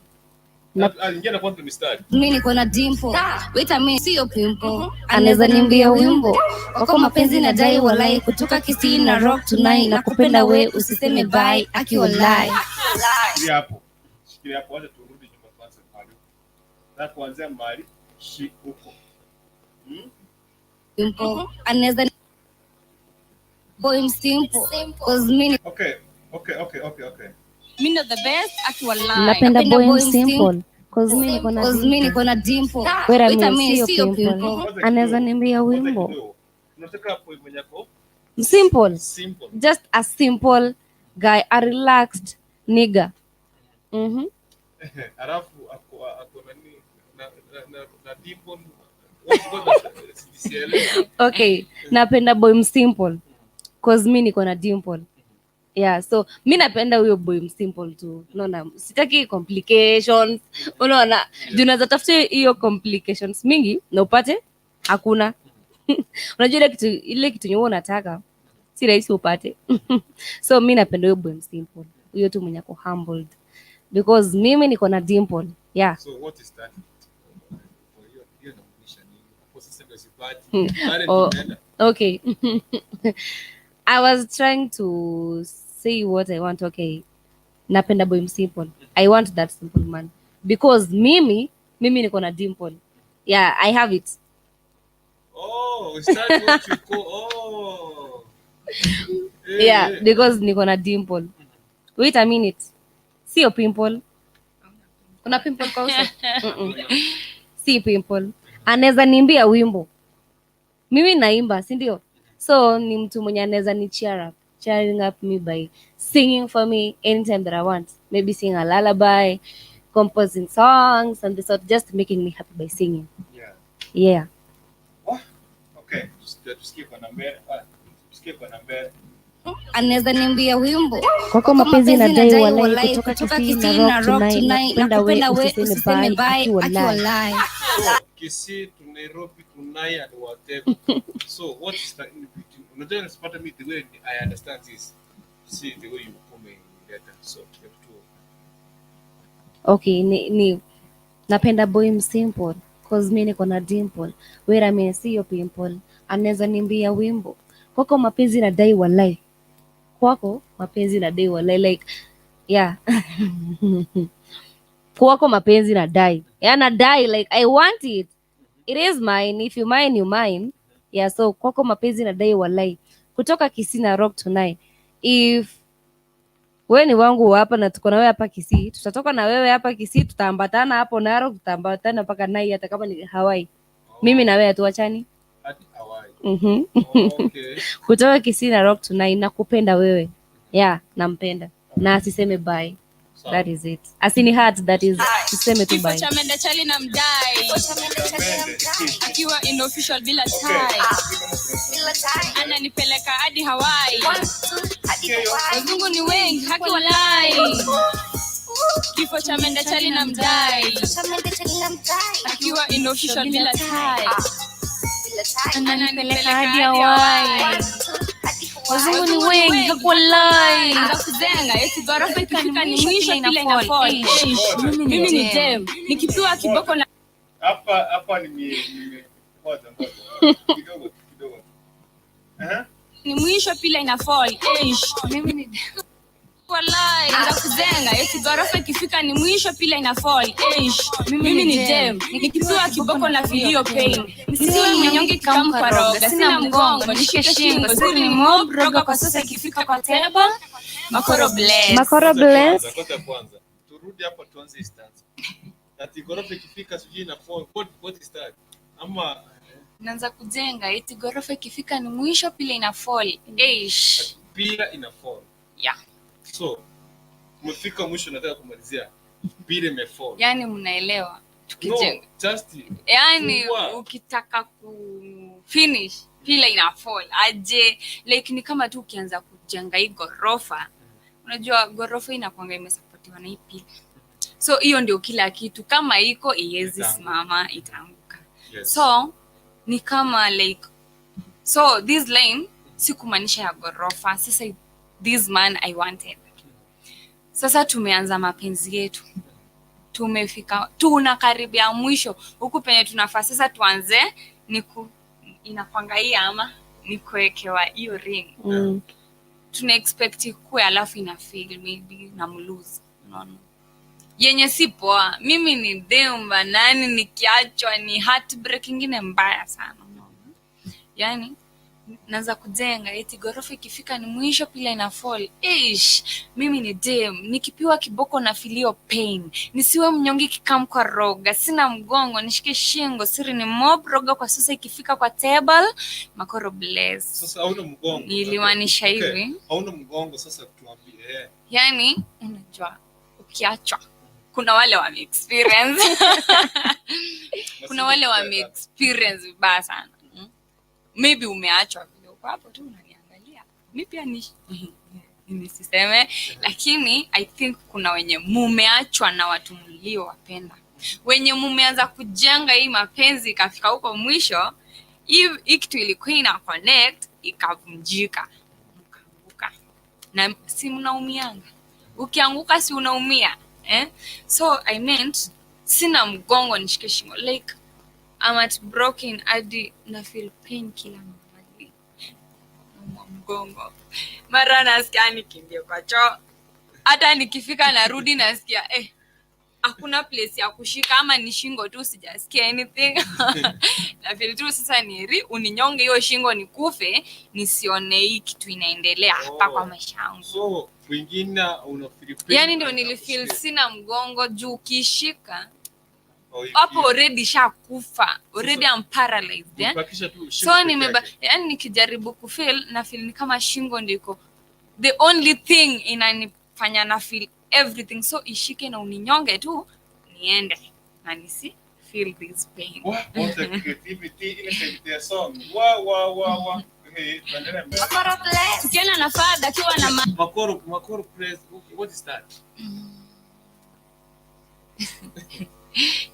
S5: Ah, ingia na kwanza mistari.
S1: Mi niko na dimple. Wait a minute, sio pimple. Anaweza nimbia wimbo wako mapenzi na dai walai, kutoka Kisii na rock tonight, na kupenda we usiseme bye akiwalai.
S5: Shikilia hapo. Shikilia hapo, wacha turudi nyuma kwanza mahali. Na kuanzia mahali shi huko.
S1: Pimple. Anaweza boy simple. Cause mi
S5: Okay.
S2: Mi ndo the best akiwalai.
S6: Napenda
S1: Napenda
S6: boy
S1: boy
S6: simple cause mi niko na
S1: cause mi
S6: dimple.
S1: niko na dimple.
S6: Wait a
S1: Wait a
S6: minute,
S1: minute,
S6: sio
S1: sio
S6: pimple.
S1: pimple.
S5: Ngoja
S6: Anaweza
S5: kidogo.
S6: niambia
S5: Ngoja
S6: wimbo
S5: kidogo. Unataka boy mwenye ako
S6: simple,
S5: simple.
S6: just a simple guy, a relaxed nigga.
S5: Alafu ako nani na dimple. What sielewi.
S6: Okay, napenda boy simple cause mi niko na dimple. Yeah, so mi napenda huyo boy simple tu, unaona, sitaki complications, unaona, juu unaweza tafuta hiyo complications mingi na upate hakuna. Unajua ile kitu yenye wewe unataka si rahisi upate. So mi napenda huyo boy simple, huyo tu mwenye ako humbled because mimi niko na dimple. Yeah.
S5: So what is that? Hiyo inamaanisha nini? Hapo sasa ndio sipati. Tayari
S6: Oh.
S5: tumeenda.
S6: Okay. I was trying to say what I want. Okay. Napenda boy simple. I want that simple man because mimi niko na dimple. Yeah, I have it.
S5: Oh, is that what you call? Oh.
S6: Yeah,
S5: Eh,
S6: because niko na dimple. Wait a minute. Sio pimple. Kuna pimple kwa uso? Mm-mm. Si pimple. Anaweza niimbia wimbo. Mimi naimba, si ndio? So ni mtu mwenye anaweza ni cheer up, cheering up me by singing for me anytime that I want. Maybe sing a lullaby, composing songs and this sort, just making me happy by singing.
S5: Yeah.
S6: Yeah.
S5: Oh, okay. Tusikie kwa nambere. Tusikie kwa nambere.
S1: Anaweza niimbia wimbo.
S6: Kwako mapenzi nadai walai
S1: walai
S6: kutoka
S1: kutoka
S6: Kisii
S1: Kisii
S6: na
S1: na
S6: Rock
S1: Rock
S6: tonight,
S1: tonight,
S6: nakupenda we
S1: nakupenda we
S6: usiseme
S1: usiseme
S6: bye
S1: bye
S6: akiwa
S1: akiwa
S6: live.
S1: live.
S5: So, Kisii to Nairobi to Nai and whatever. So what is the in between? Unajua nasipata me the way I understand this. See the way you come in later. So step two.
S6: Okay, ni napenda boy simple cause mi niko na dimple. Wait a minute, sio pimple. Anaweza niimbia wimbo. Kwako mapenzi nadai walai. Kwako mapenzi nadai walai, like yeah. Kwako mapenzi nadai. Yeah, nadai like I want it. It is mine. If you mine, you mine. Yeah, so kwako mapenzi nadai walai. Kutoka Kisii na Rock tonight. If wewe ni wangu wa hapa na tuko na wewe hapa Kisii, tutatoka na wewe hapa Kisii, tutaambatana hapo Narok, tutaambatana mpaka Nai, hata kama ni Hawaii. Mimi na wewe hatuachani.
S5: Hadi Hawaii. Oh, okay.
S6: Kutoka Kisii na Rock tonight, nakupenda wewe. Yeah, nampenda. Na asiseme bye.
S5: Sawa.
S6: That is it. Asini heart, that is tuseme tu
S2: Kifo
S6: bye.
S2: cha mende chali na mdai akiwa in official bila tie, ananipeleka hadi Hawaii. Wazungu ni wengi haki walai. Kifo cha mende chali na mdai akiwa in official bila tie, ananipeleka hadi Hawaii.
S6: Wazungu ni wengi haki walai.
S2: Za kuzenga eti ghorofa ikifika ni mwisho pila ina fall. Eish, mimi ni dem nikipewa kiboko na
S5: Hapa nime ngoja ngoja. Kidogo kidogo.
S2: Ni mwisho pila ina fall. Eish, mimi ni walai za kuzenga eti ghorofa ikifika ni mwisho pila ina fall. Eish, mimi ni dem nikipewa kiboko na filio pain. Nisiwe mnyonge kikampa roga, sina mgongo nishike shingo, siri ni mob roga kwa sasa ikifika kwa table. Makoro bless.
S6: Makoro
S5: Ngoja
S6: bless.
S5: kwanza, ngoja kwanza. Turudi hapa tuanze instance. Ati ghorofa ikifika sijui ina fall. What is that? Ama
S2: Naanza kujenga eti ghorofa ikifika ni mwisho pila ina fall. Eish.
S5: Pila ina fall.
S2: Yeah.
S5: So umefika mwisho, nataka kumalizia. Pila imefall.
S2: Yani mnaelewa
S5: No,
S2: tukijenga.
S5: just
S2: Yani
S5: Fungua.
S2: ukitaka ku finish pila ina fall aje, like ni kama tu ukianza kujenga hii ghorofa, unajua ghorofa inakwanga imesapotiwa na hii pila, so hiyo ndio kila kitu, kama iko iwezi
S5: Itaanguka.
S2: simama, itaanguka.
S5: Yes.
S2: So ni kama like, so this line si kumaanisha ya ghorofa. Sasa this man I wanted, sasa tumeanza mapenzi yetu, tumefika tunakaribia mwisho huku penye tunafaa sasa tuanze ni inakwanga hii ama ni kuwekewa hiyo ring. Tuna expect ikue, alafu ina fail, maybe na mlose, unaona? Yenye si poa. Mimi ni demba nani, nikiachwa ni heartbreak ingine mbaya sana, unaona? Yani naanza kujenga eti ghorofa ikifika ni mwisho pila ina fall. Ish, mimi ni dem nikipiwa kiboko na filio pain, nisiwe mnyonge kikam kwa roga, sina mgongo nishike shingo, siri ni mob roga kwa sasa ikifika kwa table makoro bless.
S5: Sasa hauna mgongo.
S2: Nilimaanisha
S5: Okay.
S2: hivi.
S5: Hauna mgongo sasa tuambie.
S2: Yani unajua ukiachwa kuna wale wame experience kuna wale wame experience vibaya sana. Maybe umeachwa vile uko hapo tu unaniangalia, mi pia ni nisiseme, lakini I think kuna wenye mumeachwa na watu mliowapenda, wenye mumeanza kujenga hii mapenzi ikafika huko mwisho, hii kitu ilikuwa ina connect ikavunjika, mkaanguka, na si mnaumianga ukianguka, si unaumia, eh? So I meant sina mgongo nishike shingo, like I'm at broken hadi na feel pain kila mahali, naumwa mgongo, mara nasikia nikimbie kwa choo, hata nikifika narudi nasikia hakuna place ya kushika, ama ni shingo tu sijasikia anything. Na feel tu sasa ni uninyonge hiyo shingo nikufe, nisione hii kitu inaendelea hapa kwa maisha yangu.
S5: So wengine una feel pain.
S2: Yani ndio nilifeel sina mgongo juu ukishika hapo already shakufa, already I'm paralyzed, eh?
S5: Ubakisha tu shingo
S2: So
S5: peke yake.
S2: yani nikijaribu kufeel na feel ni kama shingo ndio iko the only thing inanifanya na feel everything, so ishike na uninyonge tu niende na nisi feel this pain.
S5: What a creativity ile creativity ya song. Wa wa wa wa. Okay, tuendelee mbele.
S2: Tukienda na father akiwa na
S5: Makoro press. Okay, what is that?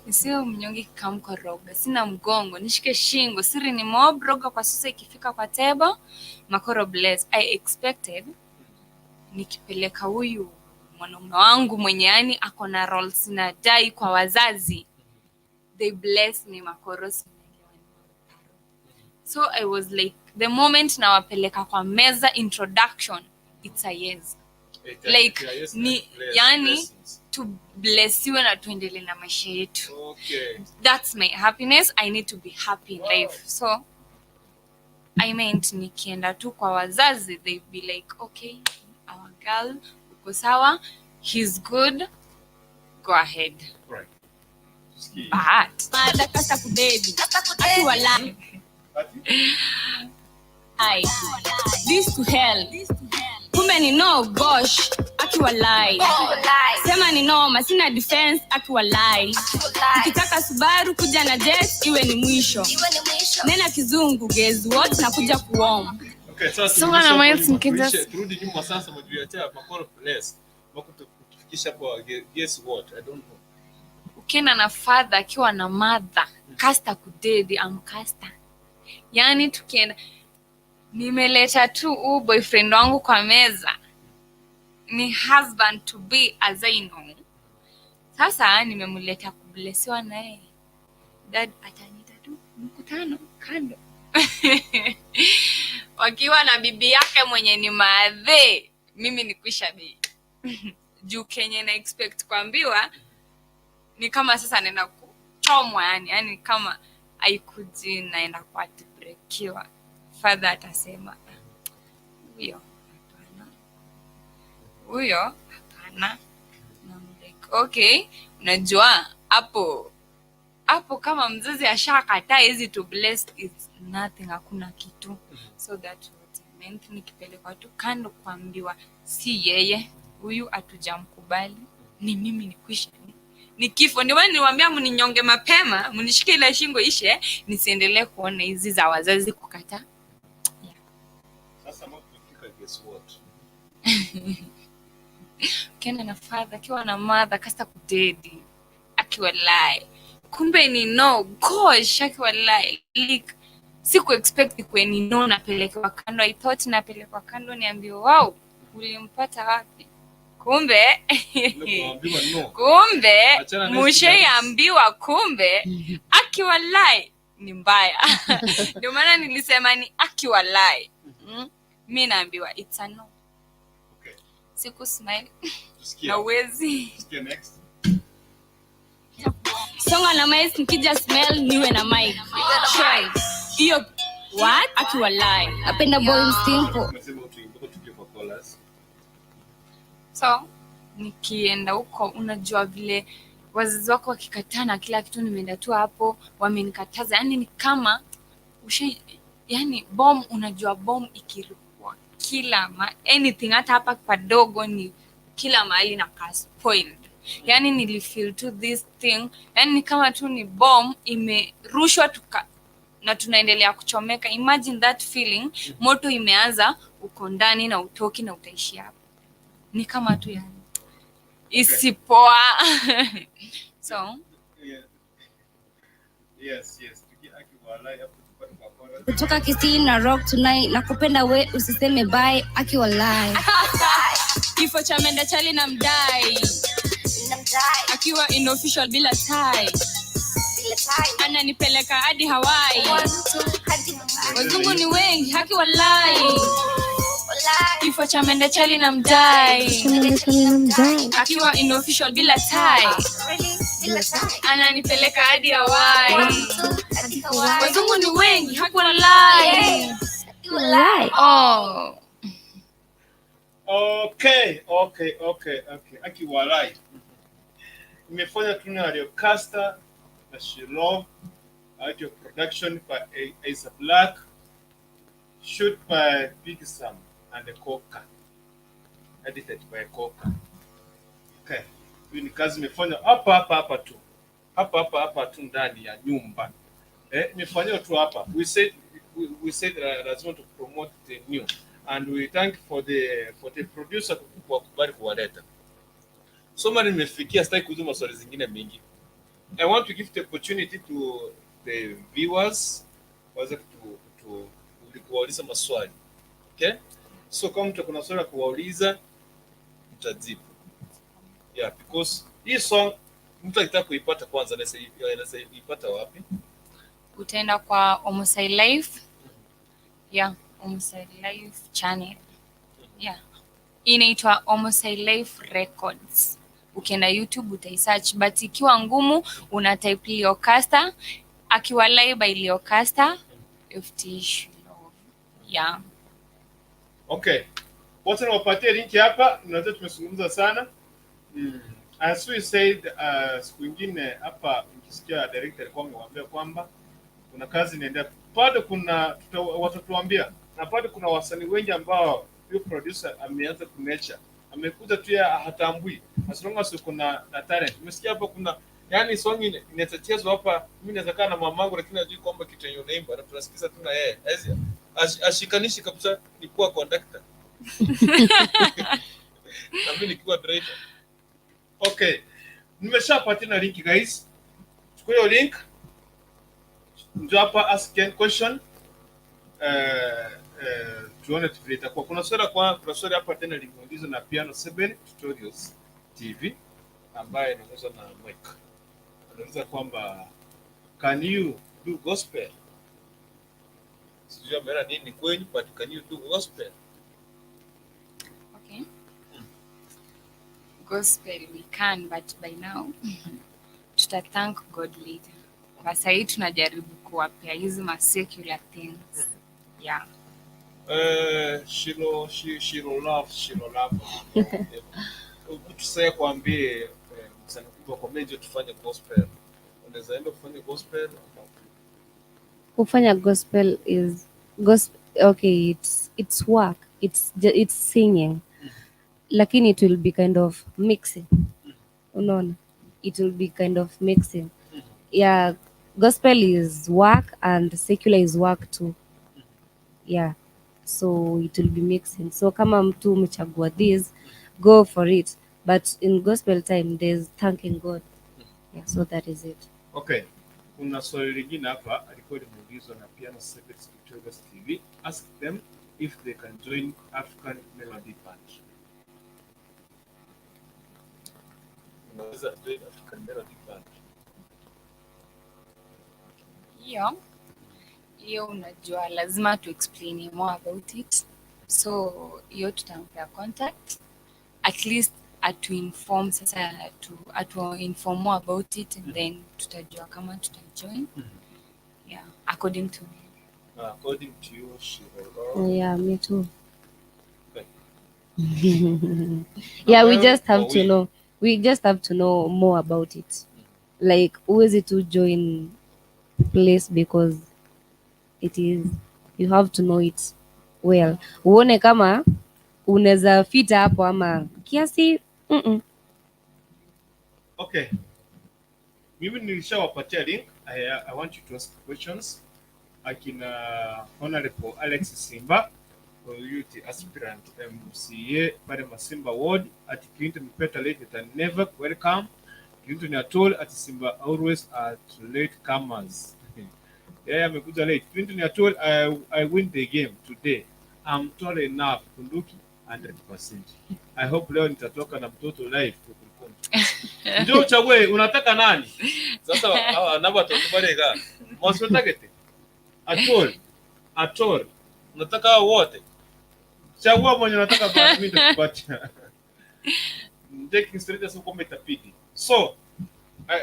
S2: Nisiwe mnyonge kikamkoroga, sina mgongo nishike shingo, siri ni mob roga kwa sasa ikifika kwa table makoro bless. I expected nikipeleka huyu mwanaume wangu mwenye yani ako na roles na dai kwa wazazi, they bless me makoro. So I was like the moment nawapeleka kwa meza introduction, it's a yes. Like,
S5: yes,
S2: ni
S5: bless,
S2: yani
S5: blessings.
S2: Tublessiwe na tuendelee na maisha yetu.
S5: Okay.
S2: That's my happiness. I need to be happy in life. So I meant nikienda tu kwa wazazi they be like okay, our girl uko sawa, he's good, go ahead.
S5: Right. Tusikie.
S2: But
S7: Mada kasa kudedi akiwa lie this to hell, kumbe ni no gosh akiwa lie, sema ni noma, sina defense akiwa lie, ukitaka Subaru kuja na jet iwe ni mwisho, nena kizungu guess what na kuja kuomba.
S5: Okay, sasa
S8: So
S5: turudishe
S8: wana
S5: hapo
S8: Miles
S5: nyuma.
S8: Mkinza-
S5: Turudi nyuma sasa mjuacha makoro bless. Mako tufikisha kwa guess what? I don't know.
S2: Ukienda na father akiwa na mother kasta kudedi amkasta, yani tukienda nimeleta tu huu boyfriend wangu kwa meza, ni husband to be as I know. Sasa nimemleta kublesiwa naye, dad ataniita tu mkutano kando wakiwa na bibi yake mwenye ni maadhe, mimi ni kwisha bei juu kenye na expect kuambiwa ni kama sasa naenda kuchomwa, yani kama haikuji naenda kuatibrekiwa. Father atasema huyo hapana, huyo hapana. Na I'm like, okay, unajua hapo hapo kama mzazi ashakataa hizi to bless is nothing, hakuna kitu. So that what I meant, nikipelekwa tu kando kuambiwa si yeye huyu, hatujamkubali, ni mimi nikwisha ni kifo. Ndio maana niliwaambia mninyonge mapema, mnishike ile shingo ishe, nisiendelee kuona hizi za wazazi kukataa.
S5: Sasa mako tumefika guess what?
S2: Ukienda na father akiwa na mother kasta kudedi akiwa lie, kumbe ni no gosh akiwa lie, like siku expect kwe ni no, napelekewa kando. I thought napelekwa kando niambiwe wow, ulimpata wapi? Kumbe
S5: Ile kuambiwa no.
S2: kumbe
S5: Achana na hizi
S2: mushaiambiwa, kumbe akiwa lie ni mbaya. Ndio maana nilisema ni akiwa lie. Mi naambiwa it's a no.
S5: Okay.
S2: Siku smile
S5: Tusikie.
S2: na uwezi
S5: Tusikie next.
S2: Songa na mic, nikija smell niwe na mic. Try hiyo what akiwalai.
S1: Napenda boy simple.
S5: Umesema utuimbe tuje kwa chorus.
S7: So nikienda huko, unajua vile wazazi wako wakikataa na kila kitu, nimeenda tu hapo wamenikataza, yani ni kama ushe, yani bomb, unajua bomb ikirukwa kila anything, hata hapa padogo ni kila mahali na ka spoiled. Yani nilifeel to this thing, yani ni kama tu ni bomb imerushwa tuka na tunaendelea kuchomeka. Imagine that feeling, moto imeanza, uko ndani na utoki na utaishi hapo, ni kama tu yani isipoa. So
S5: Yeah. Yes. Tuki akiwalai hapo tupate kwa chorus.
S1: Kutoka Kisii na rock tonight, nakupenda we usiseme bye akiwalai.
S2: Kifo cha menda chali na mdai, akiwa in official bila tie, ananipeleka hadi Hawaii. Wazungu ni wengi, haki walai. Kifo cha mende chali na mdai, akiwa in official bila tie, ananipeleka hadi Hawaii. Wazungu ni wengi, haki walai. Oh.
S5: Okay. Akiwalai. Imefanya tuna Leocastor na Shilov, audio production by Asa Black, shoot by Big Sam and the Coca, edited by Coca. Okay. Hii ni kazi imefanywa hapa hapa hapa tu. Hapa hapa hapa tu ndani ya nyumba. Eh, imefanywa tu hapa. We said lazima to promote the new and we thank for the producer kwa kukubali kuwaleta. So mara nimefikia, sitaki kuuliza maswali zingine mingi. I want to give the opportunity to the viewers waweze kuwauliza maswali. Okay? So kama mtu kuna swali la kuwauliza mtajibu. Yeah, because hii song mtu akitaka kuipata kwanza anaweza ipata wapi?
S7: Utaenda kwa Omosai Life, yeah, Omosai Life channel, yeah, inaitwa Omosai Life Records. Ukienda YouTube utaisearch, but ikiwa ngumu una type Leocastor akiwa live by Leocastor FT Shilov. Yeah.
S5: Okay. Wote niwapatie link hapa, unajua tumezungumza sana. As we said, siku ingine hapa mkisikia director alikuwa amewaambia kwamba kuna kazi inaendelea. Bado kuna watatuambia, na bado kuna wasanii wengi ambao huyo producer ameanza kunature. Amekuja tu ya hatambui. As long as uko na talent. Umesikia hapa kuna yani song inaweza chezwa hapa, mimi naweza kaa na mamangu lakini hajui kwamba kitu yenye unaimba na tunasikiza tu na yeye. Ashikanishi kabisa ni kuwa conductor. Na mimi nikiwa driver. Okay. Nimeshapatia na link, guys. Chukua hiyo link. Njoo hapa ask Ken question. Tuone vile itakuwa. Kuna swali hapa tena limeulizwa na Piano 7 Tutorials TV ambaye inaongozwa na Mike. Anauliza kwamba can you do gospel? Sijui ameona nini kwenyu, but can you do gospel?
S7: Okay, gospel we can, but by now tuta thank God later. Kwa sahii tunajaribu kuwapea hizi ma secular things, yeah.
S5: Shilo, Shilo love, Shilo love. Mtu sasa kuambie msanii mkubwa kwa mejo tufanye gospel. Unaweza enda kufanya gospel ama
S6: Kufanya gospel is gospel, okay, it's work, it's singing, lakini it will be kind of mixing, unaona, it will be kind of mixing. Yeah, gospel is work and secular is work too. Yeah, so it will be mixing. So kama mtu umechagua this, go for it, but in gospel time there's thanking God. Yeah, so that is it.
S5: Okay. Kuna swali lingine hapa alikuwa limeulizwa na Piano 7 Tutorials TV. Ask them if they can join African Melody Band. Unaweza join African Melody Band?
S7: Hiyo hiyo unajua lazima tu explain more about it, so hiyo tutampea contact at least.
S2: Atuinform sasa, atu inform more about it and then tutajua kama tutajoin. Yeah, according to me.
S5: According to you, Shiro.
S6: Yeah, me too.
S5: Okay.
S6: Yeah, we
S5: Well,
S6: just have
S5: or
S6: to
S5: we.
S6: know. We just have to know more about it. Like, huwezi tu join place because it is, you have to know it well. Uone kama unaweza fit hapo ama kiasi.
S5: Okay. Mimi nilishawapatia link. I want you to ask questions. Akina Honorable Alex Simba, youth aspirant MCA pale Masimba Ward, at Clinton better late than never. Welcome. Clinton Atol at Simba always at late comers. Yeah, amekuja late. Clinton Atol, I win the game today. I'm tall enough. Bunduki 100%. I hope leo nitatoka na mtoto live kukulikonto. Njoo uchague unataka nani? Sasa hawa nabo tukubaleka. Mwaso target. Atol. Atol. Unataka hao wote? Chagua mwenye unataka, basi mimi nitakupatia. Taking straight sio kwamba itapidi. So,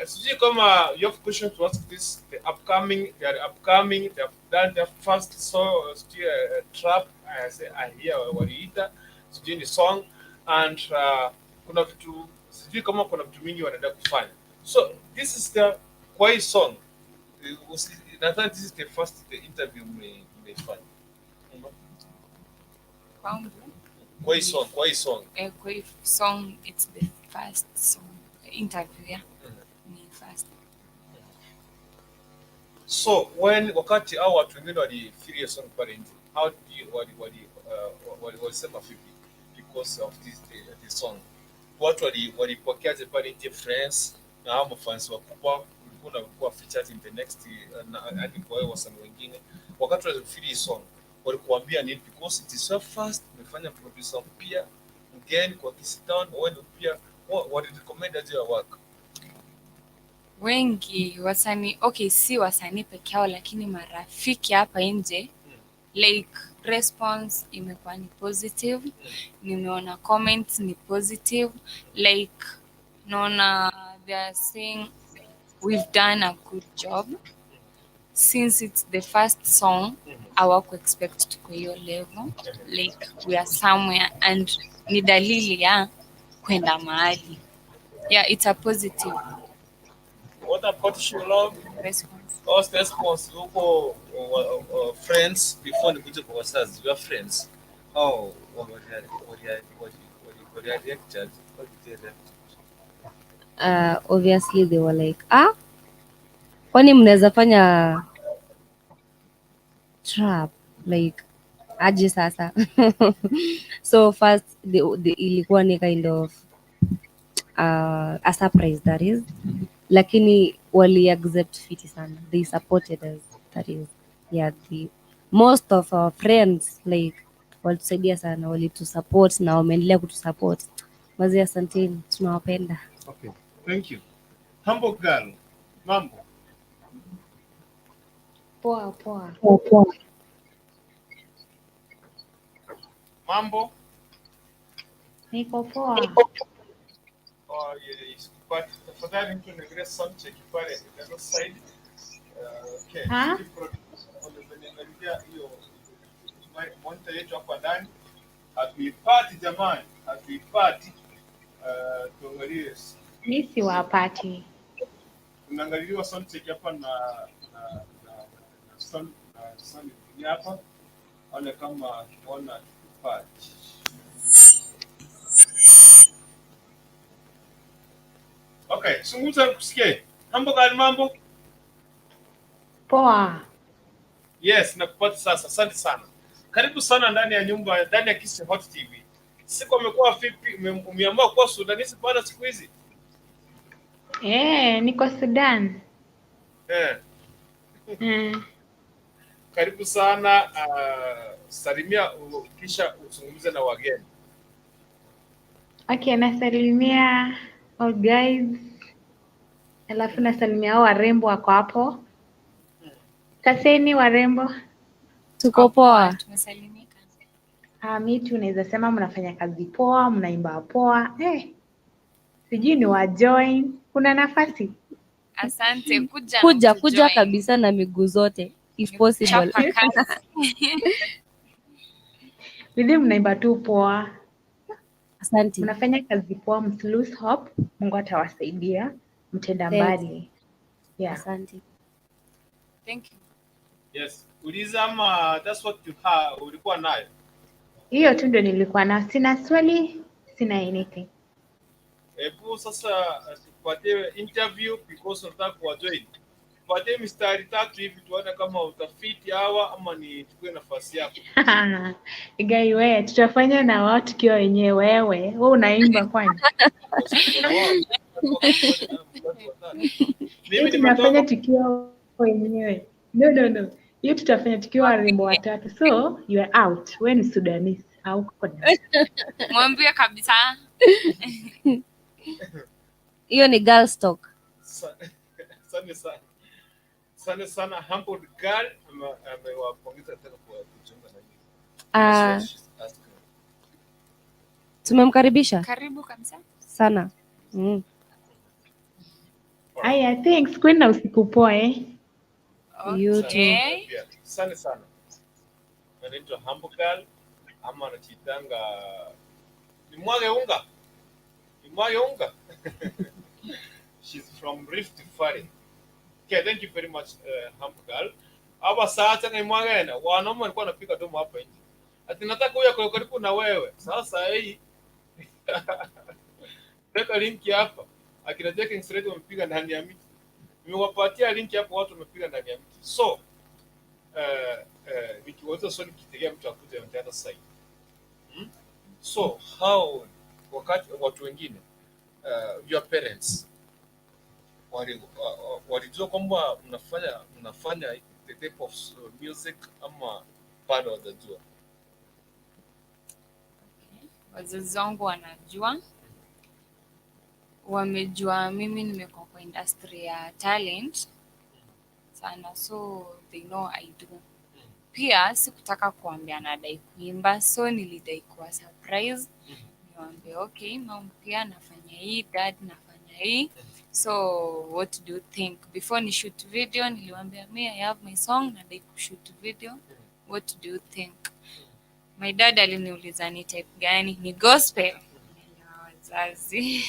S5: sijui kama you have question to ask this, the upcoming, they are upcoming, they have done their first, so sijui trap, I say, I hear waliita sijui ni song, and kuna vitu, sijui kama kuna vitu mingi wanaenda kufanya. So this is the, kwa hii song, nadhani this is the first, the interview mmeifanya
S2: Kwangu
S5: kwa hii song.
S2: Eh, kwa hii song it's the first song interview, yeah, ni first.
S5: So when, wakati hao watu wengine walifeel hiyo song pale nje, how did you, wali walisema vipi because of this song? Watu walipokeaje pale nje, friends na hao mafans wakubwa ulikuwa unakuwa featured in the next, na hadi kwa wao wasanii wengine, wakati walifeel hii song walikuambia nini? Because it is so fast, umefanya producer mpya mgeni kwa Kisii Town, wewe pia wali recommend aje your work?
S2: Wengi wasanii, okay, si wasanii peke yao, lakini marafiki hapa nje, like response imekuwa ni positive. Nimeona comments ni positive, like naona they are saying we've done a good job since it's the first song. Hawaku expect tuko hiyo level. Like we are somewhere and ni dalili ya kwenda mahali. Yeah, it's a positive
S5: What about you, Love?
S2: Response.
S5: What's the response huko, friends, before nikuje kwa wazazi, your friends, how wali react? What did they react?
S6: Obviously they were like, "Ah, kwani mnaweza fanya trap like aje sasa?" So first ilikuwa ni kind of a surprise, that is, lakini wali accept fiti sana. They supported us, that is, yeah, the most of our friends like walitusaidia sana, walitusupport na wameendelea kutusupport. Mazee, asanteni, tunawapenda.
S5: Okay, thank you. Humble girl, mambo?
S8: Poa poa.
S5: Mambo?
S8: Niko poa.
S5: Oh, yeah, sikupati. Tafadhali mtu niangalie sound check pale the other side. Okay.
S8: Ha?
S5: Niangalia hiyo monitor yetu hapa ndani. Hatuipati jamani, hatuipati. Tuangalie.
S8: Mi siwapati.
S5: Tunaangaliliwa sound check hapa na sound engineer hapa. Ona kama tunaona tupati. Okay, zungumza kusikie. Mambo gani, mambo?
S8: Poa.
S5: Yes, nakupata sasa. Asante sana. Karibu sana ndani ya nyumba, ndani ya Kisii Hot TV. Siku amekuwa vipi? Umeamua kuwa Sudanese bwana siku hizi?
S8: Eh, niko Sudan.
S5: Karibu sana. Salimia kisha uzungumze na wageni.
S8: Okay, nasalimia all guys. Alafu nasalimia hao warembo wako hapo. Kaseni warembo.
S6: Tuko poa.
S2: Tumesalimika.
S8: Ah, mi tu naweza sema mnafanya kazi poa, mnaimba poa. Eh, Sijui ni wa join. Kuna nafasi?
S7: Asante, kuja na
S6: Kuja kuja
S7: utujoin.
S6: kabisa na miguu zote if possible.
S7: Chapa kazi.
S8: Bidhi mnaimba tu poa.
S6: Asante.
S8: Mnafanya kazi poa, msi lose hope. Mungu atawasaidia. Mtenda
S6: Thanks.
S8: mbali. Yeah.
S6: Asante.
S7: Thank you.
S5: Yes, uliza ama that's what you have, ulikuwa nayo.
S8: Hiyo tu ndio nilikuwa nayo. Sina swali, sina anything.
S5: Hebu sasa tupatie interview because unataka kuwajoin. Tupatie mistari tatu hivi tuone kama utafiti hawa ama nichukue nafasi yako.
S8: Gai we, tutafanya na wao tukiwa wenyewe. Wewe, wewe unaimba kwani? Hiyo
S5: Mimi
S8: tunafanya
S5: nimetoka
S8: tukiwa wenyewe. No, no, no. Hiyo tutafanya tukiwa warembo watatu. So, you are out. Wewe ni Sudanese. Hauko na.
S7: Mwambie kabisa.
S6: Hiyo ni girls talk.
S5: Asante sana. Asante sana humble girl amewapongeza tena kwa kujiunga na nyinyi.
S6: Ah,
S5: That's what she's asking.
S6: tumemkaribisha
S7: Karibu kabisa.
S6: sana. Mm.
S8: Aya, thanks. Kwenda na usiku poa eh.
S6: You too.
S7: Okay.
S5: Pia, asante sana. Anaitwa humble girl ama anachitanga nimwage unga. Nimwage unga. She's from Rift Valley. Okay, thank you very much humble girl. Hapa sasa nimwage na wanaume walikuwa wanapika domo hapa nje. Ati nataka huyo kwa karibu na wewe. Sasa hii weka linki hapa. Akina Jack Straight wamepiga ndani ya miti. Nimewapatia linki hapo watu wamepiga ndani ya miti. So, nikiwauliza swali kitegea mtu akuje on the other side. Hmm? So, how wakati watu wengine your parents walijua kwamba mnafanya the type of music ama bado hawajajua?
S7: Wazazi wangu wanajua, wamejua mimi nimekuwa kwa industry ya talent sana, so they know I do. Pia sikutaka kuambia nadai kuimba, so nilidai kuwa surprise, niwaambie okay, mom pia nafanya hii, dad nafanya hii, so what do you think? Before ni shoot video niliwaambia me I have my song, nadai kushoot video, what do you think? My dad aliniuliza ni type gani, ni gospel. Niliwa wazazi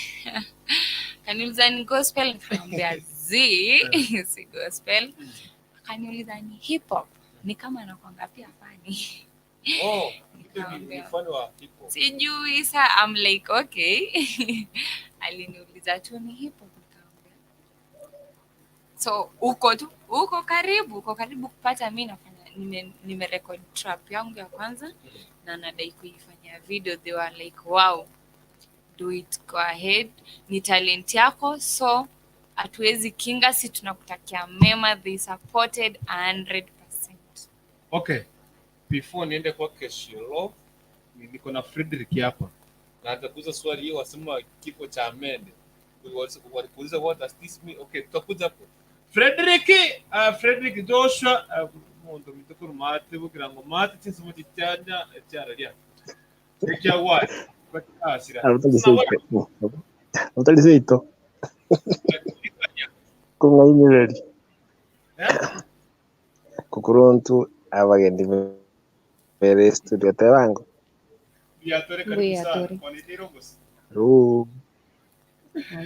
S7: kaniuliza ni gospel, nikamwambia zi si gospel. Akaniuliza ni hip hop, ni kama anakuanga pia fani.
S5: Oh, ni fan wa hip hop.
S7: Sijui sa I'm like okay. Aliniuliza tu ni hip hop, nikamwambia so uko tu uko karibu kupata. Mi nafanya nimerecord trap yangu ya kwanza na nadai kuifanyia video. They were like wow, do it, go ahead, ni talent yako, so hatuwezi kinga, si tunakutakia mema. They supported 100%.
S5: Okay, before niende kwake Shilo, niko na Frederick hapa na atakuuliza swali hiyo, wasema kifo cha amende. Walikuuliza what does this mean? Okay, tutakuja hapo. Frederick, Frederick Joshua, mundu mitukuru mate bugira ngo mate chinsomo chichanya cyararia. Ekya wa. Asira.
S9: Utaliseito. Kung'ainyereri. Kukuruntu abagendi mbere studio tebango.
S5: Yatore karibu sana. Kwa gusa.
S9: Ru.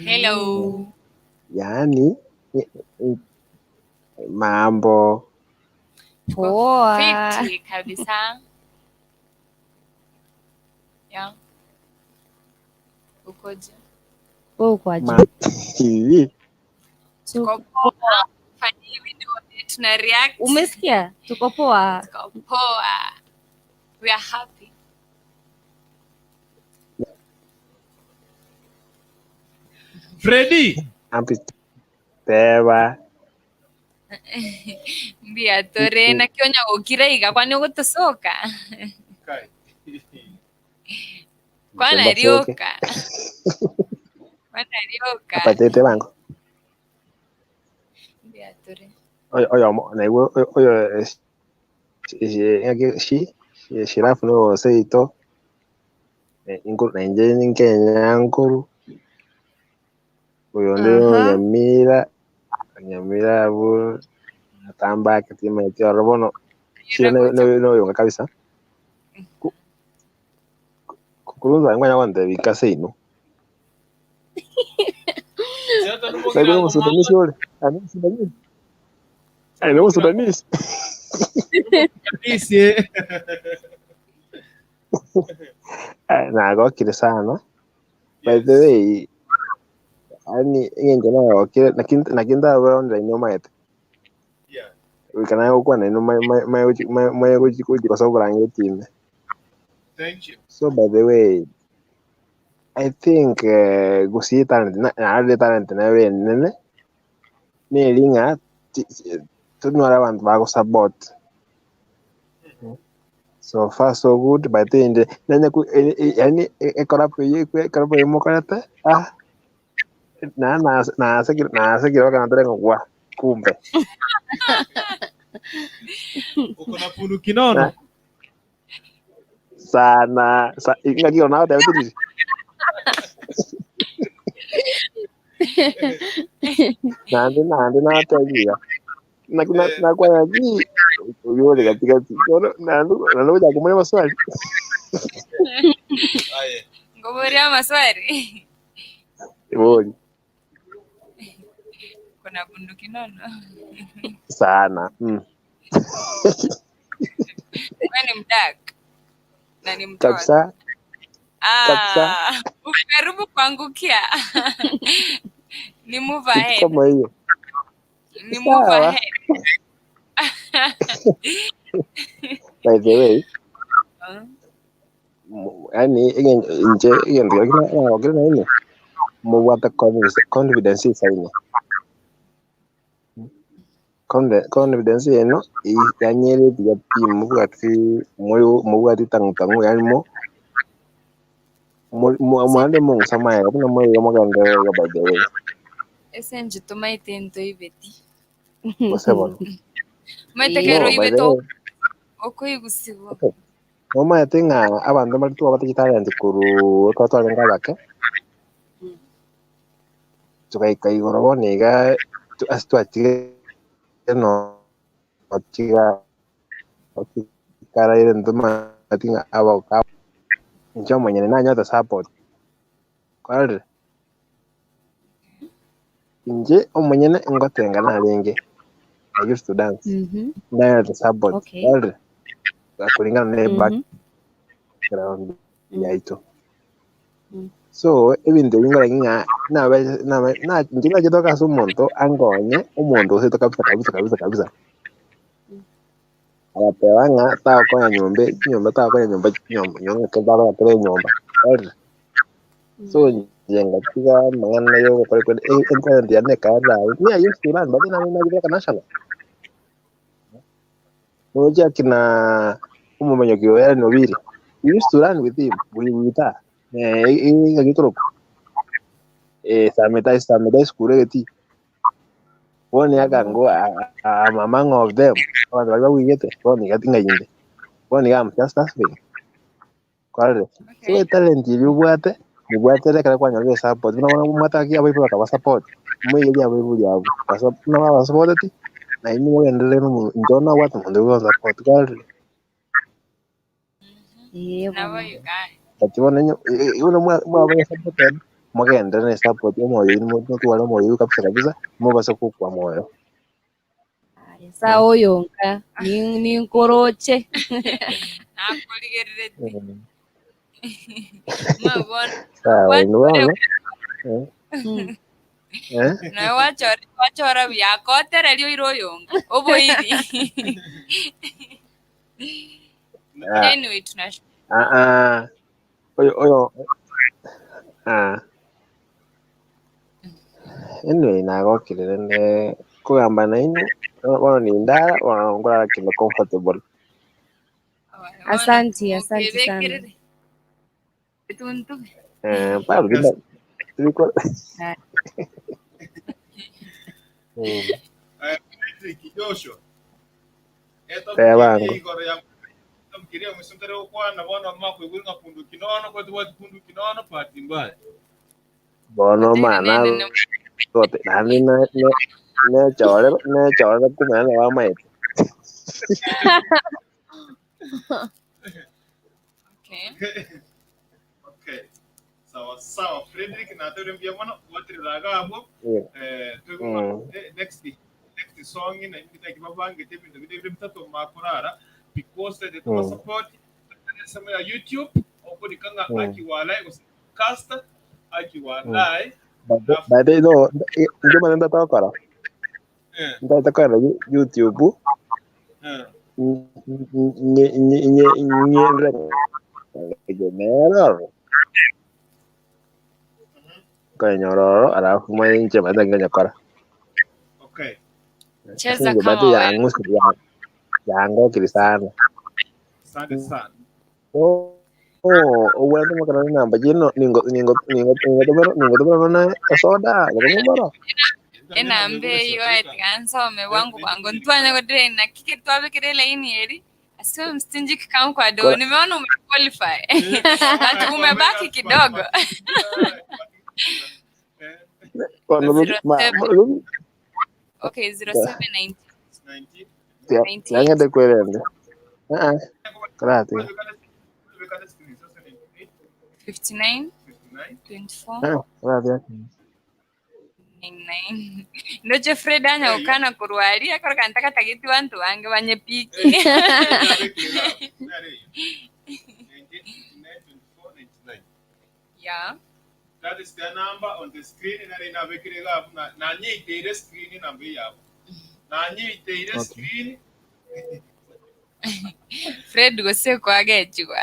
S7: Hello.
S9: Yaani mambo
S6: Poa.
S7: Fiti kabisa. Yeah. Ukoje?
S6: Wewe uko aje?
S9: Hivi.
S7: Tuko poa. Fanya hivi ndio tuna react.
S6: Umesikia? Tuko poa.
S7: Tuko poa. We are happy.
S5: Freddy.
S9: Ampi teba.
S7: Mbia tore na kionya gukiraiga kwani ugutucoka
S5: Kai.
S7: kwana rioka kwana rioka
S9: Apatete bango.
S7: Mbia tore
S9: Oyo oyo na iwe oyo shi shirafu no seito. Inkuru na nje nkenya nkuru. Uyo ndi Nyamira Nyamira bu natamba kitima eti bono shira no yonga kabisa. Kukulunza ngwanya kwante bikase ino. Sasa mo Sudanese ole. Ani Sudanese. Ai no Sudanese.
S5: Sudanese.
S9: Nagokire sana. By the way, ani ngende nagokire nakinda online no maete.
S5: Yeah.
S9: Kana gukwana no mai mai mai mai kwa sababu rangi time.
S5: Thank you.
S9: So by the way, I think gusi talent na na talent na we nene ne linga tunwara abantu bago support. So far so good by the end nanya ku yani ekora pe ekora pe mo karate ah na na na sekira na sekira kana tere ngwa kumbe
S5: uko na pundu kinono
S9: sana sa ingakio na te tu nandi nandi na te na na kwa ji yule katika na na kumule maswali
S5: aye
S7: ngoboria maswali
S9: boli
S7: kuna bunduki nono
S9: sana.
S7: Wewe ni mdak na ni mtoto
S9: kabisa kabisa.
S7: Ukaribu kuangukia ni move ahead
S9: kama hiyo
S7: ni move ahead.
S9: By the way, yani nje nje ndio mubwata confidence isaine confidence yeno yanyere ya pi mubwati moyo mubwati tangu yani mo mwande mungu sama ya kuna moyo maganda ya by the way
S7: ese njituma itento ibeti
S9: bose
S7: maite kero ibeto okoigusiwa
S9: mama yatenga abantu bari tuwa batakitara kuru ko twarenga bake tukaika igoro boniga astwatire no otiga otikara ile nduma atinga aba njo mwenye nanyota support kwalre nje omwenyene ngotenga narenge I used to dance. Nanyota support kwalre kulingana na background yaito. So ebintu ebingora nginga na na njina jitoka ase omonto angonye omonto osito kabisa kabisa kabisa kabisa agatewa ng'a tagokonya nyomba nyomba tagokonya nyomba nyomba kebaba gatore nyomba. So njenga tiga mang'ana yo gokora kwenda internet ya neka ra ni I used to run but then I mean national moja kina umumenyo kiwera no biri we used to run with him we with her ngagikoro sameta sameta school ti wone akango I'm among of them abantu bari bawigete wone gatinga yinde wone gam just that kwale so talent iri ubwate ubwate reka kwanya rwe support no mwata ki abayipo bakaba support mwe yari abayipo yabo no ba support ti na imi mwe no njona watu ndo support kwale
S7: nabo Uganda
S9: but bona uno mwa support mwagenda ne support omoyo ni twala omoyo kabisa kabisa mubasa kukwa moyo
S6: sawa oyonka ni nkoroche
S7: nakuligerere mabona
S9: sawa nibona
S7: na wachora wachora byakotererio iroyonga oboiri anyway tunashukuru.
S9: Oyo oyo anyway nagokire ne kugamba na inu bono nindara bono ngorara kindu comfortable.
S6: Asante, asante sana.
S9: Pablo kita tulikuwa
S5: Patrick Joshua
S9: bango
S5: mkiria mwisontere okwana bono makwigwinga pundu kinono kwetu watu pundu kinono pati mbaya
S9: bono mana Gote nani ne ne ne chore ne chore kumena wa maete.
S7: Okay.
S5: Okay. Sawa sawa Frederick na tere mbia mwana watiriraga abo
S9: Yeah.
S5: eh twiguma
S9: Mm.
S5: next next song na imita kibabange te bintu bide bitatu makurara because the support sema ya YouTube okurikanga akiwalai cast akiwalai.
S9: By the no, ndio maana ndatokora. Ndatokora YouTube. Nye nye nye nye nye Kanyororo alafu mwenye baada nganyakora.
S5: Okay.
S7: Cheza kama wewe.
S9: Yangu yangu kilisana.
S5: Asante sana.
S9: Oh, oh, wenda makana namba jino ningo ningo ningo ningo tobero ningo tobero na soda ningo tobero.
S7: Enambe iyo atiansome wangu wangu ntwanya kodire na kike twabekere laini eri asiwe mstinji kikam kwa do nimeona umequalify but umebaki kidogo. 07 okay 07 19
S9: Yangende kwelende. Ah, karate.
S7: 59 24
S9: Ah, karate.
S7: 99 ndoche Fred anya ukana kurwaria koro kantaka tagiti bantu bange banyepiki. Yeah.
S5: That is the number on the screen na ina bekirega na na nyiteire screen namba yabo. Na nyiteire screen.
S7: Fred gose kwagechwa.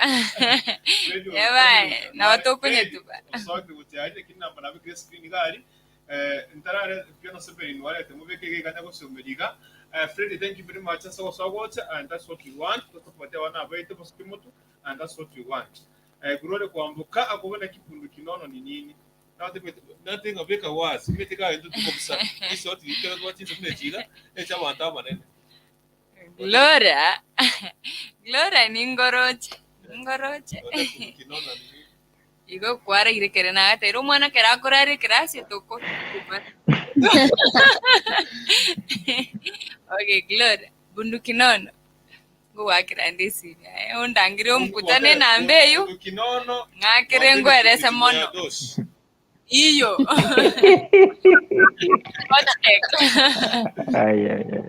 S7: Eba na watu kunyetuba.
S5: Osogwe gutiaje kinamba na bekire screen gari. Ntarare piano seven wale temubeke kanya gusomeriga. Fred, thank you very much. So so what and that's what we want. Tukupatia wana abaite posikimutu and that's what we want. Gurore kuambuka akubona kipundu kinono ni nini? Nothing abeka wazi. Imetika into tukobisa. Isoti ikero twachinze kunechira echa abantu abanene.
S7: Gloria. Gloria ni ngoroche. Ngoroche.
S5: Kinono ni nini?
S7: Igo kwara irekere na gatero omwana kera akorare kerasi toko. Okay, Gloria. Bunduki nono. Ngwakira ndisi. Undangire omukutane nambe eyu.
S5: Kinono
S7: Ng'akire ngwerese mono. Iyo.
S10: Ay, ay, ay.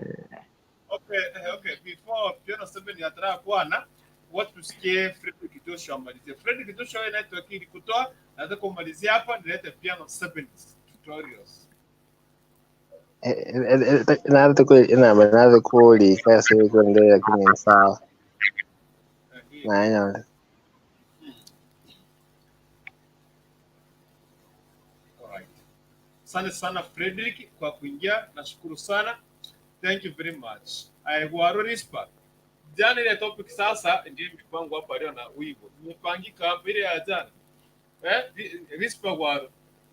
S5: Okay, okay. Before piano seven ya tara kwana watu tusikie Fredrick Kitosho amalizie. Fredrick Kitosho wewe network ilikutoa, nataka kumalizia hapa nilete piano seven tutorials.
S9: Nada kuli kasi kuendelea lakini sawa. Na yenyewe.
S5: Alright. Asante sana Frederick kwa kuingia, nashukuru sana. Thank you very much. Aiguaro Rispa. Jana ile topic sasa ndiyo mipango hapa leo na wigo. Nimepangika hapa ile ya jana. Rispa gwaro.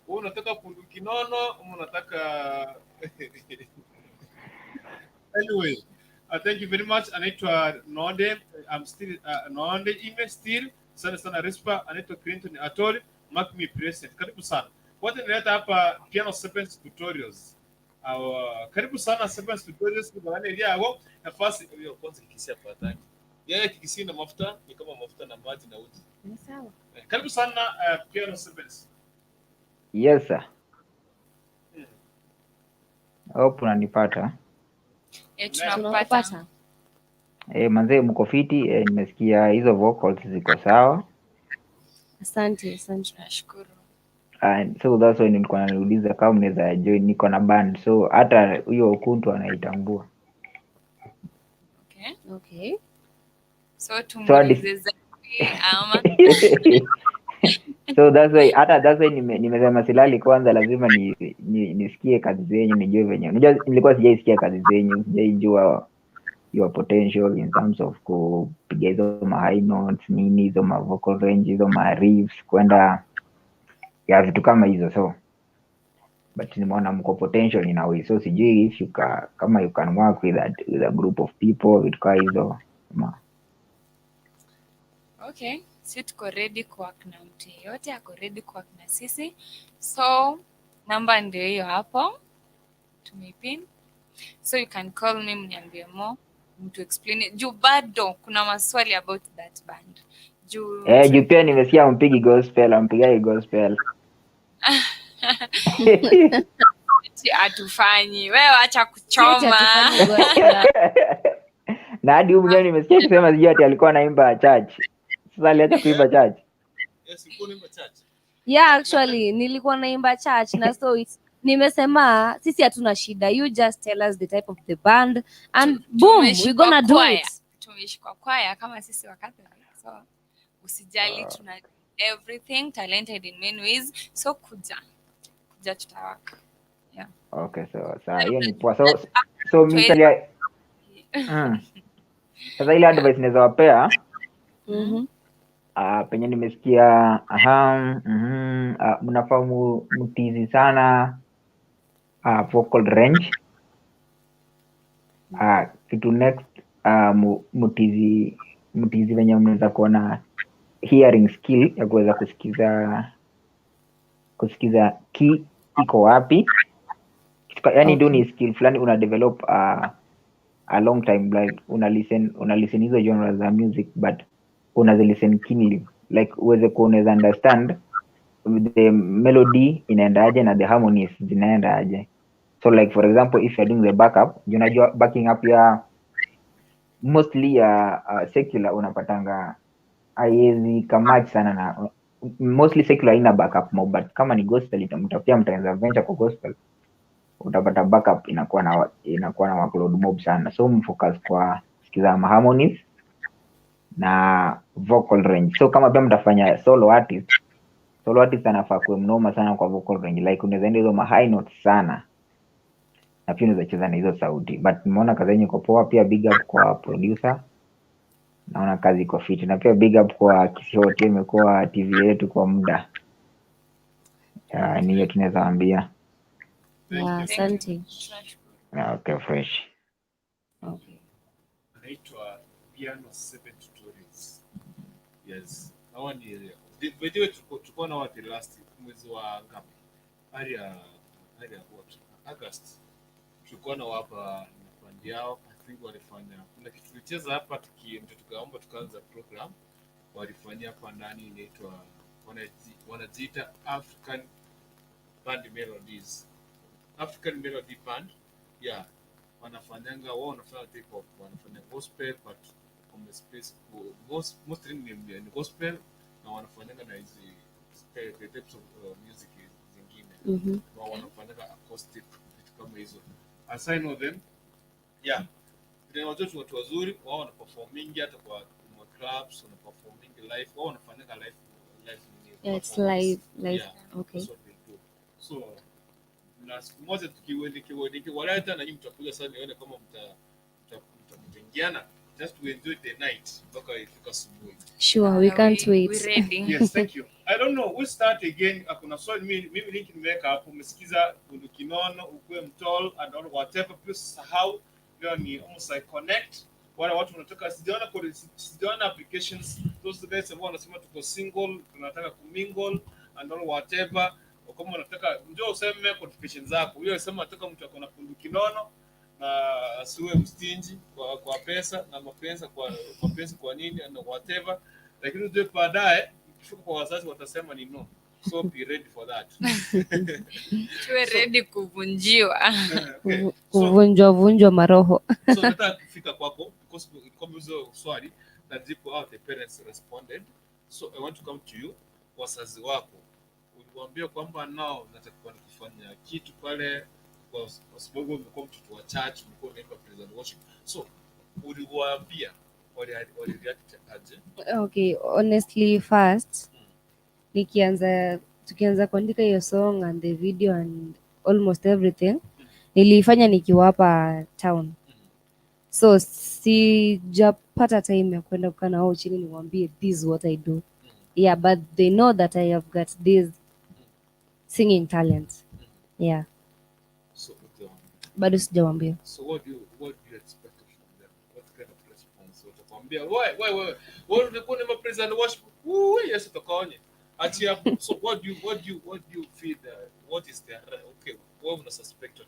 S5: Wewe unataka punduki nono, ama unataka Anyway, thank you very much. Anaitwa Nonde. I'm still Nonde ime still. Sana sana Rispa. Anaitwa Clinton Atori. Mark me present. Karibu sana. Wote nileta hapa piano sequence tutorials. Karibu sana sequence tutorials kwa maana ile yao nafasi hiyo kwanza kikisia pataki. Yeye kikisia na mafuta ni kama mafuta na maji na uji.
S6: Ni sawa.
S5: Karibu sana piano sequence.
S10: Yes sir. Hope unanipata.
S7: Tunakupata.
S10: Manzee mko fiti. Nimesikia hizo vocals ziko sawa.
S6: Asante, asante.
S7: Nashukuru.
S10: So that's why nilikuwa naniuliza kama mnaweza join, niko na band. So hata huyo Okuntu anaitambua.
S7: Okay.
S6: Okay.
S7: So tumuulize zaidi ama
S10: So that's why hata that's why nimesema silali kwanza, lazima nisikie kazi zenyu, nijue venye. Unajua nilikuwa sijaisikia kazi zenyu, sijaijua your potential in terms of kupiga hizo ma high notes, nini hizo ma vocal range, hizo ma riffs, kwenda ya vitu kama hizo. So but nimeona mko potential in a way, so sijui if you can, kama you can work with that, with a group of people, vitu kama hizo ma.
S7: Okay, si tuko ready kuwork na mtu yeyote, ako ready kuwork na sisi. So Namba ndio hiyo hapo. Tumeipin. So you can call me mniambie more, mtu explain it. Juu bado kuna maswali about that band. Juu
S10: Eh, juu pia nimesikia mpigi gospel, ampigagi gospel.
S7: Ati hatufanyi. Wewe acha kuchoma.
S10: Na hadi huyu mwenyewe nimesikia akisema sijui ati alikuwa anaimba church. Sasa aliacha kuimba church.
S5: Yes, ulikuwa unaimba church.
S6: Yeah, actually nilikuwa naimba church na so it's, nimesema sisi hatuna shida, you just tell us the type of the band and boom, we
S7: Tumeishi kwa
S6: gonna do
S7: kwaya.
S6: it.
S7: Tumeishi kwa kwaya kama sisi wa Catholic. So usijali, tuna everything, talented in many ways. So kuja. Kuja tutawaka. Yeah.
S10: Okay, so sawa, hiyo ni poa. So mimi sasa sasa ile advice naweza wapea penye nimesikia mnafaa mtizi sana vocal range. Kitu next mtizi venye mnaweza kuona hearing skill ya kuweza kusikiza key iko wapi. Yaani ndio ni skill fulani una develop a long time, like una listen hizo genres za music but unazilisten keenly, like uweze kuwa unaweza understand the melody inaendaje na the harmonies zinaendaje. So like for example if you're doing the backup, unajua backing up ya mostly ya secular unapatanga haiwezi kamatch sana na mostly secular ina backup more, but kama ni gospel itamtafutia mtaanza venture kwa gospel utapata backup inakuwa na workload mob sana. So mfocus kwa sikiza harmonies na vocal range. So kama pia mtafanya solo artist anafaa kuwa mnoma sana kwa vocal range, like unaweza enda hizo high notes sana na pia unaweza cheza na hizo sauti. But nimeona kazi yenu iko poa, pia big up kwa producer, naona kazi iko fit, na pia big up kwa Kisihoti, imekuwa TV yetu kwa muda. Ni hiyo tunaweza waambia.
S6: Yeah, asante.
S10: Okay, fresh.
S6: Okay.
S5: Anaitwa Piano 7 Tutorials. Yes. Hawa ni by the way tulikuwa na watu last mwezi wa ngapi? Hali ya what? August. Tulikuwa na hapa na band yao, I think walifanya kuna kitu tulicheza hapa tukaomba tukaanza program. Walifanyia hapa ndani inaitwa wanajiita African Band Melodies. African Melody Band. Yeah. Wanafanyanga wao wanafanya take off, wanafanya gospel but on the space mostly ni gospel na wanafanyanga na hizi the types of music zingine. Wao wanafanyanga acoustic vitu kama hizo. As I know them, yeah, ni watoto watu wazuri, wao wana performing hata kwa clubs, wana performing live, wao wanafanyanga live.
S6: Yeah, it's live. Yeah, okay.
S5: That's what they do. So na siku moja tukiwaleta na nyinyi mtakuja sana nione kama mtaingiana, just to enjoy the night mpaka ifika asubuhi.
S6: Sure, we can't wait.
S7: We're ready.
S5: Yes, thank you. I don't know, we start again. Kuna swali mimi link nimeweka hapo, umesikiza bunduki nono, ukue mtall and all whatever, please sahau leo ni almost like connect. Wale watu wanataka sijaona applications, those guys ambao wanasema tuko single, tunataka kumingle and all whatever. Kama unataka njoo useme qualifications zako. Huyo anasema nataka mtu akona bunduki nono na asiwe mstinji kwa pesa na mapenzi kwa pesa kwa nini and whatever, lakini ujue baadaye ukifika kwa wazazi watasema ni no. So be ready for that.
S7: Tuwe ready kuvunjiwa.
S5: Okay.
S6: Kuvunjwa maroho.
S5: So nataka kufika kwako because kama hizo swali na jibu how the parents responded. So I want to come to you, wazazi wako uliwaambia kwamba nao nataka kufanya kitu pale kwa sababu umekuwa mtoto wa church, umekuwa unaimba praise and worship. So uliwaambia wali react aje?
S6: Okay, honestly first tukianza kuandika hiyo song and the video and almost everything nilifanya nikiwa hapa town. So sijapata time ya kwenda kukaa nao chini niwaambie this is what I do. Yeah, but they know that I have got this singing talent. Yeah.
S5: So
S6: bado sijawaambia.
S5: So what do you expect from them? What kind of response? Watakwambia why wewe ulikuwa ni praise and worship. Woo, yes utakaonye. Achia. So what do you feel What is their, okay, wewe una suspect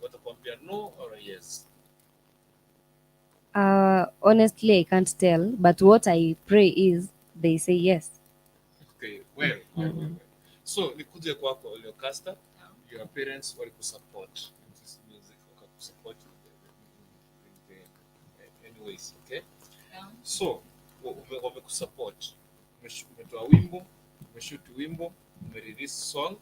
S5: watakwambia no or yes?
S6: Honestly, I can't tell, but what I pray is they say yes.
S5: Okay, well. So nikuje kwako Leocastor, your parents walikusupport in this music, wakakusupport in the anyways, okay?
S7: Yeah.
S5: So wamekusupport, umetoa wimbo, umeshoot wimbo, umerelease song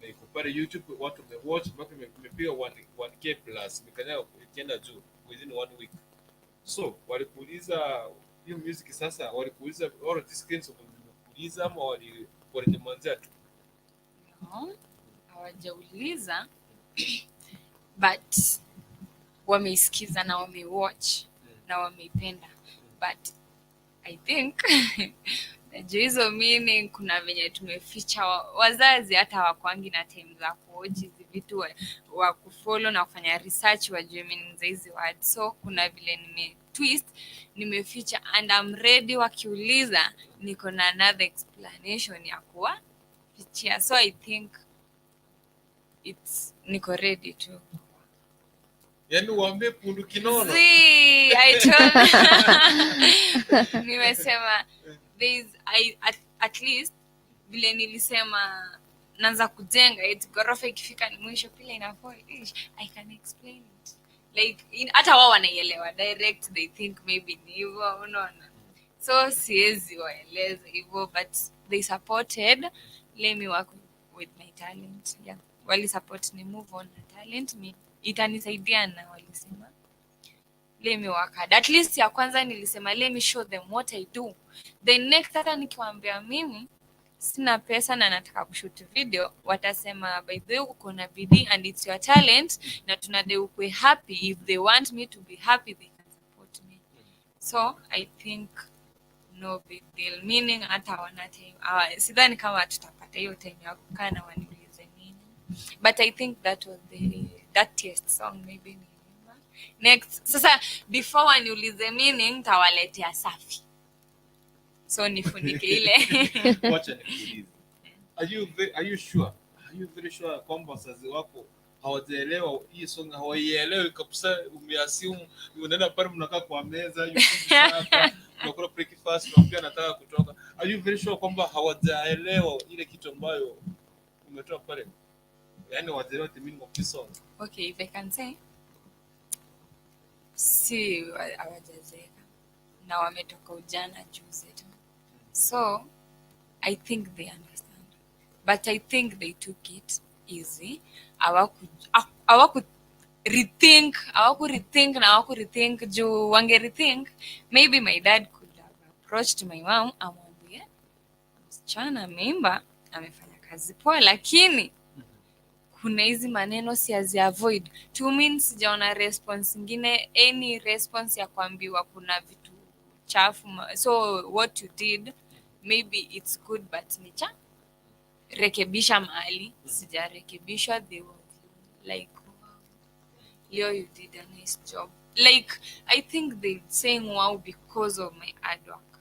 S5: na iko pale YouTube, watu wamewatch mpaka imepiga 1K plus, imekanyaga ikienda juu within one week. So walikuuliza hiyo music sasa, walikuuliza all these things, walikuuliza ama walinyamazia tu?
S7: No, hawajauliza, but wameisikiza na wameiwatch na wameipenda, but I think najua hizo meaning kuna venye tumeficha. Wazazi hata hawakwangi na time za kuwatch hizi vitu, wa kufollow na kufanya research wajue meaning za hizi words. So kuna vile nime twist, nimeficha, and I'm ready. Wakiuliza, niko na another explanation ya kuwa fichia. So I think it's niko ready to
S5: Yaani uambie pundu kinono.
S7: See, I told, nimesema there's at least vile nilisema naanza kujenga it, ghorofa ikifika ni mwisho pila inafall. Ish, I can explain it like hata wao wanaielewa direct. They think maybe ni hivyo, unaona? So siwezi waeleza hivyo, but they supported. Let me work with my talent. Yeah, wali support ni move on na talent, mi itanisaidia, na walisema let me work hard. At least ya kwanza nilisema let me show them what I do. Then next, hata nikiwaambia mimi sina pesa na nataka kushoot video, watasema, "By the way, uko na bidii and it's your talent na tunadai ukue happy." If they want me to be happy, they can support me. So I think no big deal, meaning hata hawana time, sidhani kama tutapata hiyo time ya kukaa na waniulize nini, but I think that was the dirtiest song maybe niliimba. Next sasa, before waniulize meaning, tawaletea safi, so nifunike ile.
S5: Wacha nikuulize. Are you very sure kwamba wazazi wako hawajaelewa hii song, hawaielewi kabisa? Umeassume unaenda pale, mnakaa kwa meza, you cook supper, unakula breakfast na pia nataka kutoka. Are you very sure kwamba hawajaelewa ile kitu ambayo umetoa pale? Yaani hawajaelewa the meaning of this song.
S7: Okay, if I can say, si hawajazeeka na wametoka ujana juzi tu, so I think they understand, but I think they took it easy. Hawaku rethink, hawaku rethink na hawaku rethink, juu wange rethink, maybe my dad could have approached my mom amwambie msichana ameimba, amefanya kazi poa, lakini kuna hizi maneno siazi avoid to mean. Sijaona response ingine, any response ya kuambiwa kuna vitu chafu. So what you did, maybe it's good, but ni cha rekebisha mahali. Sijarekebishwa. They were like, "Wow, Leo, you did a nice job." Like, I think they saying wow because of my hard work,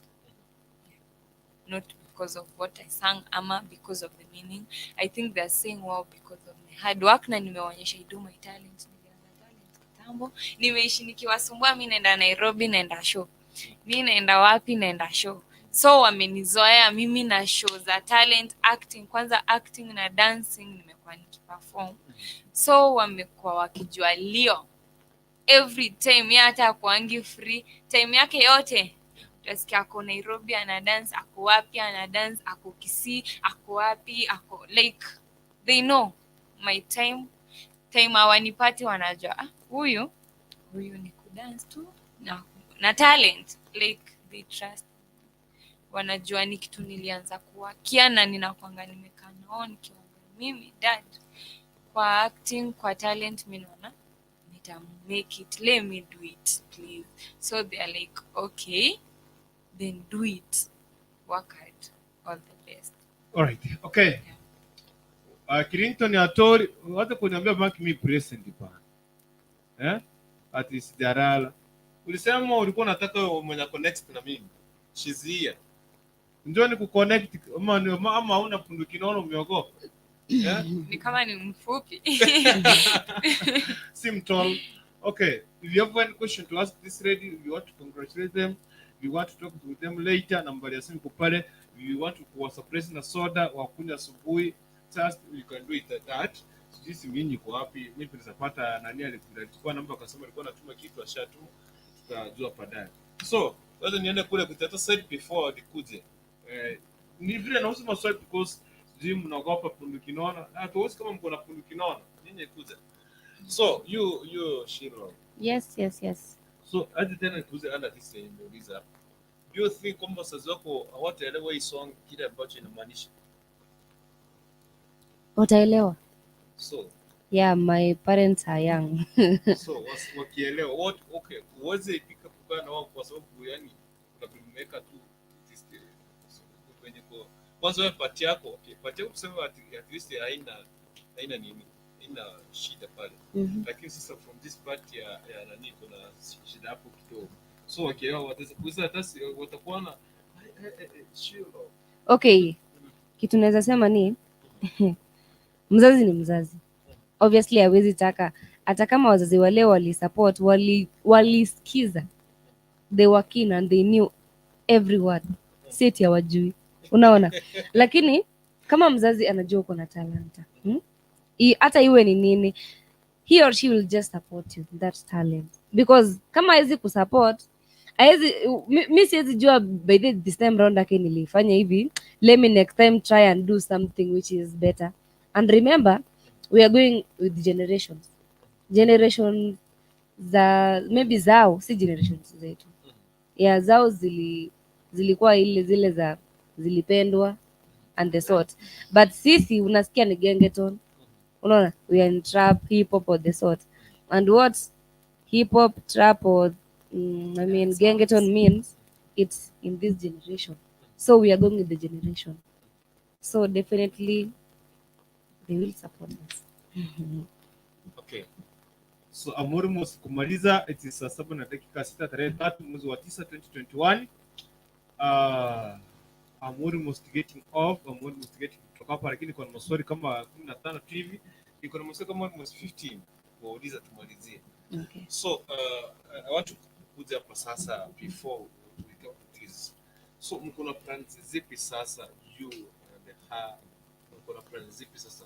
S7: not because of what I sang ama because of the meaning. I think they're saying wow because of my hard work na nimeonyesha I do my talent. Nilianza talent kitambo, nimeishi nikiwasumbua. Mi naenda Nairobi, naenda show, mi naenda wapi, naenda show, so wamenizoea mimi na show za talent, acting, kwanza acting na dancing nimekuwa nikiperform, so wamekuwa wakijua Leo every time ye hata akuangi free time yake yote utasikia ako Nairobi ana dance, ako wapi ana dance, ako Kisii, ako wapi, ako, like, they know my time. Time hawanipati, wanajua, ah, huyu huyu ni kudance tu na talent. Like, they trust, wanajua ni kitu nilianza kuwakia na ninakwanga nimekaa nao nikiwaambia mimi, "Dad, kwa acting, kwa talent, mi naona nita make it. Let me do it, please." So they are like, "Okay, then do it, work hard, all the best."
S5: Alright, okay. Clinton Atori, wacha kuniambia mark me present bana. Eh? Ati sijalala. Ulisema ulikuwa unataka mwenye connect na mimi. She's here. Njoo ni kuconnect ama ama hauna pundu kinono, umeogopa. Yeah?
S7: Ni kama ni mfupi.
S5: Si mtall. Okay, if you have any question to ask this lady, if you want to congratulate them, if you want to talk to them later, nambari ya simu iko pale. If you want to kuwa surprise na soda wakunywa asubuhi, just you can do it at that. Sijui simu yenu iko wapi. Mimi nilipata nani alichukua namba akasema alikuwa anatuma kitu, ashatuma, tutajua baadaye. So, wacha niende kule kwa the side before nikuje. Ni vile nauliza maswali because sijui mnaogopa punduki nono. Hatuwezi kama mko na punduki nono. Nyinyi kuja. So, you Shiro.
S6: Yes.
S5: So, hadi tena nikuulize under this yenye nimeuliza hapa. Do you think kwamba wazazi wako hawataelewa hii song kile ambacho inamaanisha?
S6: Wataelewa.
S5: So,
S6: Yeah, my parents are young.
S5: so wakielewa what, okay, uweze ipika kukaa na wao kwa sababu yani kuna vile tu this so, kwenye kwa kwanza wewe part yako, okay, part yako tuseme at least haina nini, haina shida pale. Lakini sasa from this part ya nani kuna shida hapo kidogo. So wakielewa wataweza kuuliza hata watakuwa na Shiro.
S6: Okay, kitu naweza sema ni mzazi ni mzazi. Obviously hawezi taka, hata kama wazazi wale walisupport, walisikiza, they were keen and they knew every word, si eti hawajui, unaona. Lakini kama mzazi anajua uko na talanta, Hata iwe ni nini, he or she will just support you that talent, because kama hawezi kusupport, hawezi, mi siwezi jua by this time round ake nilifanya hivi, let me next time try and do something which is better. And remember, we are going with generations, generation za maybe zao si generations zetu, ya zao zilikuwa ile zile za zilipendwa and the sort, but sisi unasikia ni gengeton, unaona, we are in trap, hip hop or the sort. And what hip hop, trap or I mean gengeton means, it's in this generation, so we are going with the generation, so definitely they will support us.
S5: Okay. So I'm almost kumaliza. It is saa 7:06 tarehe 3 mwezi wa 9 2021. I'm almost getting off. I'm almost getting kutoka hapa, lakini kuna maswali kama 15 tu hivi. Niko na maswali kama almost 15 kuwauliza tumalizie.
S6: Okay.
S5: So I want to kuja hapa sasa before we come to this. So mko na plans zipi sasa, you and her? Mko na plans zipi sasa?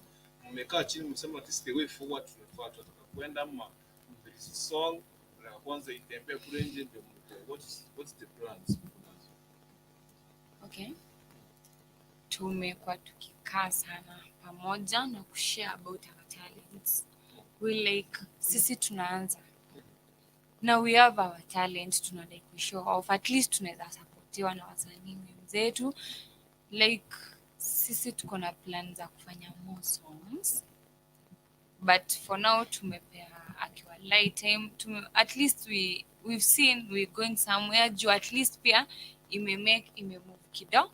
S5: Mmekaa chini msema this is the way forward, tunafaa tunataka kwenda ama mrelease song na kwanza itembee kule nje ndio what's the plans mko nazo?
S7: Okay. Tumekuwa tukikaa sana pamoja na kushare about our talents. We like, sisi tunaanza na we have our talent, tuna like we show off, at least tunaweza supportiwa na wasanii wenzetu. Like sisi tuko na plan za kufanya more songs, but for now tumepea akiwa light time at least we've seen we're going somewhere, juu at least pia imemake imemove kidogo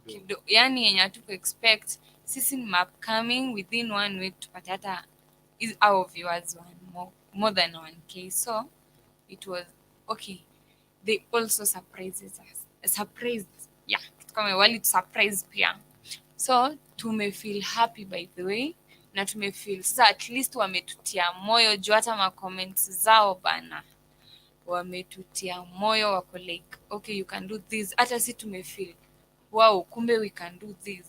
S7: kido, yani yenye hatuku expect. Sisi ni upcoming, within one week tupate hata is our viewers one more than 1K, so it was okay. They also surprises us, surprised, yeah, kitu kama wali surprise pia, so tumefeel happy by the way, na tumefeel sasa at least wametutia moyo, juu hata ma comments zao bana wametutia moyo, wako like, "Okay, you can do this." Hata si tumefeel, "Wow, kumbe we can do this."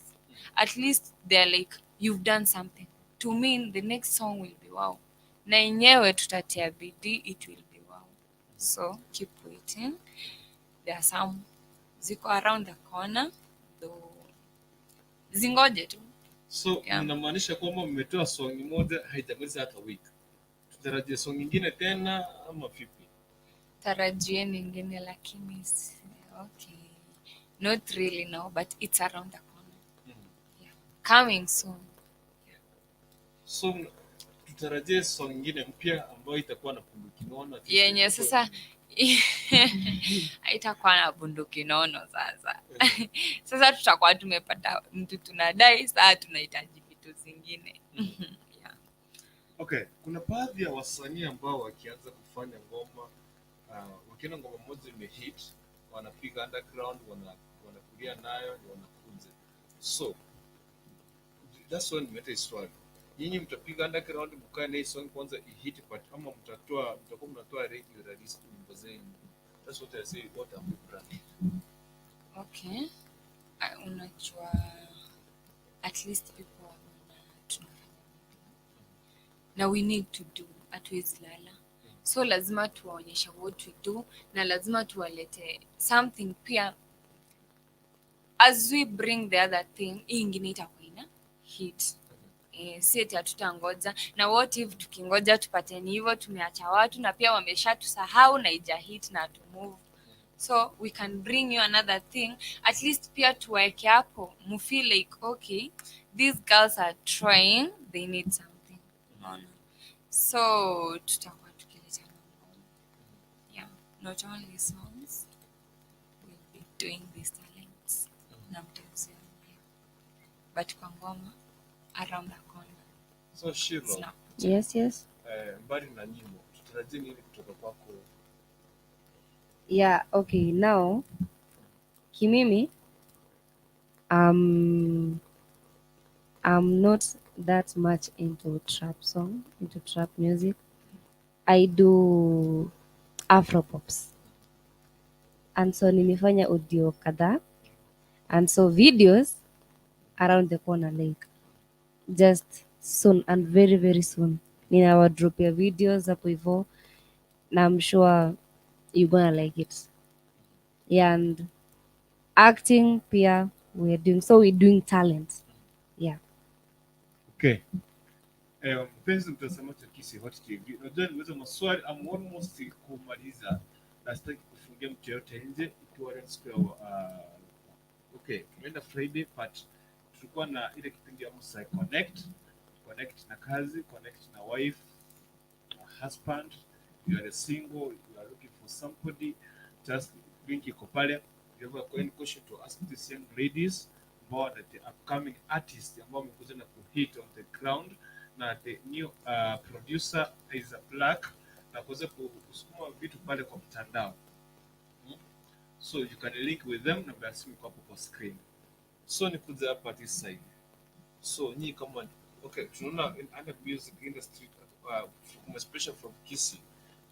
S7: At least they're like, "You've done something," to mean the next song will be wow, na yenyewe tutatia bidii, it will be wow. So keep waiting, there are some ziko around the corner though, zingoje tu.
S5: So
S7: Yeah.
S5: mnamaanisha kwamba mmetoa song moja haijamaliza hata week, tutarajie song nyingine tena ama vipi?
S7: Tarajie nyingine, lakini okay, not really now, but it's around the corner, yeah. Coming soon.
S5: So tutarajie song nyingine mpya ambayo itakuwa na bunduki nono?
S7: Yenye sasa haitakuwa na bunduki nono sasa. Sasa tutakuwa tumepata mtu tunadai, saa tunahitaji vitu zingine, yeah.
S5: Okay, kuna baadhi ya wasanii ambao wakianza kufanya ngoma, wakiona ngoma moja imehit, wanapiga underground, wanakulia nayo, wanakuja. So That's why nimeleta hii swali. Nyinyi mtapiga underground mkae na hii song kwanza ihit, but ama mtatoa, mtakuwa mnatoa regular release nyimbo zenu. That's what I say, what am planning?
S7: Okay. Ah, unajua at least people wameona tunafanya video na we need to do, hatuwezi lala, so lazima tuwaonyeshe what we do na lazima tuwalete something pia. As we bring the other thing, hii ingine itakuwa ina hit. Eh, si eti hatutangoja. Na what if tukingoja tupate ni hivyo, tumeacha watu na pia wameshatusahau na ija hit na hatumove? So we can bring you another thing, at least pia tuwaeke hapo mufeel like, okay, these girls are trying, they need something, unaona? So tutakuwa tukileta mambo, yeah, not only songs, we'll be doing these talents na mtaziona, but kwa ngoma around the corner.
S5: So Shiro,
S7: Zina-
S6: Yes.
S5: mbali na nyimbo, tutarajie nini kutoka kwako?
S6: Yeah, okay. Now, kimimi, I'm not that much into trap song, into trap music. I do afropops. And so nimefanya audio kadhaa. And so videos around the corner, like just soon and very very soon. Ninawadropia videos hapo hivo na I'm sure you're gonna like it. Yeah, and acting pia we're doing, so we're doing talent. Yeah.
S5: Okay. Mpenzi mtazamaji wa Kisii Hot TV, unajua nimeuliza maswali, I'm almost kumaliza na sitaki kufungia mtu yoyote nje ikiwa leo siku ya okay, tumeenda Friday, but tulikuwa na ile kipindi ya Musa Connect, connect na kazi, connect na wife, na husband, you are single, you are looking for somebody, just link iko pale. You have any question to ask these young ladies ambao are the upcoming artists ambao wamekuja na kuhit on the ground, na the new producer is a black na kuweza kusukuma vitu pale kwa mtandao. So you can link with them, namba ya simu iko hapo kwa screen. So nikuja hapa this side. So nyinyi kama, okay, tunaona in other music industry, especially from Kisii,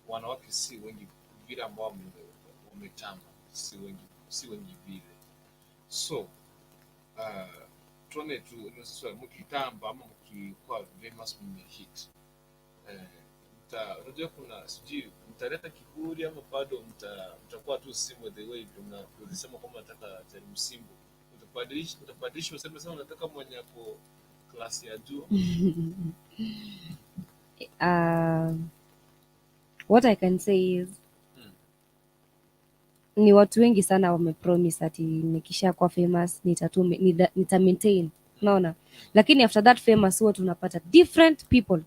S5: wanawake si wengi vile ambao wametamba, si wengi, si wengi vile. So tuone tu sasa, mkitamba ama mkikuwa famous, mmehit, unajua kuna sijui mtaleta kiburi ama bado mtakuwa tu simple the way ulisema kwamba nataka jaribu simple. Utabadilisha useme sasa unataka mwenye ako class ya juu?
S6: What I can say is ni watu wengi sana wamepromise ati nikisha kuwa famous nita maintain, unaona? Lakini after that famous huwa tunapata different people.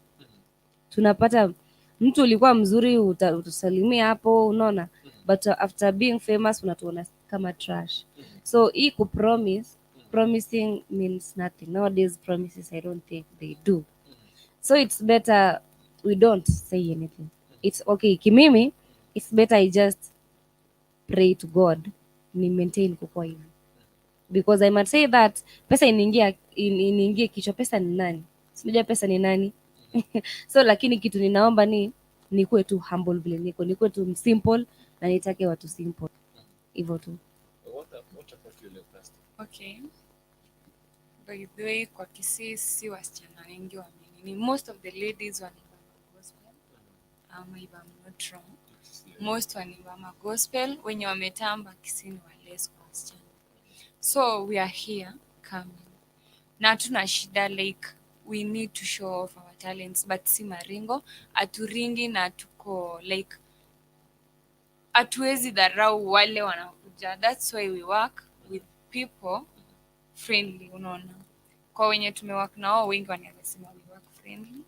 S6: Tunapata mtu ulikuwa mzuri, utasalimia hapo, unaona? But after being famous unatuona kama trash. So hii kupromise, promising means nothing nowadays. Promises, I don't think they do. So it's better we don't say anything. It's okay. Kimimi, it's better I just pray to God ni maintain kukua hivi, because I might say that pesa inaingia, iniingie kichwa, pesa ni nani? Sijua pesa ni nani. So lakini kitu ninaomba ni nikuwe tu humble vile niko, nikuwe tu simple na nitake watu simple hivyo tu.
S5: What about you, Leocastor?
S7: Okay. By the way, kwa Kisii si wasichana wengi wamenini. Most of the ladies wanaimba gospel. If I'm not wrong. Most wanaimba gospel, wenye wametamba Kisii ni wales kwa wasichana. So we are here coming. Na hatuna shida, like we need to show off our talents, but si maringo, haturingi na tuko like hatuwezi dharau wale wanakuja. That's why we work with people friendly, unaona? Kwa wenye tumework na wao, wengi wanaweza sema we work friendly.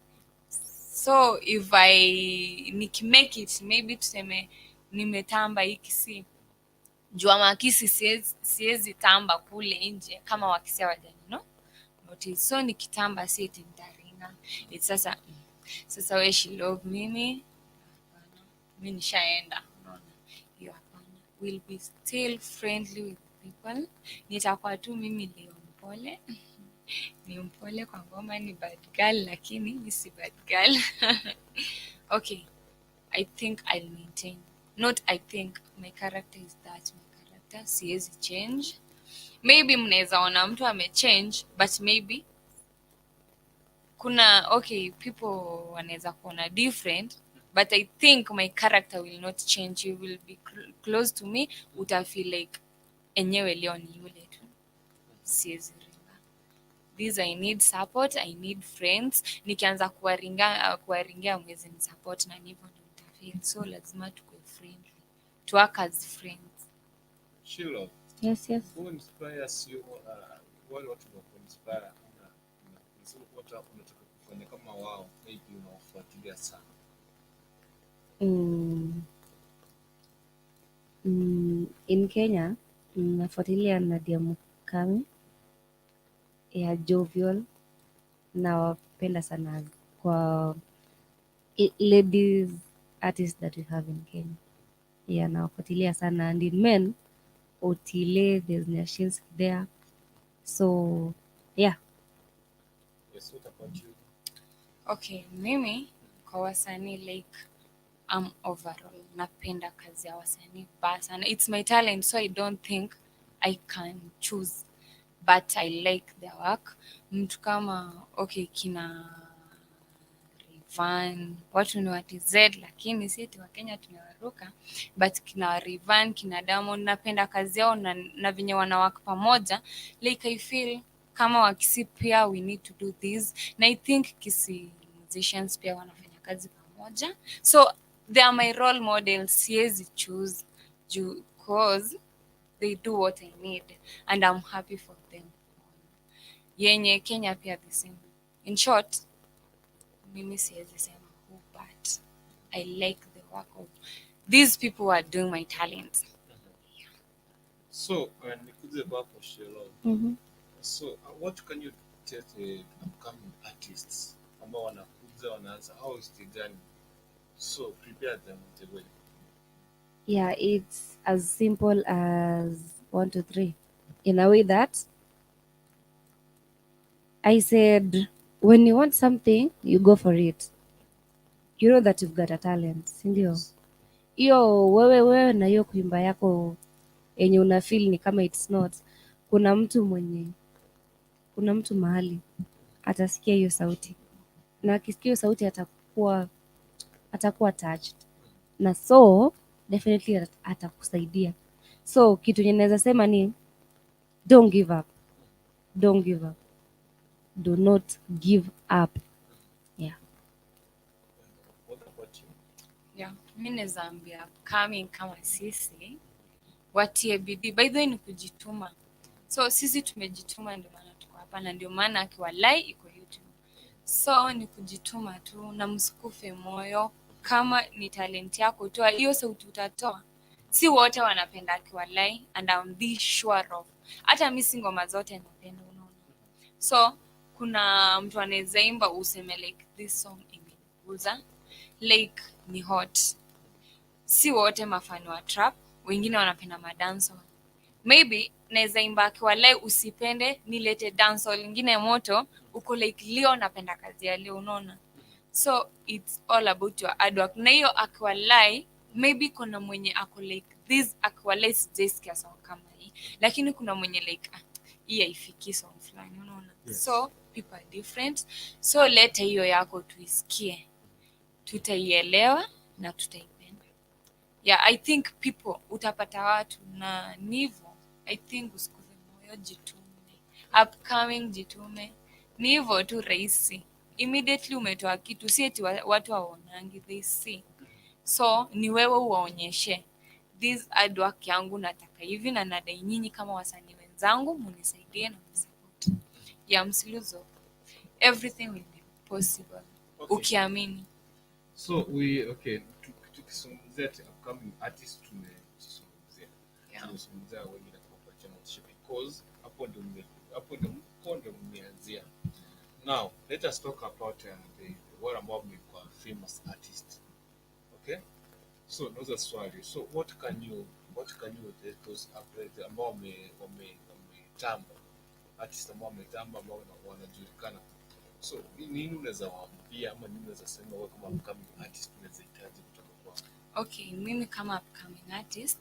S7: So if I nikimake it, maybe tuseme nimetamba hii Kisii, jua makisi siwezi tamba kule nje kama wakisia wajani no notice. So nikitamba si eti nitaringa. It's sasa sasa we she love mimi, hapana, mi nishaenda, unaona? Hiyo hapana. We'll be still friendly with people. Nitakuwa tu mimi leo mpole. Ni mpole kwa ngoma, ni bad girl, lakini mi si bad girl. Okay, I think I'll maintain. Not I think, my character is that my character, siwezi change. Maybe mnaweza ona mtu amechange, but maybe kuna, okay, people wanaweza kuona different, but I think my character will not change. You will be close to me, utafeel like enyewe leo ni yule tu, siwezi ringa. This, I need support, I need friends. Nikianza kuwaringia mwezi ni support na nivo ndo nitafeel. So lazima tukue friendly, to work as friends.
S5: Shilo,
S6: Yes.
S5: who inspires you? Wale watu wa kuinspire, unasema kuwa unataka kufanya kama wao, maybe unawafuatilia sana.
S6: In Kenya nafuatilia Nadia Mukami ya Jovial, nawapenda sana kwa ladies artists that we have in Kenya. Yeah, nawafuatilia sana, and in men, Otile, there's Nyashinski there. So yeah.
S5: Yes, what about you?
S7: Okay, mimi kwa wasanii, like, I'm overall napenda kazi ya wasanii baya sana. It's my talent, so I don't think I can choose, but I like their work. Mtu kama, okay, kina Rayvanny, watu ni wa TZ, lakini si eti wa Kenya tumewaruka, but kina Rayvanny, kina Diamond, napenda kazi yao na venye wana work pamoja. Like, I feel kama Wakisii pia we need to do this, na I think Kisii musicians pia wanafanya kazi pamoja, so they are my role models. Siwezi choose juu cause they do what I need and I'm happy for them. Yenye Kenya pia the same. In short, mimi siwezi sema who, but I like the work of these people who are doing my talent.
S5: So, nikuje kwako Shilo. So, what can you tell the upcoming artists ambao wanakuja wanaanza, how is the journey? So, prepare them the way.
S6: Yeah, it's as simple as one, two, three. In a way that I said, when you want something, you go for it. You know that you've got a talent, si ndio? Hiyo wewe na hiyo kuimba yako yenye una feel ni kama it's not. Kuna mtu mahali atasikia hiyo sauti, na akisikia hiyo sauti atakuwa touched, na so definitely atakusaidia. So kitu yenye naweza sema ni don't give up, don't give up, do not give up. Yeah.
S5: What about you?
S7: Yeah, mi naweza ambia upcoming kama sisi watie bidii. By the way, ni kujituma. So sisi tumejituma, ndio maana tuko hapa na ndio maana Akiwalai iko YouTube. So ni kujituma tu na msikufe moyo. Kama ni talent yako, toa hiyo sauti, utatoa. Si wote wanapenda Akiwalai, and I'm this sure of. Hata mi si ngoma zote napenda, unaona. So kuna mtu anaweza imba useme like this song imeniguza, like ni hot. Si wote mafani wa trap, wengine wanapenda madancehall. Maybe naweza imba Akiwalai usipende, nilete dancehall ingine moto, uko like leo napenda kazi ya leo, unaona. So it's all about your hard work. Na hiyo Akiwalai, maybe kuna mwenye ako like this Akiwalai sijaisikia song kama hii, lakini kuna mwenye like, ah, hii haifiki song fulani, unaona.
S5: Yes.
S7: So people are different, so leta hiyo yako tuisikie, tutaielewa na tutaipenda. Yeah, I think people, utapata watu na nivo. I think usikufe moyo, jitume. Upcoming, jitume. Ni hivyo tu rahisi. Immediately umetoa kitu, si eti watu hawaonangi, they see. So ni wewe uwaonyeshe this hard work yangu, nataka hivi na nadai nyinyi kama wasanii wenzangu munisaidie na msupport. Yeah, msilose hope. Everything will be possible.
S5: Okay.
S7: Ukiamini.
S5: So we, okay, tukizungumzia upcoming artists tumezungumzia. Tumezungumzia wengi na kuwapatia motisha because hapo ndio mmeanzia. Now, let us talk about the wale ambao mmekuwa famous artist. Okay? So, nauza swali. So, what can you tell those ambao wametamba
S11: artist ambao wametamba, ambao wanajulikana. So nini unaweza waambia ama nini unaweza sema wewe kama upcoming artist unaweza hitaji kutoka kwao?
S7: Okay, mimi kama upcoming artist,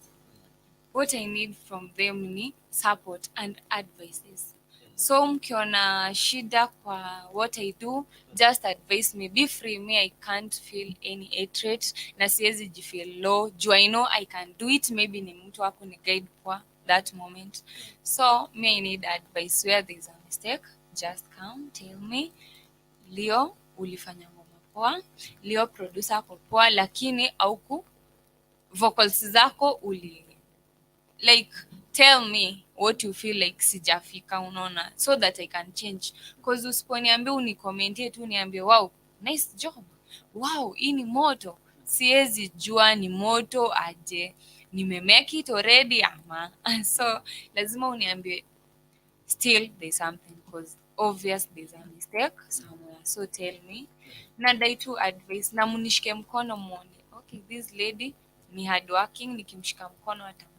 S7: what I need from them ni support and advices. So mkiona shida kwa what I do, just advise me. Be free. Me, I can't feel any hatred na siwezi jifeel low juu I know I can do it. Maybe ni mtu wako ni guide kwa that moment. So me, I need advice. Where there is a mistake, just come tell me, Leo ulifanya ngoma poa, Leo producer ako poa, lakini auku vocals zako uli like, tell me what you feel like sijafika, unaona, so that I can change. Cause usiponiambia, unicommentie tu niambie, "Wow, nice job, wow, hii ni moto," siwezi jua ni moto aje, nimemake it already ama. So lazima uniambie still there's something, cause obvious there's a mistake somewhere. So tell me, nadai tu advice na munishike mkono muone, okay, this lady ni hardworking, nikimshika mkono atamove.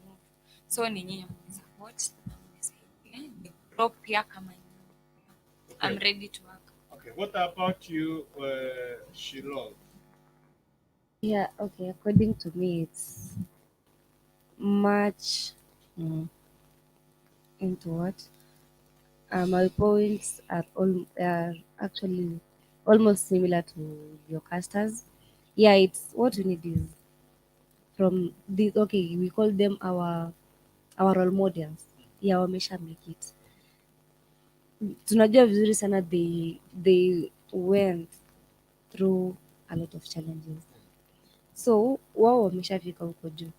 S7: So ni nyinyi mnisupport na mnisaidie ni grow pia kama nyinyi. I'm ready to work.
S5: Okay, what about you, Shilo?
S6: Yeah, okay. According to me, it's much into what? My points are all are actually almost similar to your casters. Yeah, it's what we need is from this. Okay, we call them our role models. Yeah, wamesha make it. Tunajua vizuri sana they went through a lot of challenges. So wao wameshafika huko juu.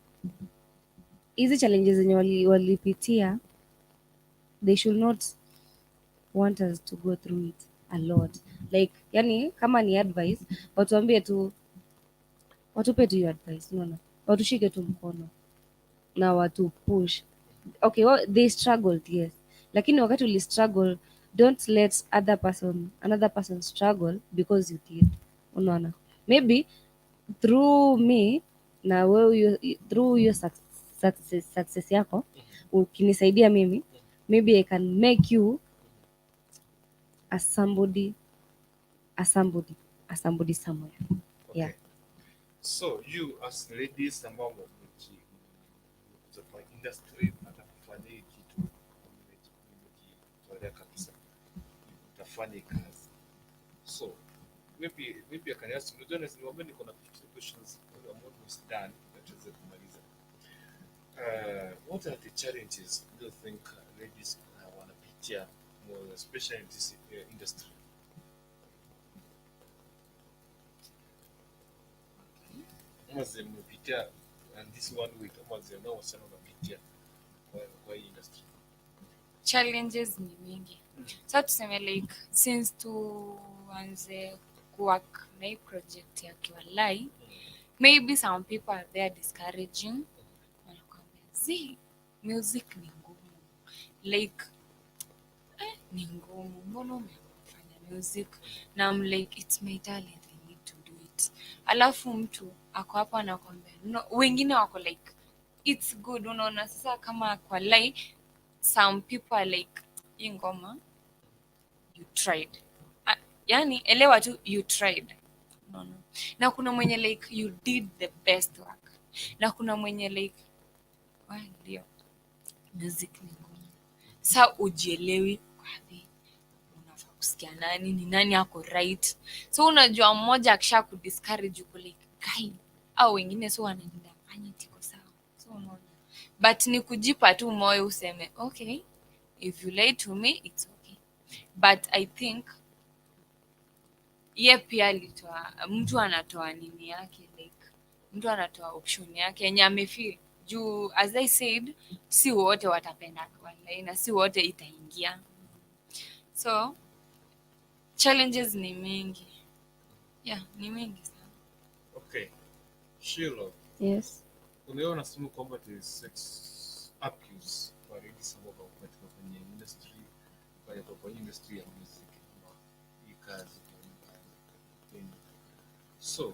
S6: Hizi challenges zenye walipitia, they should not want us to go through it a lot. Like, yani kama ni advice, watuambie tu, watupe tu hiyo advice, unaona, watushike tu mkono na watu push. Okay, well, they struggled, yes, lakini wakati uli struggle, don't let other person another person struggle because you did, unaona. Maybe through me na wewe through your success yako, ukinisaidia mimi, maybe I can make you a somebody, a somebody, a somebody somewhere. Yeah.
S11: So you as ladies ambao mmekuja kwa industry, hata kufanya hii kitu, mmejitolea kabisa mtafanya hii kazi. So maybe I can ask, unajua niwaambie niko na 50 questions, I'm almost done, na tuweze kumaliza. What are the challenges do you think ladies wanapitia more especially in this industry? Ama zimepitia and this one week ama zina wasichana wanapitia kwa hii industry?
S7: Challenges ni mingi. Sa tuseme like since tuanze kuwork na hii project ya Kiwalai, maybe some people are there discouraging, wanakwambia zi music ni ngumu, like ni ngumu, mbona umeamua kufanya music? Na I'm like, it's my talent, I need to do it. Alafu mtu ako hapo anakwambia no, wengine wako like, it's good, unaona. Sasa kama kwa lai, some people are like, hii ngoma you tried. Ah, yani elewa tu you tried, unaona. Na kuna mwenye like, you did the best work, na kuna mwenye like, ndio music ni ngumu, sa ujielewi wapi unafaa kusikia nani ni nani ako right. So unajua mmoja akisha kudiscourage uko like kai, au wengine so wananidanganya tiko sawa. So unaona, but ni kujipa tu moyo useme, okay, if you lie to me, it's okay. But I think ye pia alitoa, mtu anatoa nini yake, like mtu anatoa option yake yenye amefeel, juu as I said, si wote watapenda walai na si wote itaingia. So challenges ni mingi, yeah, ni mingi sana.
S11: Okay. Shilo,
S6: Yes.
S11: unaona unasema kwamba there is sex abuse kwa ladies ambao wako katika kwenye industry, kwa industry ya music ama hii kazi ya uimbaji. So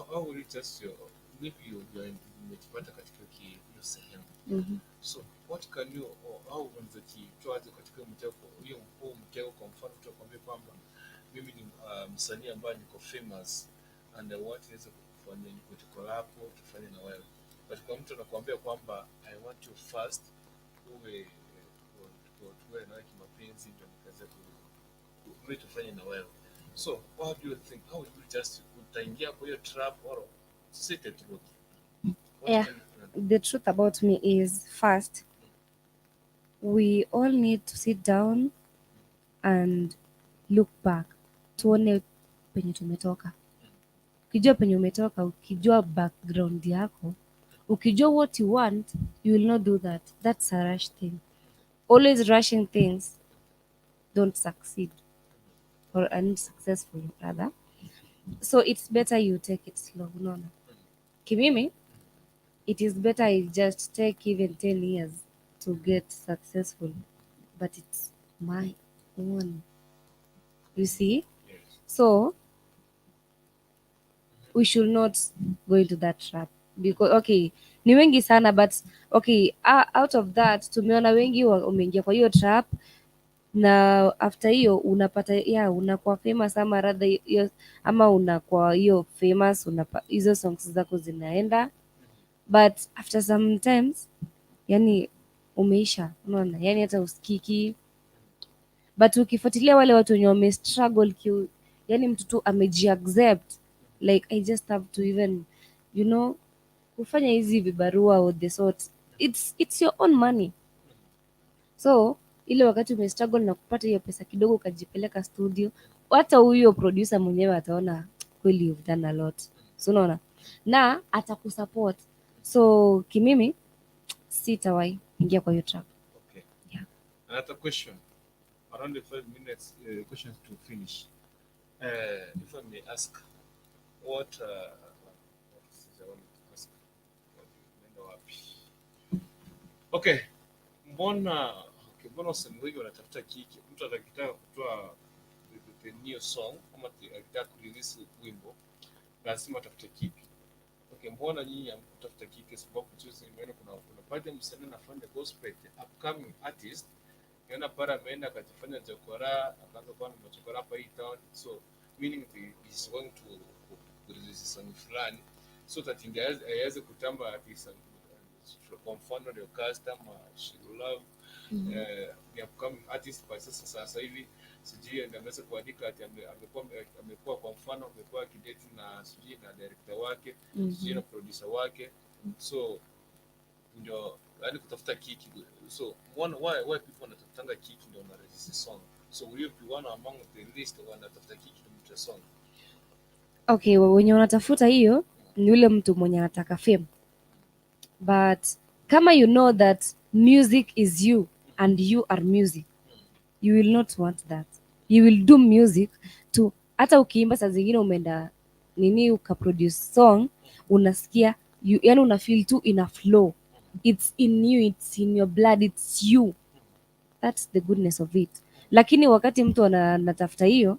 S11: how will you test your Maybe umejipata katika hiyo sehemu. So what can you or how unaweza jitoaje katika hiyo mtego, hiyo huo mtego? Kwa mfano mtu akwambia kwamba mimi ni msanii ambaye niko famous and I want niweze kufanya nikuite collab tufanye na wewe, but kwa mtu anakuambia kwamba I want you first uwe tuwe nawe kimapenzi ndio nikaweze mimi tufanye na wewe. So what do you think? How would you just utaingia kwa hiyo trap or say the truth? What
S6: Yeah. The truth about me is, first, we all need to sit down and look back, tuone penye tumetoka. Ukijua penye umetoka, ukijua background yako, ukijua what you want, you will not do that. That's a rush thing. Always rushing things don't succeed, or aren't successful rather. So it's better you take it slow. Unaona, kimimi it is better I just take even 10 years to get successful, but it's my own. You see? So we should not go into that trap because, okay, ni wengi sana, but okay, out of that tumeona wengi wameingia kwa hiyo trap, na after hiyo unapata, yeah, unakuwa famous ama rather hiyo, ama unakuwa hiyo famous, hizo songs zako zinaenda, but after sometimes yani umeisha, unaona, yani hata usikiki. But ukifuatilia wale watu wenye wame struggle yani mtu tu amejiaccept, like I just have to even kufanya hizi vibarua or the sort, it's your own money. So ile wakati umestruggle na kupata hiyo pesa kidogo ukajipeleka studio, hata huyo producer mwenyewe ataona kweli you've done a lot, so unaona, na atakusupport. So kimimi sitawahi ingia kwa hiyo trap.
S11: Okay.
S6: Yeah.
S11: Another question. Around the 5 minutes questions to finish. If I may ask, what is I want to ask? Nenda wapi? Okay. Mbona, okay, mbona wasanii wengi wanatafuta kiki? Mtu atakitaka kutoa the new song ama akitaka kurelease wimbo lazima atafute kiki. Okay, mbona nyinyi hamkutafuta kiki? Sababu juzi nimeona kuna baadhi ya msanii anafanya gospel, the upcoming artist, niona pale ameenda akajifanya chokora, akaanza kuwa na machokora hapa hii town, so meaning is going to release song fulani so that ndio aweze kutamba ati kwa mfano Leo Customer, She Love, ni upcoming artist kwa sasa hivi, sijui ndio ameweza kuandika ati amekuwa kwa mfano amekuwa akidate na sijui na director wake, sijui na producer wake, so ndio yani kutafuta kiki. So one, why people wanatafutanga kiki ndio wana release song? So will you be one among the list wanatafuta kiki ndio mtu song?
S6: Okay, wenye wanatafuta hiyo ni yule mtu mwenye anataka fame, but kama you know that music is you and you are music, you will not want that. You will do music to, hata ukiimba saa zingine umeenda nini ukaproduce song, unasikia you, yani una feel tu ina flow. It's in you, it's in your blood, it's you. That's the goodness of it. Lakini wakati mtu anatafuta hiyo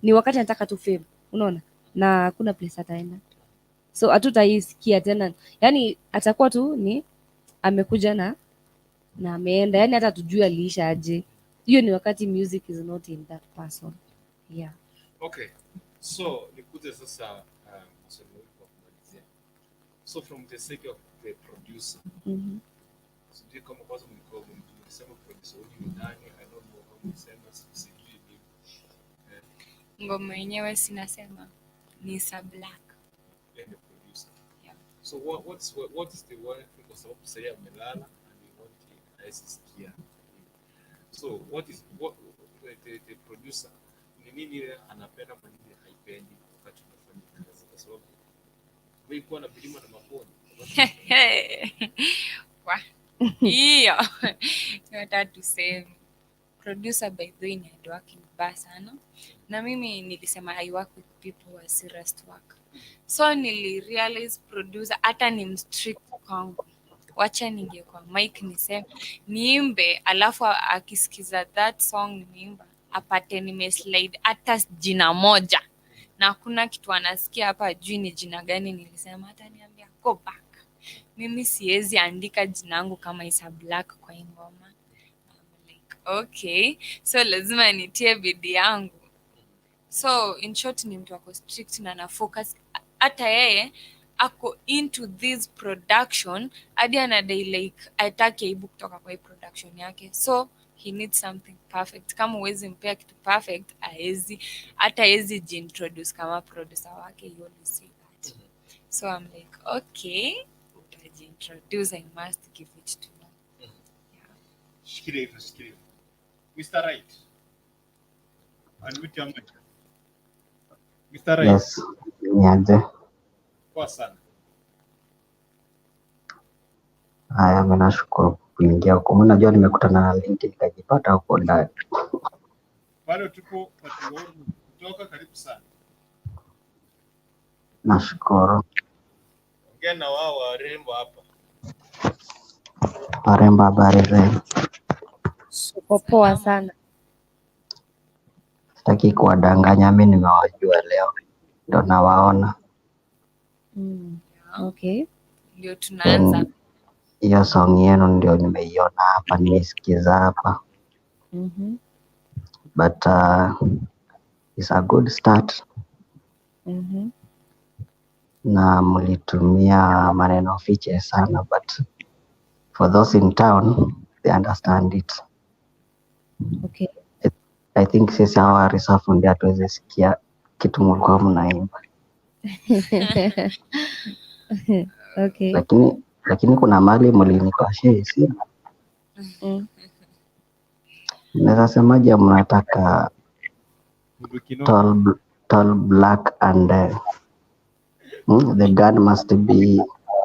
S6: ni wakati anataka tu fame, unaona, na hakuna place ataenda, so hatutaisikia tena. Yani atakuwa tu ni amekuja na ameenda, yani hata tujui aliisha aje. Hiyo ni wakati music is not in that person, yeah.
S11: Okay, so nikuje sasa maswali mawili kwa kumalizia. So from the sake of the producer, sijui kama kwanza mlikuwa mlisema producer huyu ni nani? I don't know kama mlisema, sijui mimi.
S7: Ngoma yenyewe sinasema ni Sa Black.
S11: Yeye ndio producer.
S7: Yeah.
S11: So what is the one thing, kwa sababu sasa amelala and we want hawezi sikia. So what is what the producer ni nini ile anapenda, kwa nini haipendi wakati unafanya kazi? Kwa sababu wewe kuwa na milima na mabonde
S7: Wa, hiyo hata tuseme producer by the way ni hardworking vibaya sana, na mimi nilisema I work with people who are serious to work, so nilirealize producer hata ni mstrict kwangu. Wacha ningie kwa mic niseme niimbe, alafu akisikiza that song nimeimba apate nimeslide hata jina moja na hakuna kitu anasikia hapa ajui ni jina gani nilisema, hata niambia Go back. Mimi siwezi andika jina yangu kama Isa Black kwa hii ngoma. I'm like, okay, so lazima nitie bidii yangu. So in short ni mtu ako strict na ana focus. Hata yeye ako into this production hadi anadai like ataki aibu kutoka kwa hii production yake, so he needs something perfect. Kama huwezi mpea kitu perfect, aezi hata hawezi jiintroduce kama producer wake. He always say that. So I'm like, okay, utajiintroduce, I must give it to you.
S5: Shikilia hivyo, shikilia hivyo. Mr. Right. Unmute your mic. Mr. Right.
S12: Yes, niaje?
S5: Poa sana.
S12: Haya, mimi nashukuru kuingia huko. Mimi najua nimekutana na link nikajipata huko ndani.
S5: Bado tuko patuoni kutoka, karibu sana.
S12: Nashukuru.
S5: Ongea na wao warembo hapa.
S12: Warembo, habari zenu?
S6: Uko poa sana.
S12: Sitaki kuwadanganya, mimi nimewajua leo ndo nawaona.
S6: Okay.
S7: Ndio tunaanza.
S12: Then hiyo song yenu ndio nimeiona hapa, nimeisikiza hapa, but it's a good start, na mlitumia maneno fiche sana, but for those in town they understand it.
S6: Okay.
S12: I think sisi hawa risafu ndio hatuwezi sikia kitu mlikuwa mnaimba,
S6: Okay.
S12: lakini kuna mali mlinikosha hisia. Naweza semaje, mnataka tall black and the gun must be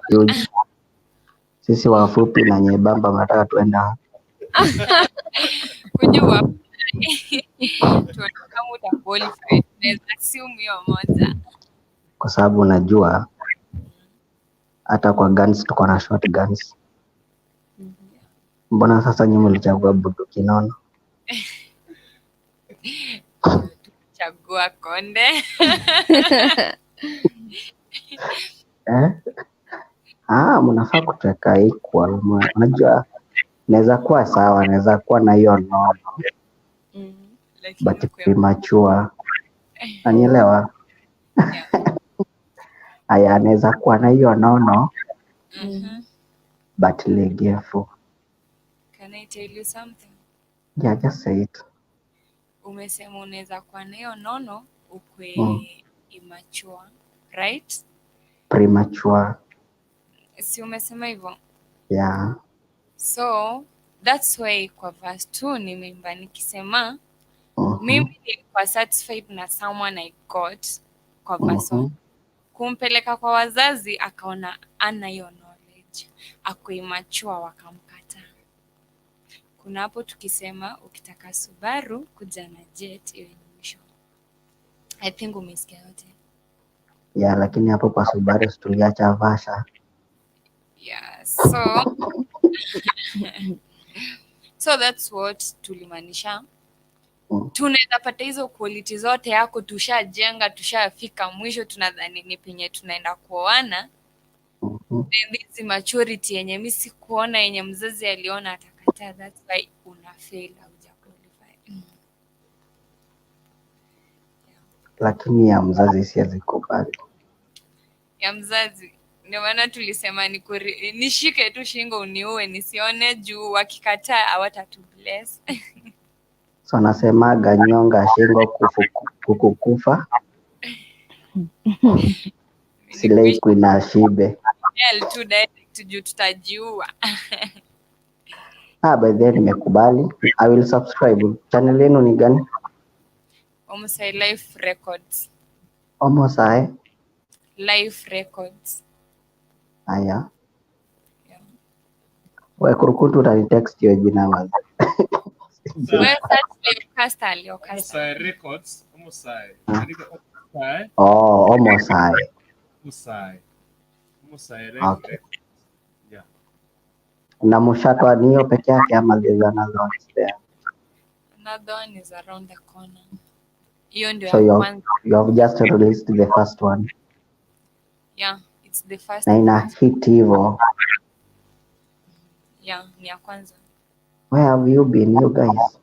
S12: huge. Sisi wafupi na nyembamba mnataka tuenda
S7: Kujua tuone kama utaqualify. Tunaweza assume hiyo moja.
S12: Kwa sababu unajua hata kwa guns tuko na shotguns. Mbona sasa nyinyi mlichagua bunduki nono?
S7: Chagua konde.
S12: Eh? Ah, mnafaa kutaka equal. Unajua naweza kuwa sawa, naweza kuwa na hiyo nono
S7: Lakini
S12: but premature. Unanielewa? Aya, anaweza kuwa na hiyo nono but legefu.
S7: Can I tell you something?
S12: Yeah, just say it.
S7: Umesema unaweza kuwa na hiyo nono ukwe immature, right?
S12: Premature.
S7: Si umesema hivyo?
S12: Yeah.
S7: So that's why kwa verse 2 nimeimba nikisema mimi nilikuwa satisfied na someone I got kwa verse 1. Kumpeleka kwa wazazi akaona ana hiyo knowledge, ako immature, wakamkataa. Kuna hapo tukisema ukitaka Subaru kuja na jet, iwe ni mwisho. I think umesikia yote.
S12: Yeah, lakini hapo kwa Subaru si tuliacha Vasha.
S7: Yeah, so that's what tulimaanisha. Tunaweza pata hizo quality zote yako, tushajenga, tushafika mwisho, tunadhani ni penye tunaenda kuoana. Then this maturity yenye mi sikuona, yenye mzazi aliona atakataa, that's why una fail, hauja qualify.
S12: Lakini ya mzazi siwezi kubali.
S7: Ya mzazi ndio maana tulisema nishike tu shingo uniue nisione, juu wakikataa hawatatu bless.
S12: So nasemaga nyonga shingo kukukufa silei kuina shibe.
S7: Hell tu direct juu tutajiua.
S12: Ah, by the way nimekubali. I will subscribe. Channel yenu ni gani?
S7: Omusai Life Records.
S12: Omosai.
S7: Life Records.
S12: Haya. Wewe kurukutu utanitext hiyo jina wazi.
S7: Wewe search Leocaster, Leocaster.
S5: Omusai Records. Omusai. Andika Omusai.
S12: Oh, Omosai.
S5: Omusai. Omusai
S12: Okay.
S5: Records. Yeah.
S12: Na mshatwa ni hiyo peke yake ama there's another one there?
S7: Another one is around the corner. Hiyo ndio
S12: So
S7: ya
S12: you have,
S7: kwanza.
S12: you have just released the first one.
S7: Yeah, It's the first.
S12: Na ina hit hivyo.
S7: Yeah, ni ya kwanza.
S12: Where have you been you guys?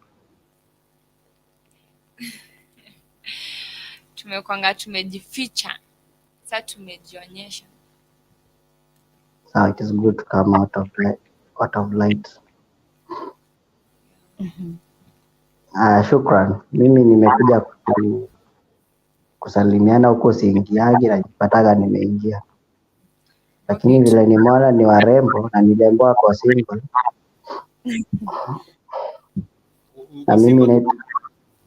S7: Tumekwanga tumejificha. Sasa tumejionyesha.
S12: So it is good to come out of light, out of light. Shukran. Mimi nimekuja kusalimiana huko siingiagi, najipataga nimeingia. Lakini vile nimeona ni warembo na niliambiwa kwa single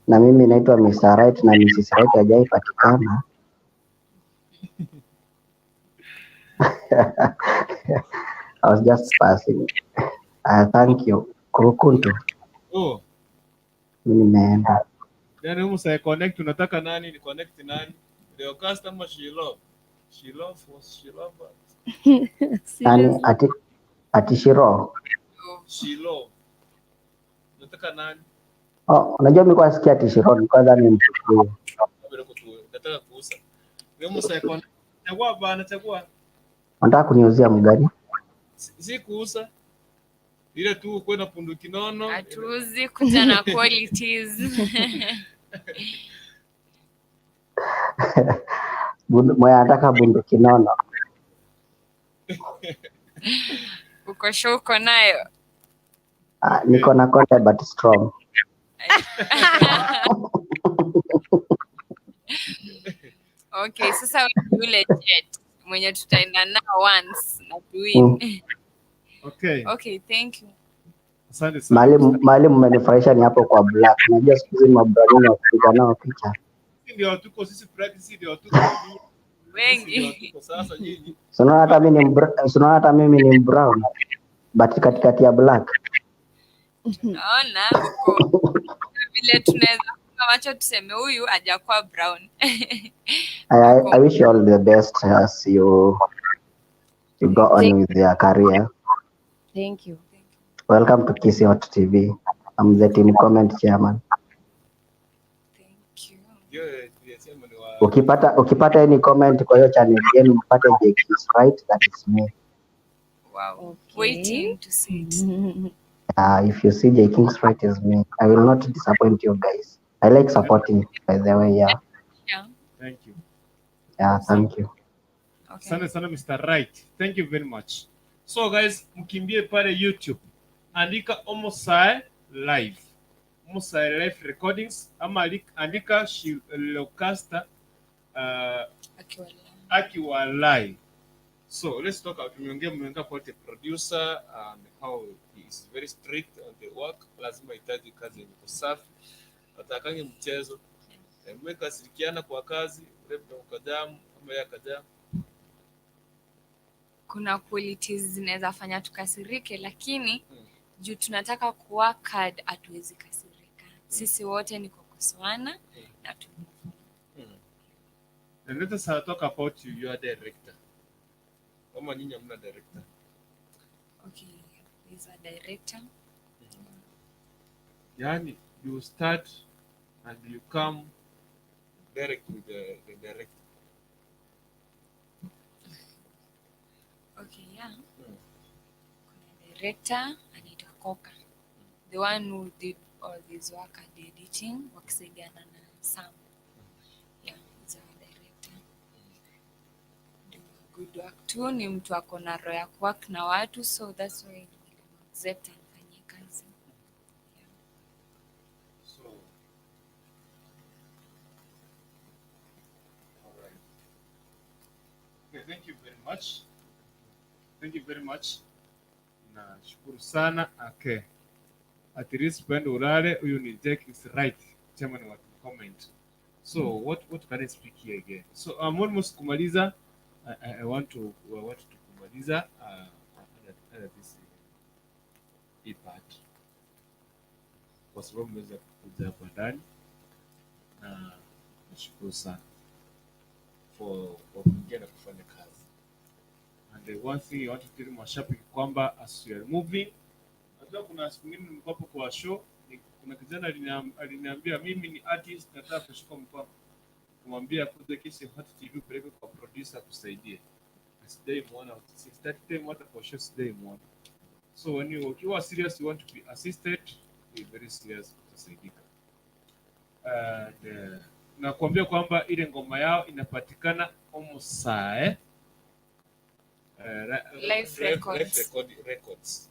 S12: na mimi naitwa Mr. Right na Mrs. Right hajaipatikana. I was just passing. Thank you. Kurukuntu.
S11: Oh,
S12: Mimi nimeenda.
S11: yani humu sai connect unataka nani? Ni connect nani? Leo customer she love. She love was she love.
S12: Nani ati Shiro?
S11: She love. Unataka nani?
S12: Oh, unajua mimi kwa sikia ati Shiro nilikuwa dhani ni Mkikuyu.
S11: Bila kutu nataka kuuza. Leo musa connect. Chagua bana, chagua.
S12: Unataka kuniuzia mgani?
S11: Si kuuza. Ile tu kwenda punduki nono.
S7: Hatuuzi kuja na qualities.
S12: Mwenye anataka bunduki nono.
S7: Uko sure uko nayo?
S12: Niko na konde but strong.
S7: Okay, sasa wewe ni yule jet mwenye tutaenda nao once na tuwin.
S11: Okay.
S7: Okay, thank you.
S11: Asante sana.
S12: Mahali mmenifurahisha ni hapo kwa black. Unajua siku hizi mabrani wa kupiga nao picha.
S11: Sisi ndio tuko sisi practice ndio tuko
S7: wengi.
S11: Tuko sasa nyinyi.
S12: So unaona hata mimi ni so unaona hata mimi ni brown but katikati ya black.
S7: Naona uko vile tunaweza funga macho tuseme huyu hajakuwa brown.
S12: I wish you all the best as you go on with your career.
S6: Thank you.
S12: Welcome to Kisii Hot TV. I'm the team comment chairman.
S11: Ndio tulisema ni wa
S12: Ukipata any comment kwa hiyo channel yenu mpate Jake is right, that is me.
S7: Wow. Waiting to see it.
S12: If you see J King's right is me. I will not disappoint you guys. I like supporting, by the way. Yeah.
S7: Yeah.
S11: Thank you.
S12: Yeah, thank you.
S11: Asante sana Mr. Right. Thank you very much. So guys, mkimbie pale YouTube. Andika Omosae Live. Omosae Live Recordings ama andika Shilokasta akiwa live. So let's talk about tumeongea about the producer and how he is very strict on the work. Lazima hitaji kazi yenye usafi. Atakange mchezo. Mweka shirikiana kwa kazi, labda ukadamu ama ya kadamu.
S7: Kuna qualities zinaweza fanya tukasirike, lakini juu tunataka kuwork hard hatuwezi kasirika. Sisi wote ni kukosoana na tu
S11: And let us talk about you, your director. Kama nyinyi hamna director.
S7: Okay, he's a director.
S11: Yani you start and you come direct with the director.
S7: Okay, yeah. Kuna director anaitwa Koka. The one who did all this work at the editing wakisaidiana na Sam. Yeah, he's our director. Do good work too. Ni mtu ako na roho ya kuwork na watu, so that's why accept anifanyie kazi.
S11: So all right. Okay, thank you very much. Thank you very much. Nashukuru sana. Okay. At least Pendo Ulale, huyu ni Jack is right. Chairman wa comment. So what can I speak here again? So I'm almost kumaliza. I want to kumaliza this part. Kwa sababu mmeweza kuja hapa ndani. Na nashukuru sana for kuingia na kufanya kazi. And the one thing I want to tell mashabiki kwamba as we are moving, najua kuna siku nyingine nilikuwa hapo kwa show, kuna kijana aliniambia mimi ni artist nataka kushuka mkono. Kumwambia kuja Kisii Hot TV peleke kwa producer akusaidie. Sijai muona since that time, hata kwa show sijai muona. So when you ukiwa serious, you want to be assisted, be very serious, utasaidika. And nakuambia kwamba ile ngoma yao inapatikana Omosae
S7: Life Records.
S11: Life Records.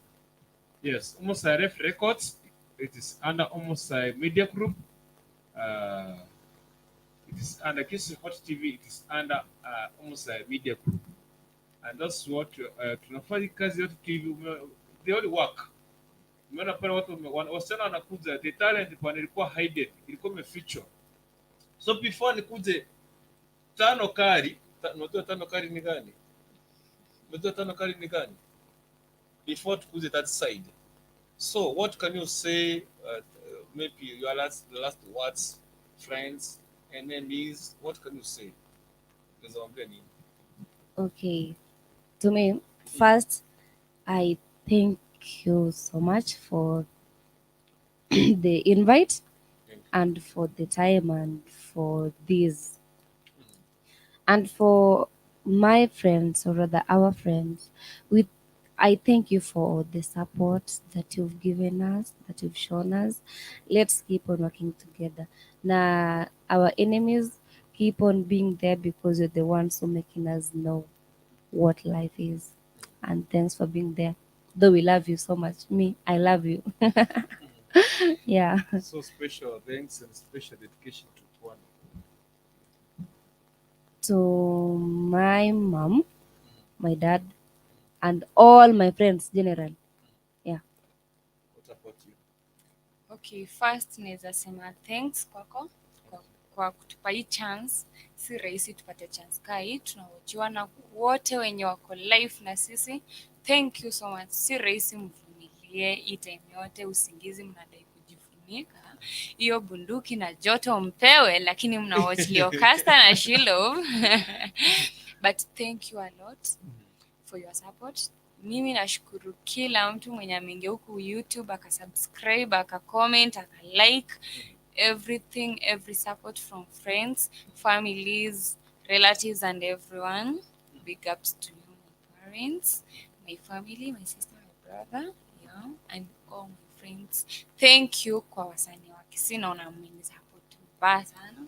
S11: Yes, Omosai Ref Records. It is under Omosai Media Group. It is under Kisii Hot TV. It is under Omosai Media Group. And that's what tunafanya kazi yote TV. They all work. Umeona pale watu wasichana wanakuja, the talent bwana ilikuwa hidden, ilikuwa imefichwa. So before nikuje tano kali, unajua tano kali ni gani? Unajua tano kali ni gani? Before tukuje that side. So what can you say, maybe your last words, friends, enemies, what can you say? Unaweza waambia nini?
S6: Okay. To me, first, I thank you so much for the invite and for the time and for this. And for my friends, or rather our friends, we I thank you for the support that you've given us, that you've shown us. Let's keep on working together. Now, our enemies keep on being there because you're the ones who making us know what life is. And thanks for being there. Though we love you so much. Me, I love you. Yeah.
S11: So special thanks and special dedication to one.
S6: To my mom, my dad, and all my friends general. Yeah.
S11: What about you?
S7: Okay, first naweza sema thanks kwako kwa kutupa hii chance. Si rahisi tupate chance kaa hii, tunawochiwa na wote wenye wako live na sisi. Thank you so much. Si rahisi mvumilie hii time yote, usingizi mnadai kujifunika hiyo bunduki na joto mpewe, lakini mna watch Leocastor na Shilov. But thank you a lot for your support. Mimi nashukuru kila mtu mwenye ameingia huku YouTube akasubscribe, akacomment, akalike everything, every support from friends, families, relatives and everyone. Big ups to you, my parents, my family, my sister, my brother, yeah, and all my friends. Thank you kwa wasanii wa Kisii, naona mmenisupport mbaya sana,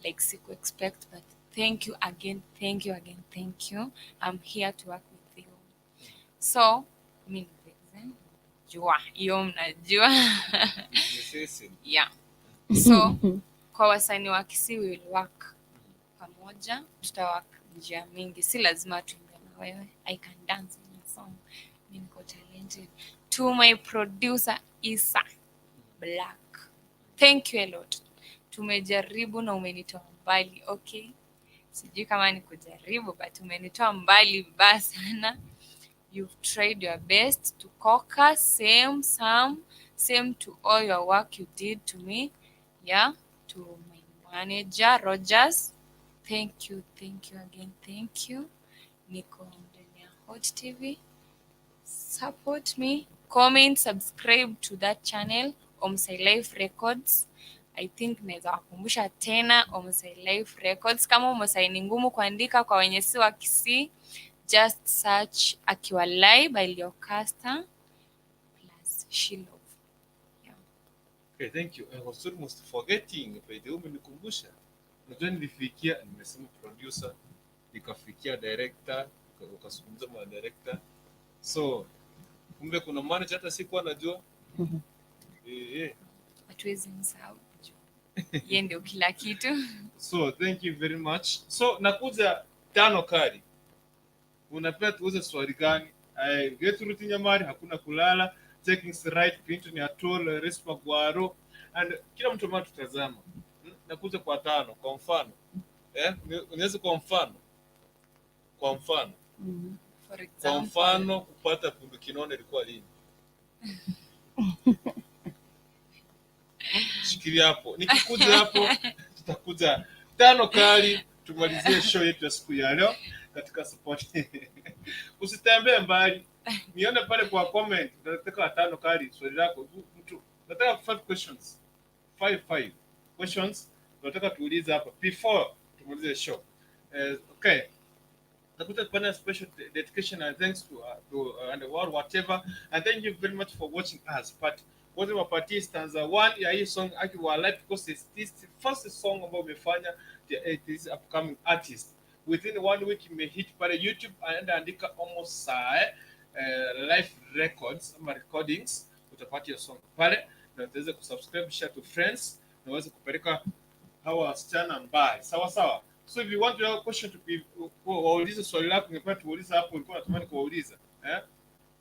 S7: like siku expect, but thank you again, thank you again, thank you. I'm here to work with you. So mi ni Vixen, jua hiyo mnajua.
S11: Ni sisi.
S7: Yeah. So kwa wasanii wa Kisii we will work pamoja, tutawork njia mingi, si lazima tuimbe na wewe. I can dance in a song, mi niko talented. To my producer Isa Black, thank you a lot. Tumejaribu na umenitoa mbali, okay? Sijui kama ni kujaribu, but umenitoa mbali vibaya sana. You've tried your best to conquer same some same to all your work you did to me. Yeah, to my manager Rogers, thank you, thank you again, thank you. Niko ndani ya Hot TV. Support me, comment, subscribe to that channel, Omsai Life Records. I think naweza wakumbusha tena Omsai Life Records. Kama Omsai ni ngumu kuandika kwa wenye si wa Kisii, just search Akiwalai by Leocastor plus Shilov.
S11: Okay, thank you. I was almost forgetting. By the way, umenikumbusha. Unajua nilifikia, nimesema producer, nikafikia director, ukazungumza na director. So, kumbe kuna manager hata sikuwa najua. Eh.
S7: Hatuwezi msahau juu yeye ndio kila kitu.
S11: So, thank you very much. So, nakuja tano kali. Unapea tuuze swali gani? Gertrude Nyamari, hakuna kulala, Taking right, Clinton Atol, Respa Guaro and kila mtu ambaye tutazama. Nakuja kwa tano kwa mfano. Unaweza kwa mfano. Kwa mfano.
S7: For
S11: Kwa
S7: example,
S11: mfano kupata bunduki nono ilikuwa lini? Shikilia hapo. Nikikuja hapo tutakuja tano kali tumalizie show yetu ya siku ya leo katika support. Usitembee mbali. Nione pale kwa comment nataka tano kali swali lako mtu. Nataka five questions. Five questions nataka tuulize hapa before tumalize show. Okay.
S5: Takuta tupana special dedication and thanks to and the world whatever, and thank you very much for watching us. But wote wapatie stanza 1 ya hii song Aki wa Life, because it's this first song ambayo umefanya this upcoming artist. Within one week imehit pale YouTube, anaenda andika Omosae Life Records ama recordings, utapata hiyo song pale na utaweza kusubscribe, share to friends na uweze kupeleka hawa wasichana mbali. Sawa sawa. So if you want your question to be, waulize swali lako ungependa tuulize hapo, ulikuwa unatamani kuwauliza, eh?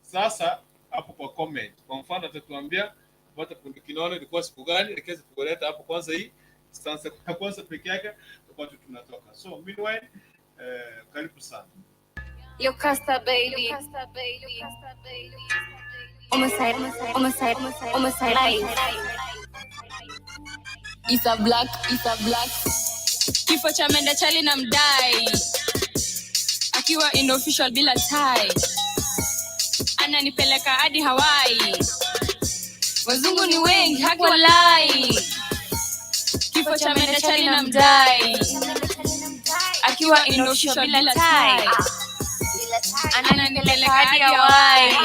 S5: Sasa hapo kwa comment, kwa mfano atatuambia kupata punduki nono ilikuwa siku gani, nikaweza kuleta hapo kwanza hii stanza ya kwanza peke yake, tutakuwa tu tunatoka. So meanwhile, karibu sana.
S1: Yocasta baby. Homicide, homicide, homicide life.
S7: It's a black, it's a black. Kifo cha mende chali na mdai, akiwa in official bila tie, ananipeleka hadi Hawaii. Wazungu ni wengi haki walai. Kifo cha mende chali na mdai, akiwa in official bila tie, ananipeleka hadi Hawaii.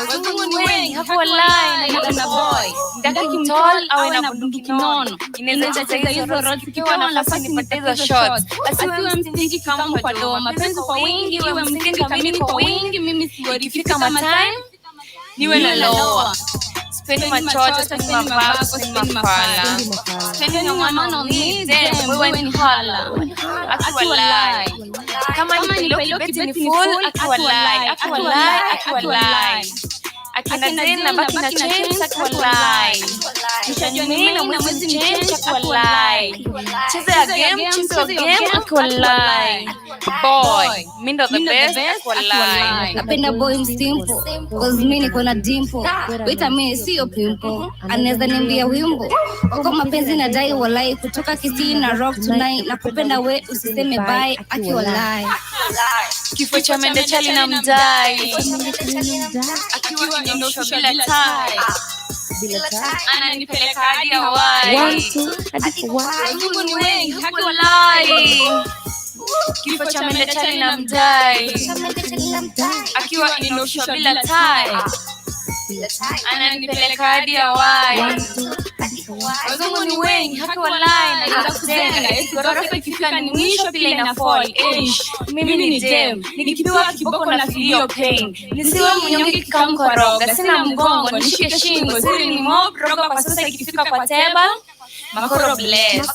S7: Wazungu ni wengi haki walai. Na boy ndaki mtall awe na bunduki nono, inaweza cheza hizo roles, ikiwa nafasi nipate hizo shots, asiwe mstingi kama kwa doa, mapenzi kwa wingi, iwe mstingi kamini kwa wingi, mimi siworifika kama time niwe na loa. Sipendi machocho, sipendi mapako, sipendi mafala, sipendi no man on me, damn, wewe ni hala. Akiwalai kama ni pelo kibeti ni full, akiwalai, akiwalai, akiwalai, akina den na baki na chains, akiwalai, nishajua ni mimi na mwezi ni change, akiwalai, cheza ya game, cheza ya game, akiwalai, boy mi ndo the best, akiwalai.
S1: Napenda boy simple, cause mi niko na dimple. Wait a minute, siyo pimple. Anaweza niambia wimbo wako mapenzi na dai walai, kutoka Kisii na rock tonight, nakupenda we usiseme bye, akiwalai.
S7: Kifo cha mende chali na mdai, akiwa in official bila tie, ananipeleka hadi Hawaii. Wazungu ni wengi haki walai. Kifo cha mende chali na mdai, akiwa in official bila tie, ananipeleka hadi Hawaii. Wazungu ni wengi haki walai. Naweza kuzenga eti ghorofa ikifika ni mwisho pila ina fall. Eish, mimi ni dem nikipewa kiboko na filio pain, nisiwe mnyonge kikamkoroga, sina mgongo nishike shingo, siri ni mob roga kwa sasa, ikifika kwa teba makoro bless,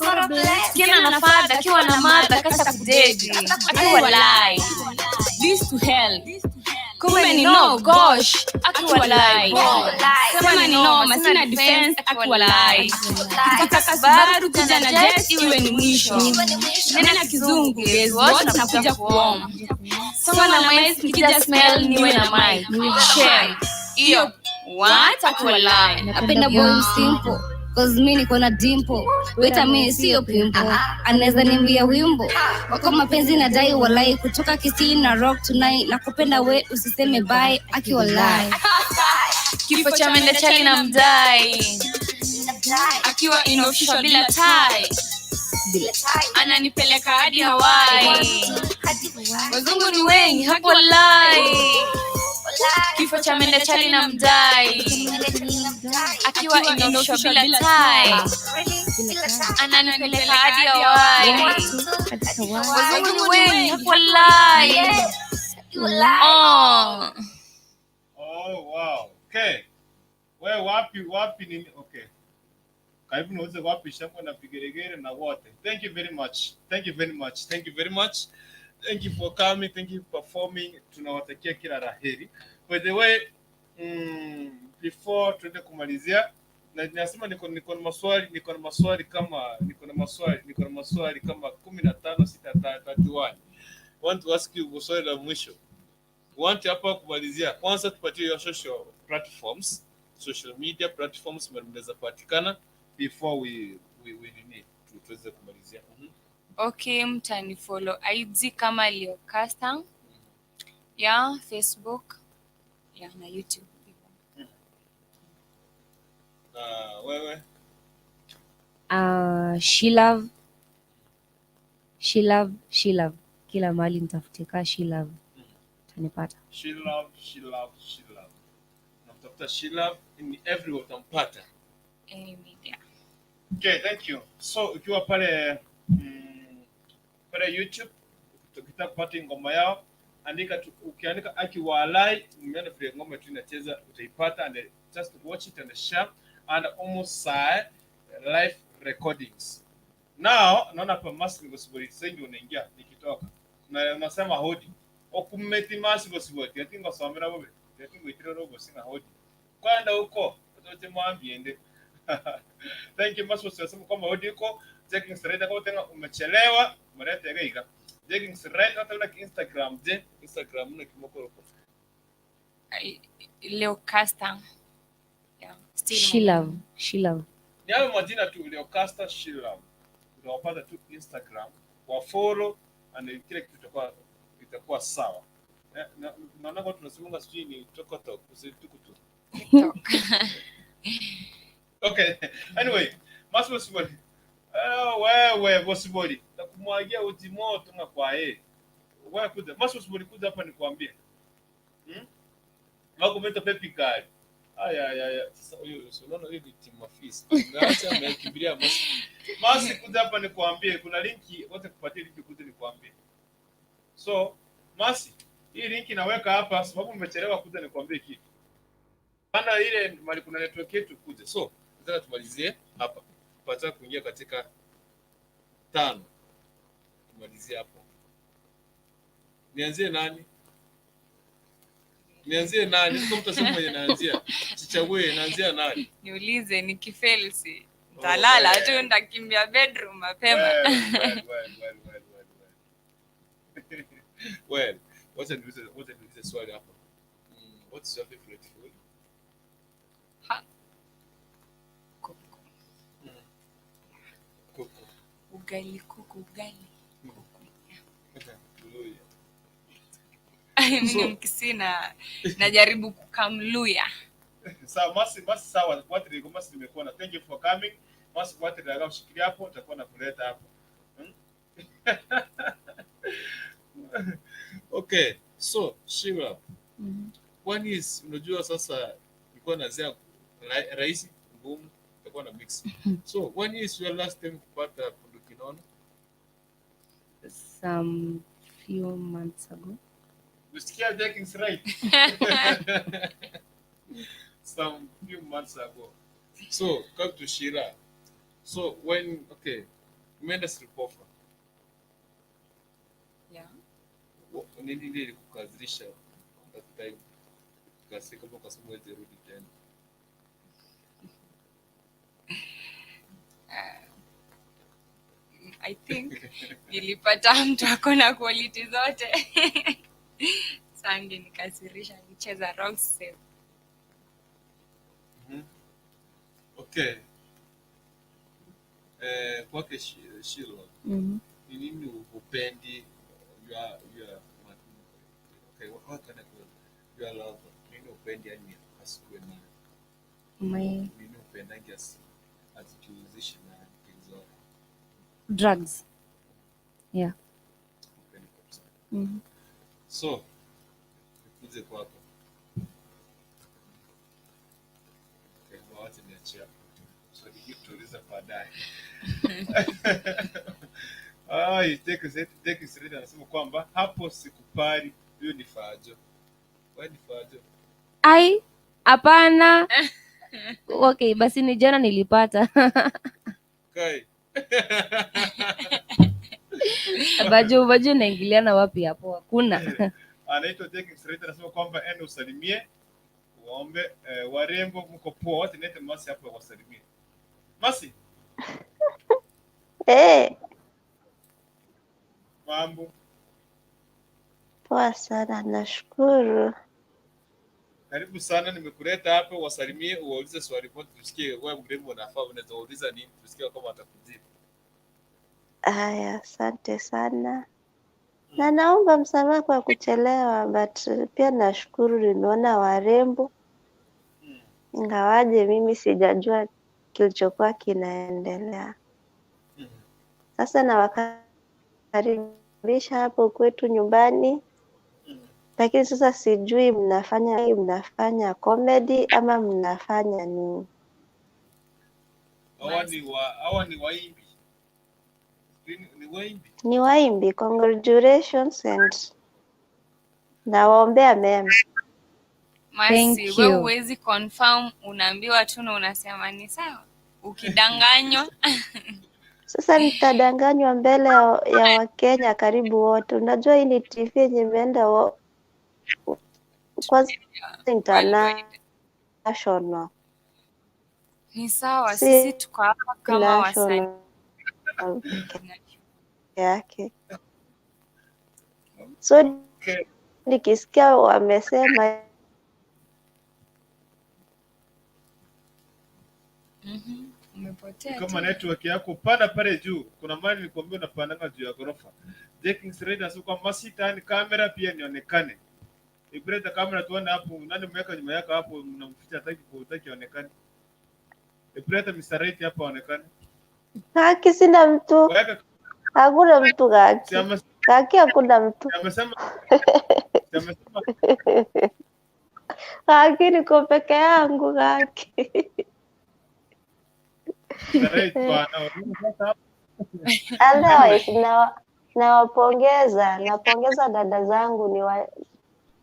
S7: kiana na father akiwa na mother kasa kudedi, akiwalai this to hell, kumbe ni no gosh, akiwalai, sema ni noma, sina defense, akiwalai, kitaka Subaru kuja na jet iwe ni mwisho, nena kizungu guess what, nakuja kuoma, soma na mic nikija smell niwe na mic share hiyo what, akiwalai.
S1: Napenda boy simple, cause mi niko na dimple. Wait a minute, siyo pimple. Anaweza niambia wimbo wako mapenzi na dai walai, kutoka Kisii na rock tonight, nakupenda we usiseme bye, akiwalai.
S7: Kifo cha mende chali na mdai, akiwa in official bila tie, ananipeleka hadi Hawaii. Wazungu ni wengi haki walai. Kifo cha mende chali na mdai, akiwa in official bila tie, ananipeleka hadi Hawaii. Wazungu ni wengi haki walai. Oh.
S5: Oh wow. Okay. Wewe wapi wapi nini? Okay. Karibu niuze wapi shangwe na vigeregere na wote. Thank you very much. Thank you very much. Thank you very much. Thank you for coming. Thank you for performing. Tunawatakia kila la heri. By the way, before tuende kumalizia, na nasema niko na maswali, niko na maswali kama niko na maswali, niko na maswali kama 15 6 31. Want to ask you swali la mwisho. Want hapa kumalizia. Kwanza tupatie your social platforms, social media platforms mnaweza patikana before we nini tuweze kumalizia.
S7: Okay, mtanifollow IG kama Leocasta. Yeah, Facebook. Yeah, na YouTube.
S5: Na wewe?
S6: She love, she love, she love. Kila mahali nitafute kaa She Love, utanipata.
S11: She Love, She Love, She Love. Unamtafuta She Love in everywhere utampata.
S7: Any media.
S5: Okay, thank you. So ukiwa pale pale YouTube ukitaka kupata ngoma yao andika tu, ukiandika Aki Walai, umeona vile ngoma tu inacheza utaipata, and just watch it and share and almost side live recordings. Now naona hapa Masi Gosibori sengi unaingia nikitoka na unasema hodi okumeti Masi Gosibori ati ngosomera bobe ati ngwitire robo singa hodi kwenda huko otote mwambiende. Thank you Masi Gosibori, nasema kwamba hodi huko Jenkins Right kwa tena umechelewa mrete gaiga Jenkins Right hata una Instagram je Instagram una kimoko huko
S7: Leocasta. Yeah, still
S6: She
S7: my
S6: Love, She Love.
S5: Ni hayo majina tu Leocasta She Love utawapata tu Instagram wa follow and kile kitu itakuwa sawa. Naona kwa tunasimanga sijui ni TikTok usitukutu. Okay, anyway, Masi Gosibori. Wewe Gosibori, nakumwagia uji moto na kwa yeye. Wewe kuja, Masi Gosibori kuja hapa nikwambie. Wako pepi kali. Aya aya aya.
S11: Sasa huyo unaona huyo ni team office. Unaacha amekimbilia Masi.
S5: Masi kuja hapa nikwambie, kuna linki, wote kupatia linki kuja nikwambie. So, Masi, hii linki naweka hapa sababu umechelewa kuja nikwambie kitu. Maana ile mali kuna network yetu kuja.
S11: So, nataka tumalizie hapa. Tunataka kuingia katika 5. Tumalizie hapo. Nianzie nani? Nianzie nani? Sio mtu aseme mwenye naanzia. Sichague naanzia nani?
S7: Niulize nikifail si nitalala
S5: Oh,
S7: tu nitakimbia bedroom mapema.
S11: Well, wacha niulize swali hapa. What's your favorite food?
S7: Ha.
S11: Kuku. Kuku.
S7: Ugali, kuku, ugali.
S11: Luya.
S7: Mimi ni Mkisii na najaribu kukamluya.
S5: Sawa, Masi sawa, kwa Masi nimekuona. Thank you for coming. Masi kwa tena ushikilia hapo, nitakuwa nakuleta hapo.
S11: Okay, so Sheila. One is unajua sasa nilikuwa naanzia rahisi ngumu, nitakuwa na mix. So when is your last time kupata bunduki nono?
S6: Some few months ago.
S5: Usikia Jenkins right? Some few months ago.
S11: So come to Sheila. So when okay, umeenda Sripofa.
S7: Yeah.
S11: Nini ile ilikukasirisha that time? Ukasika kama ukasema huwezi rudi tena.
S7: I think nilipata mtu ako na quality zote. Sangi nikasirisha nicheza wrong save.
S11: Okay. Kwake Sheila.
S6: Ni
S11: nini upendi your okay, what can I call your lover? Nini upendi yani asikuwe nayo? Nini upendangi asijihusishe na mpenzi wako?
S6: Drugs. Yeah.
S11: Upendi kabisa. So, nikuje kwako. Okay, wacha niachie hapo.
S5: Swali hili tutauliza baadaye. Ai, take it anasema kwamba hapo sikupari, huyo ni Fajo.
S11: Wewe ni Fajo.
S6: Ai, hapana. Okay, basi ni jana nilipata.
S11: Kai.
S6: Bajo naingiliana wapi hapo? Hakuna.
S5: Anaitwa Jenkins Rita anasema kwamba ende usalimie uombe warembo mko poa wote, nete Masi hapo wasalimie. Masi.
S13: Eh.
S5: Mambo.
S13: Poa sana, nashukuru.
S11: Karibu sana, nimekuleta hapa wasalimie, uwaulize swali moja tusikie wewe mrembo unafaa unaweza uliza nini, tusikie kama watakujibu.
S13: Haya, asante sana. Na naomba msamaha kwa kuchelewa, but pia nashukuru nimeona warembo. Ingawaje mimi sijajua kilichokuwa kinaendelea. Sasa nawakaribisha Nawakaribisha hapo kwetu nyumbani, lakini sasa sijui mnafanya comedy ama mnafanya nini?
S5: Hawa ni waimbi. Ni waimbi.
S13: Ni waimbi. Congratulations and nawaombea mema.
S7: Masi,
S6: Thank
S7: we
S6: you.
S7: huwezi confirm, unaambiwa tu na unasema ni sawa. Ukidanganywa
S13: Sasa nitadanganywa mbele ya Wakenya karibu wote. Unajua hii ni TV yenye imeenda kwanza international,
S7: ni sawa,
S13: si
S7: sisi tuko hapa kama wasanii.
S13: national peke yake. So
S5: Okay.
S13: nikisikia wamesema
S7: Umepotea
S5: Kama
S7: tena.
S5: network yako panda pale juu. Kuna mali nilikwambia unapandanga juu ya ghorofa. Jenkins Red anasema kwamba sitani kamera pia nionekane. Ibreta kamera tuone hapo nani mmeweka nyuma yako hapo mnamficha hataki kutaki aonekane. Ibreta Mr. Right hapa aonekane.
S13: haki, sina mtu,
S5: Weka
S13: hakuna mtu
S5: si
S13: kaki kaki, hakuna mtu
S5: amesema si amesema
S13: kaki, niko peke yangu kaki.
S5: Mr. Right bwana. Sasa hapo
S13: Otherwise nawapongeza, napongeza dada zangu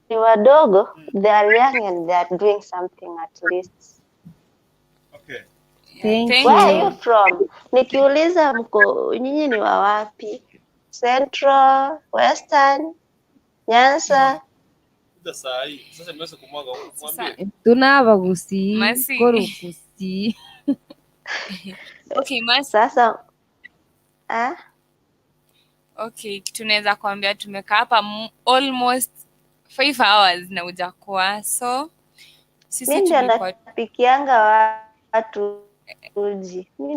S13: ni wadogo, they are young and they are doing something at least.
S5: okay.
S6: Thank
S7: Thank
S13: Where are you
S6: you.
S13: from? Nikiuliza mko nyinyi ni wa wapi? Central, Western, Nyanza?
S11: Kuja saa hii. Sasa nimeweza kumwaga
S7: Sasa
S11: mwambie.
S6: Tunavagusi
S7: Masi.
S6: korukusi.
S7: Okay, Masi.
S13: Sasa ah,
S7: Okay, tunaweza kuambia tumekaa hapa almost 5 hours na hujakuwa. So sisi
S13: mi ndio
S7: tulikuwa
S13: napikianga watu uji. Mi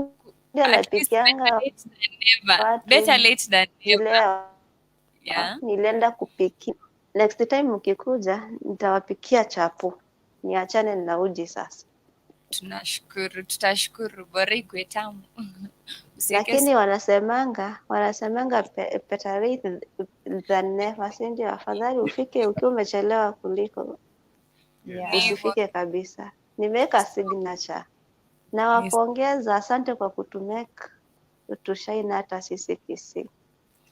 S13: ndio
S7: at least better
S13: napikianga
S7: late than never.
S13: watu
S7: Better late than
S13: uji
S7: never.
S13: leo.
S7: Yeah.
S13: Nilienda kupikia. Next time mkikuja nitawapikia chapo. Niachane na uji sasa.
S7: Tunashukuru, tutashukuru, bora ikuwe tamu. Usiweke
S13: Lakini wanasemanga better late than never, si ndio? Afadhali ufike ukiwa umechelewa kuliko
S5: Yes.
S7: hivyo.
S13: usifike kabisa. Nimeweka signature. Nawapongeza, asante kwa kutumake tushine hata sisi Kisii.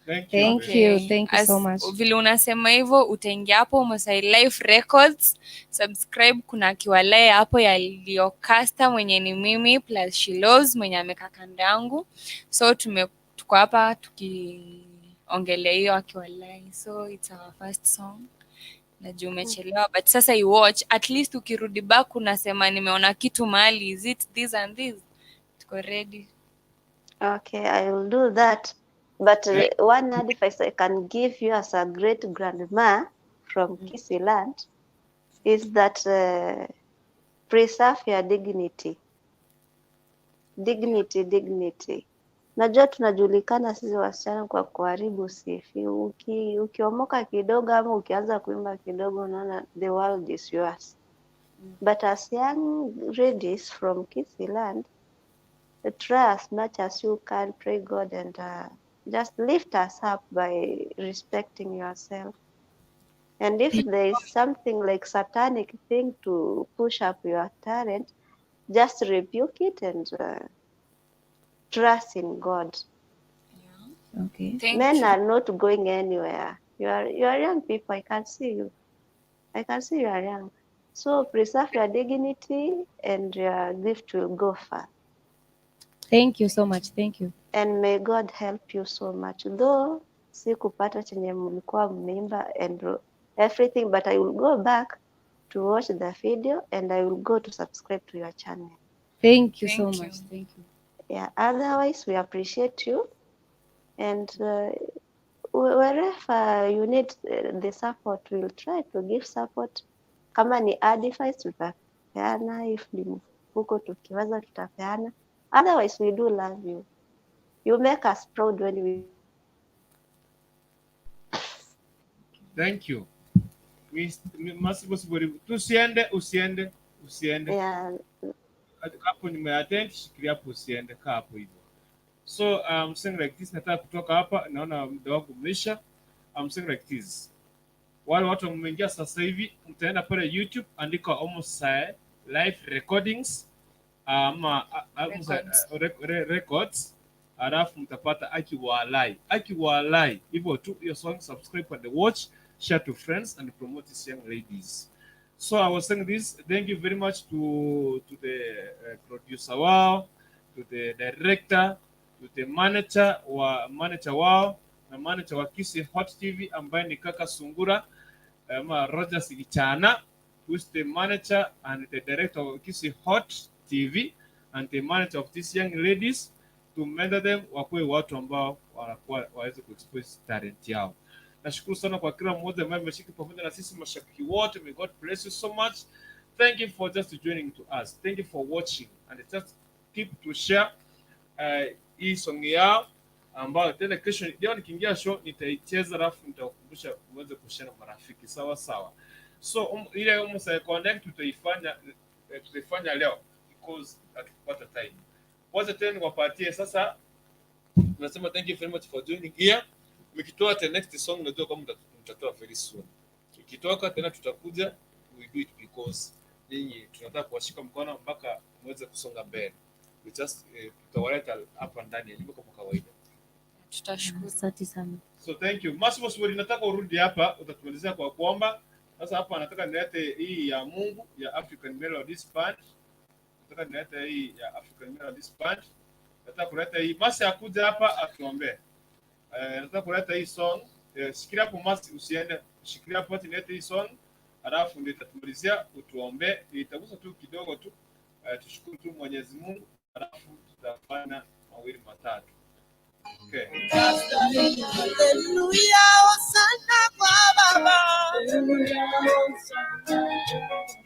S5: Thank you.
S6: Thank you.
S7: Okay.
S6: Thank you so
S7: As,
S6: much.
S7: vile unasema hivyo utaingia hapo Masai Life Records, subscribe. Kuna kiwalai hapo ya Liokasta mwenye ni mimi plus Shilos mwenye amekaa kando yangu, so tuko hapa tukiongelea hiyo akiwalai, so it's our first song. Najua umechelewa but sasa you watch at least, ukirudi back unasema nimeona kitu mahali, is it this and this, tuko ready.
S13: Okay, I will do that. But one advice I can give you as a great grandma from Kisii land is that preserve your dignity. Dignity, dignity. Najua tunajulikana sisi wasichana kwa kuharibu sifi. Ukiomoka kidogo ama ukianza kuimba kidogo, unaona the world is yours. But as young ladies from Kisii land, try as much as you can, pray God and just lift us up by respecting yourself. And if there is something like satanic thing to push up your talent, just rebuke it and trust in God.
S6: Okay.
S7: Thank
S13: Men
S7: you.
S13: are not going anywhere. You are young people. I can see you. I can see you are young. So preserve your dignity and your gift will go far.
S6: Thank you so much. Thank you.
S13: And may God help you so much. Though sikupata chenye mlikuwa mmeimba and everything, but I will go back to watch the video and I will go to subscribe to your channel.
S6: Thank you so
S7: Thank you.
S6: much. Thank you.
S13: Yeah, otherwise we appreciate you and wherever you need the support, we'll try to give support. Kama ni advice tutapeana, if ni mfuko tukiweza tutapeana. Otherwise we do love you. You make us proud when we
S5: Thank you. Tusiende, usiende, usiende.
S13: yeah.
S5: Hapo nyuma ya tent, shikilia hapo usiende, kaa hapo hivyo.
S11: So I'm saying like this, nataka kutoka hapa, naona muda wangu umeisha. I'm saying like this. Wale watu mmeingia sasa hivi, mtaenda pale YouTube, andika Omosae live recordings ama Omosae
S7: Records.
S11: Records, alafu mtapata Aki Walai. Aki Walai, hivyo tu hiyo song, subscribe and watch, share to friends and promote these young ladies. So I was saying this, thank you very much to the producer wao, to the director, to the manager wao na manager wa Kisii Hot TV ambaye ni Kaka Sungura ama Rogers Ichana, who is the manager and the director of Kisii Hot TV and the manager of these young ladies, to mentor them wakuwe watu ambao wanakuwa waweze kuexpose talent yao. Nashukuru sana kwa kila mmoja ambaye ameshiriki pamoja na sisi, mashabiki wote. May God bless you so much. Thank you for just joining to us. Thank you for watching and just keep to share hii song yao ambayo tena kesho leo nikiingia show nitaicheza, alafu nitakukumbusha uweze kushare na marafiki, sawa sawa. So ile Omosae Connect tutaifanya leo because hatukupata time. Wacha tena niwapatie sasa. Tunasema thank you very much for joining here. Mkitoa the next song, najua kama mtatoa very soon. Ikitoka tena tutakuja, we do it because ninyi tunataka kuwashika mkono mpaka muweze kusonga mbele. We just tutawaleta hapa ndani ya nyumba kama kawaida.
S7: Tutashukuru.
S6: Asante sana.
S11: So thank you. Massimo Swedi, nataka urudi hapa utatumalizia kwa kuomba. Sasa hapa nataka nilete hii ya Mungu ya African Melodies Band. Nataka nilete hii ya African Melodies Band. Nataka kuleta hii. Masi akuja hapa atuombee. Nataka kuleta hii song. Shikilia hapo Masi, usiende. Shikilia hapo ati nilete hii song. Alafu ndio itatumalizia utuombee. Itagusa tu kidogo tu. Tushukuru tu Mwenyezi Mungu. Alafu tutafanya mawili matatu. Okay.
S4: Haleluya, hosana kwa Baba.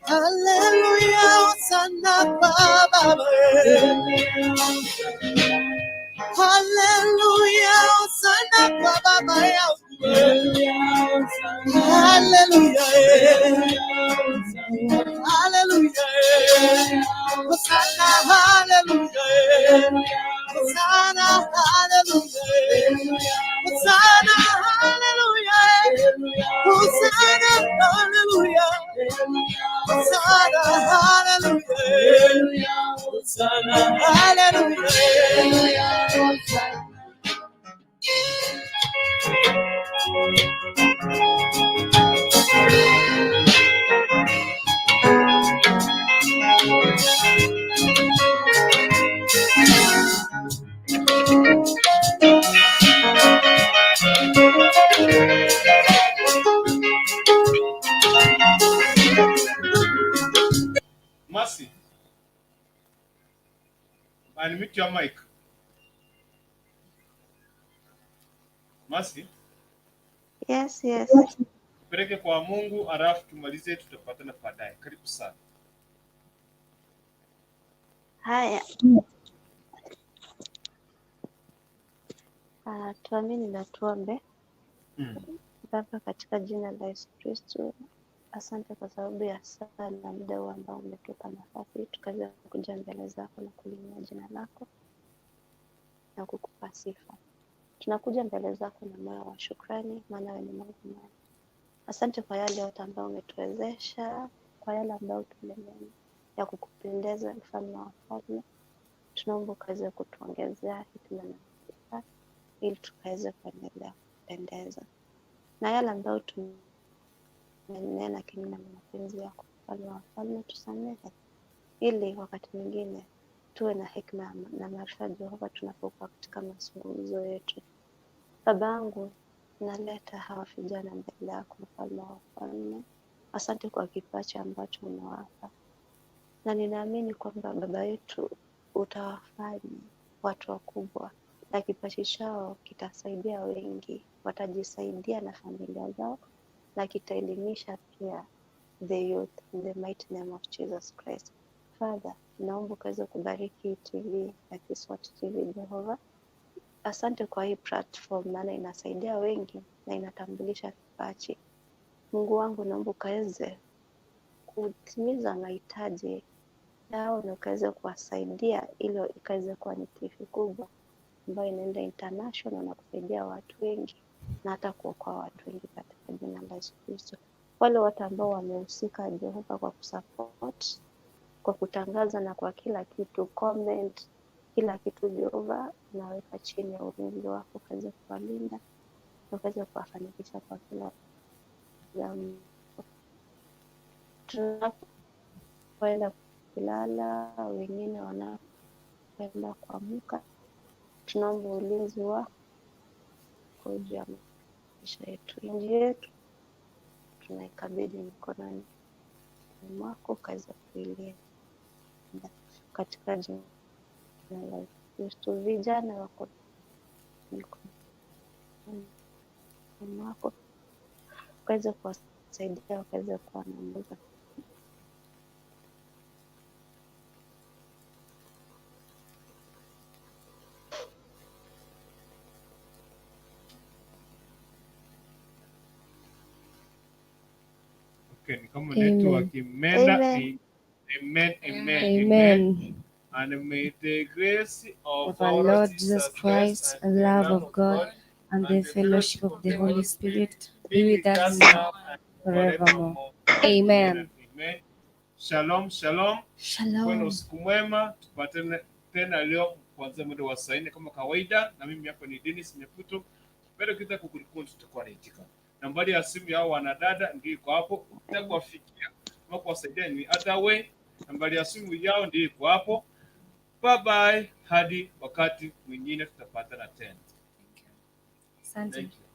S4: Haleluya, hosana kwa Baba. Haleluya, hosana kwa Baba yangu. Haleluya, haleluya, hosana, haleluya, hosana, haleluya, hosana, haleluya, hosana, haleluya, hosana, haleluya, hosana, haleluya.
S11: Mercy, unmute your mic. Mercy,
S13: Yes.
S11: peleke kwa Mungu alafu tumalize, tutapatana baadaye. Karibu sana.
S13: Haya. Tuamini na tuombe. Baba, katika jina la Yesu Kristo, asante kwa sababu ya saa na muda huu ambao umetupa nafasi tukaweza kuja mbele zako na kuliinua jina lako na kukupa sifa. Tunakuja mbele zako na moyo wa shukrani, maana wewe ni Mungu mwema. Asante kwa yale yote ambayo umetuwezesha, kwa yale ambayo tumenena ya kukupendeza, mfalme wa wafalme. Tunaomba ukaweze kutuongezea hekima na maarifa ili tukaweze kuendelea kupendeza, na yale ambayo tumenena kinyume na mapenzi yako, mfalme wa wafalme, tusamehe, ili wakati mwingine tuwe na hekima na maarifa Jehova, tunapokuwa katika mazungumzo yetu. Baba yangu, naleta hawa vijana mbele yako, mfalme wa wafalme. Asante kwa kipaji ambacho umewapa, na ninaamini kwamba Baba yetu utawafanya watu wakubwa, na kipaji chao kitasaidia wengi, watajisaidia na familia zao, na kitaelimisha pia the youth in the mighty name of Jesus Christ. Father, naomba ukaweze kubariki TV ya Kiswat TV Jehova. Asante kwa hii platform, maana inasaidia wengi na inatambulisha vipaji. Mungu wangu, naomba ukaweze kutimiza mahitaji yao na ukaweze kuwasaidia ili ikaweze kuwa ni TV kubwa ambayo inaenda international na kusaidia watu wengi na hata kuokoa watu wengi katika jina la Yesu Kristo. Wale wote ambao wamehusika Jehova kwa kusupport, kwa kutangaza na kwa kila kitu, comment, kila kitu Jehova, naweka chini ya ulinzi wako ukaweze kuwalinda na ukaweze kuwafanikisha kwa kila jambo. Tunapoenda kulala, wengine wanapoenda kuamka, tunaomba ulinzi wako juu ya maisha yetu. Nchi yetu tunaikabidhi mikononi mwako ukaweze kuilinda katika jina la Yesu Kristo. Vijana wako mikononi mwako ukaweze kuwasaidia, wakaweze kuwa na nguvu.
S5: Okay, ni kama
S6: Amen.
S5: network imeenda.
S13: Amen.
S5: Amen, amen, amen.
S6: Amen.
S5: And may the grace of
S6: Of our
S5: our
S6: Lord
S5: Lord
S6: Jesus
S5: Jesus Christ
S6: Christ and
S5: and the
S6: love
S5: love
S6: of
S5: of
S6: God
S5: God
S6: and the
S5: and the
S6: fellowship
S5: fellowship
S6: of
S5: of
S6: the
S5: the
S6: Holy
S5: Holy
S6: Spirit
S5: Spirit
S6: be
S5: be
S6: with
S5: with
S6: us
S5: us
S6: now
S5: now and
S6: forevermore.
S5: forevermore.
S6: Amen.
S5: Amen and amen. Shalom, shalom. Kuwe na
S6: Shalom.
S5: usiku mwema, tupatane tena leo kuanzia mwendo wa saa 4 kama kawaida, na mimi hapa ni Dennis Nyaputo. Bado kita kukulikuni tutakuwa naitika. Nambari ya simu ya wanadada ndio iko hapo, ukitaka kuwafikia ama kuwasaidia ni other way. Nambari ya simu yao ndio iko hapo. Bye bye, hadi wakati mwingine tutapatana tena.
S6: Asante.
S5: Thank you.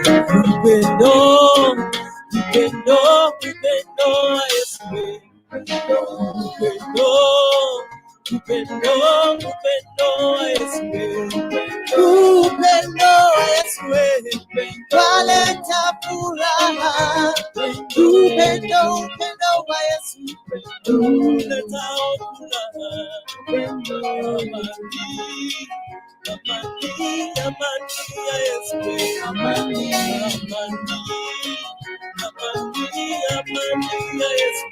S4: Upendo, upendo, upendo wa Yesu. Upendo, upendo, upendo wa Yesu. Upendo wa Yesu waleta furaha. Upendo, upendo wa Yesu uleta furaha. Amani, amani, amani ya Yesu. Amani, amani, amani, amani ya Yesu.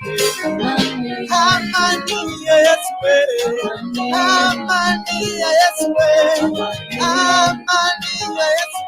S4: Amani ya Yesu. Amani ya Yesu. Amani ya Yesu.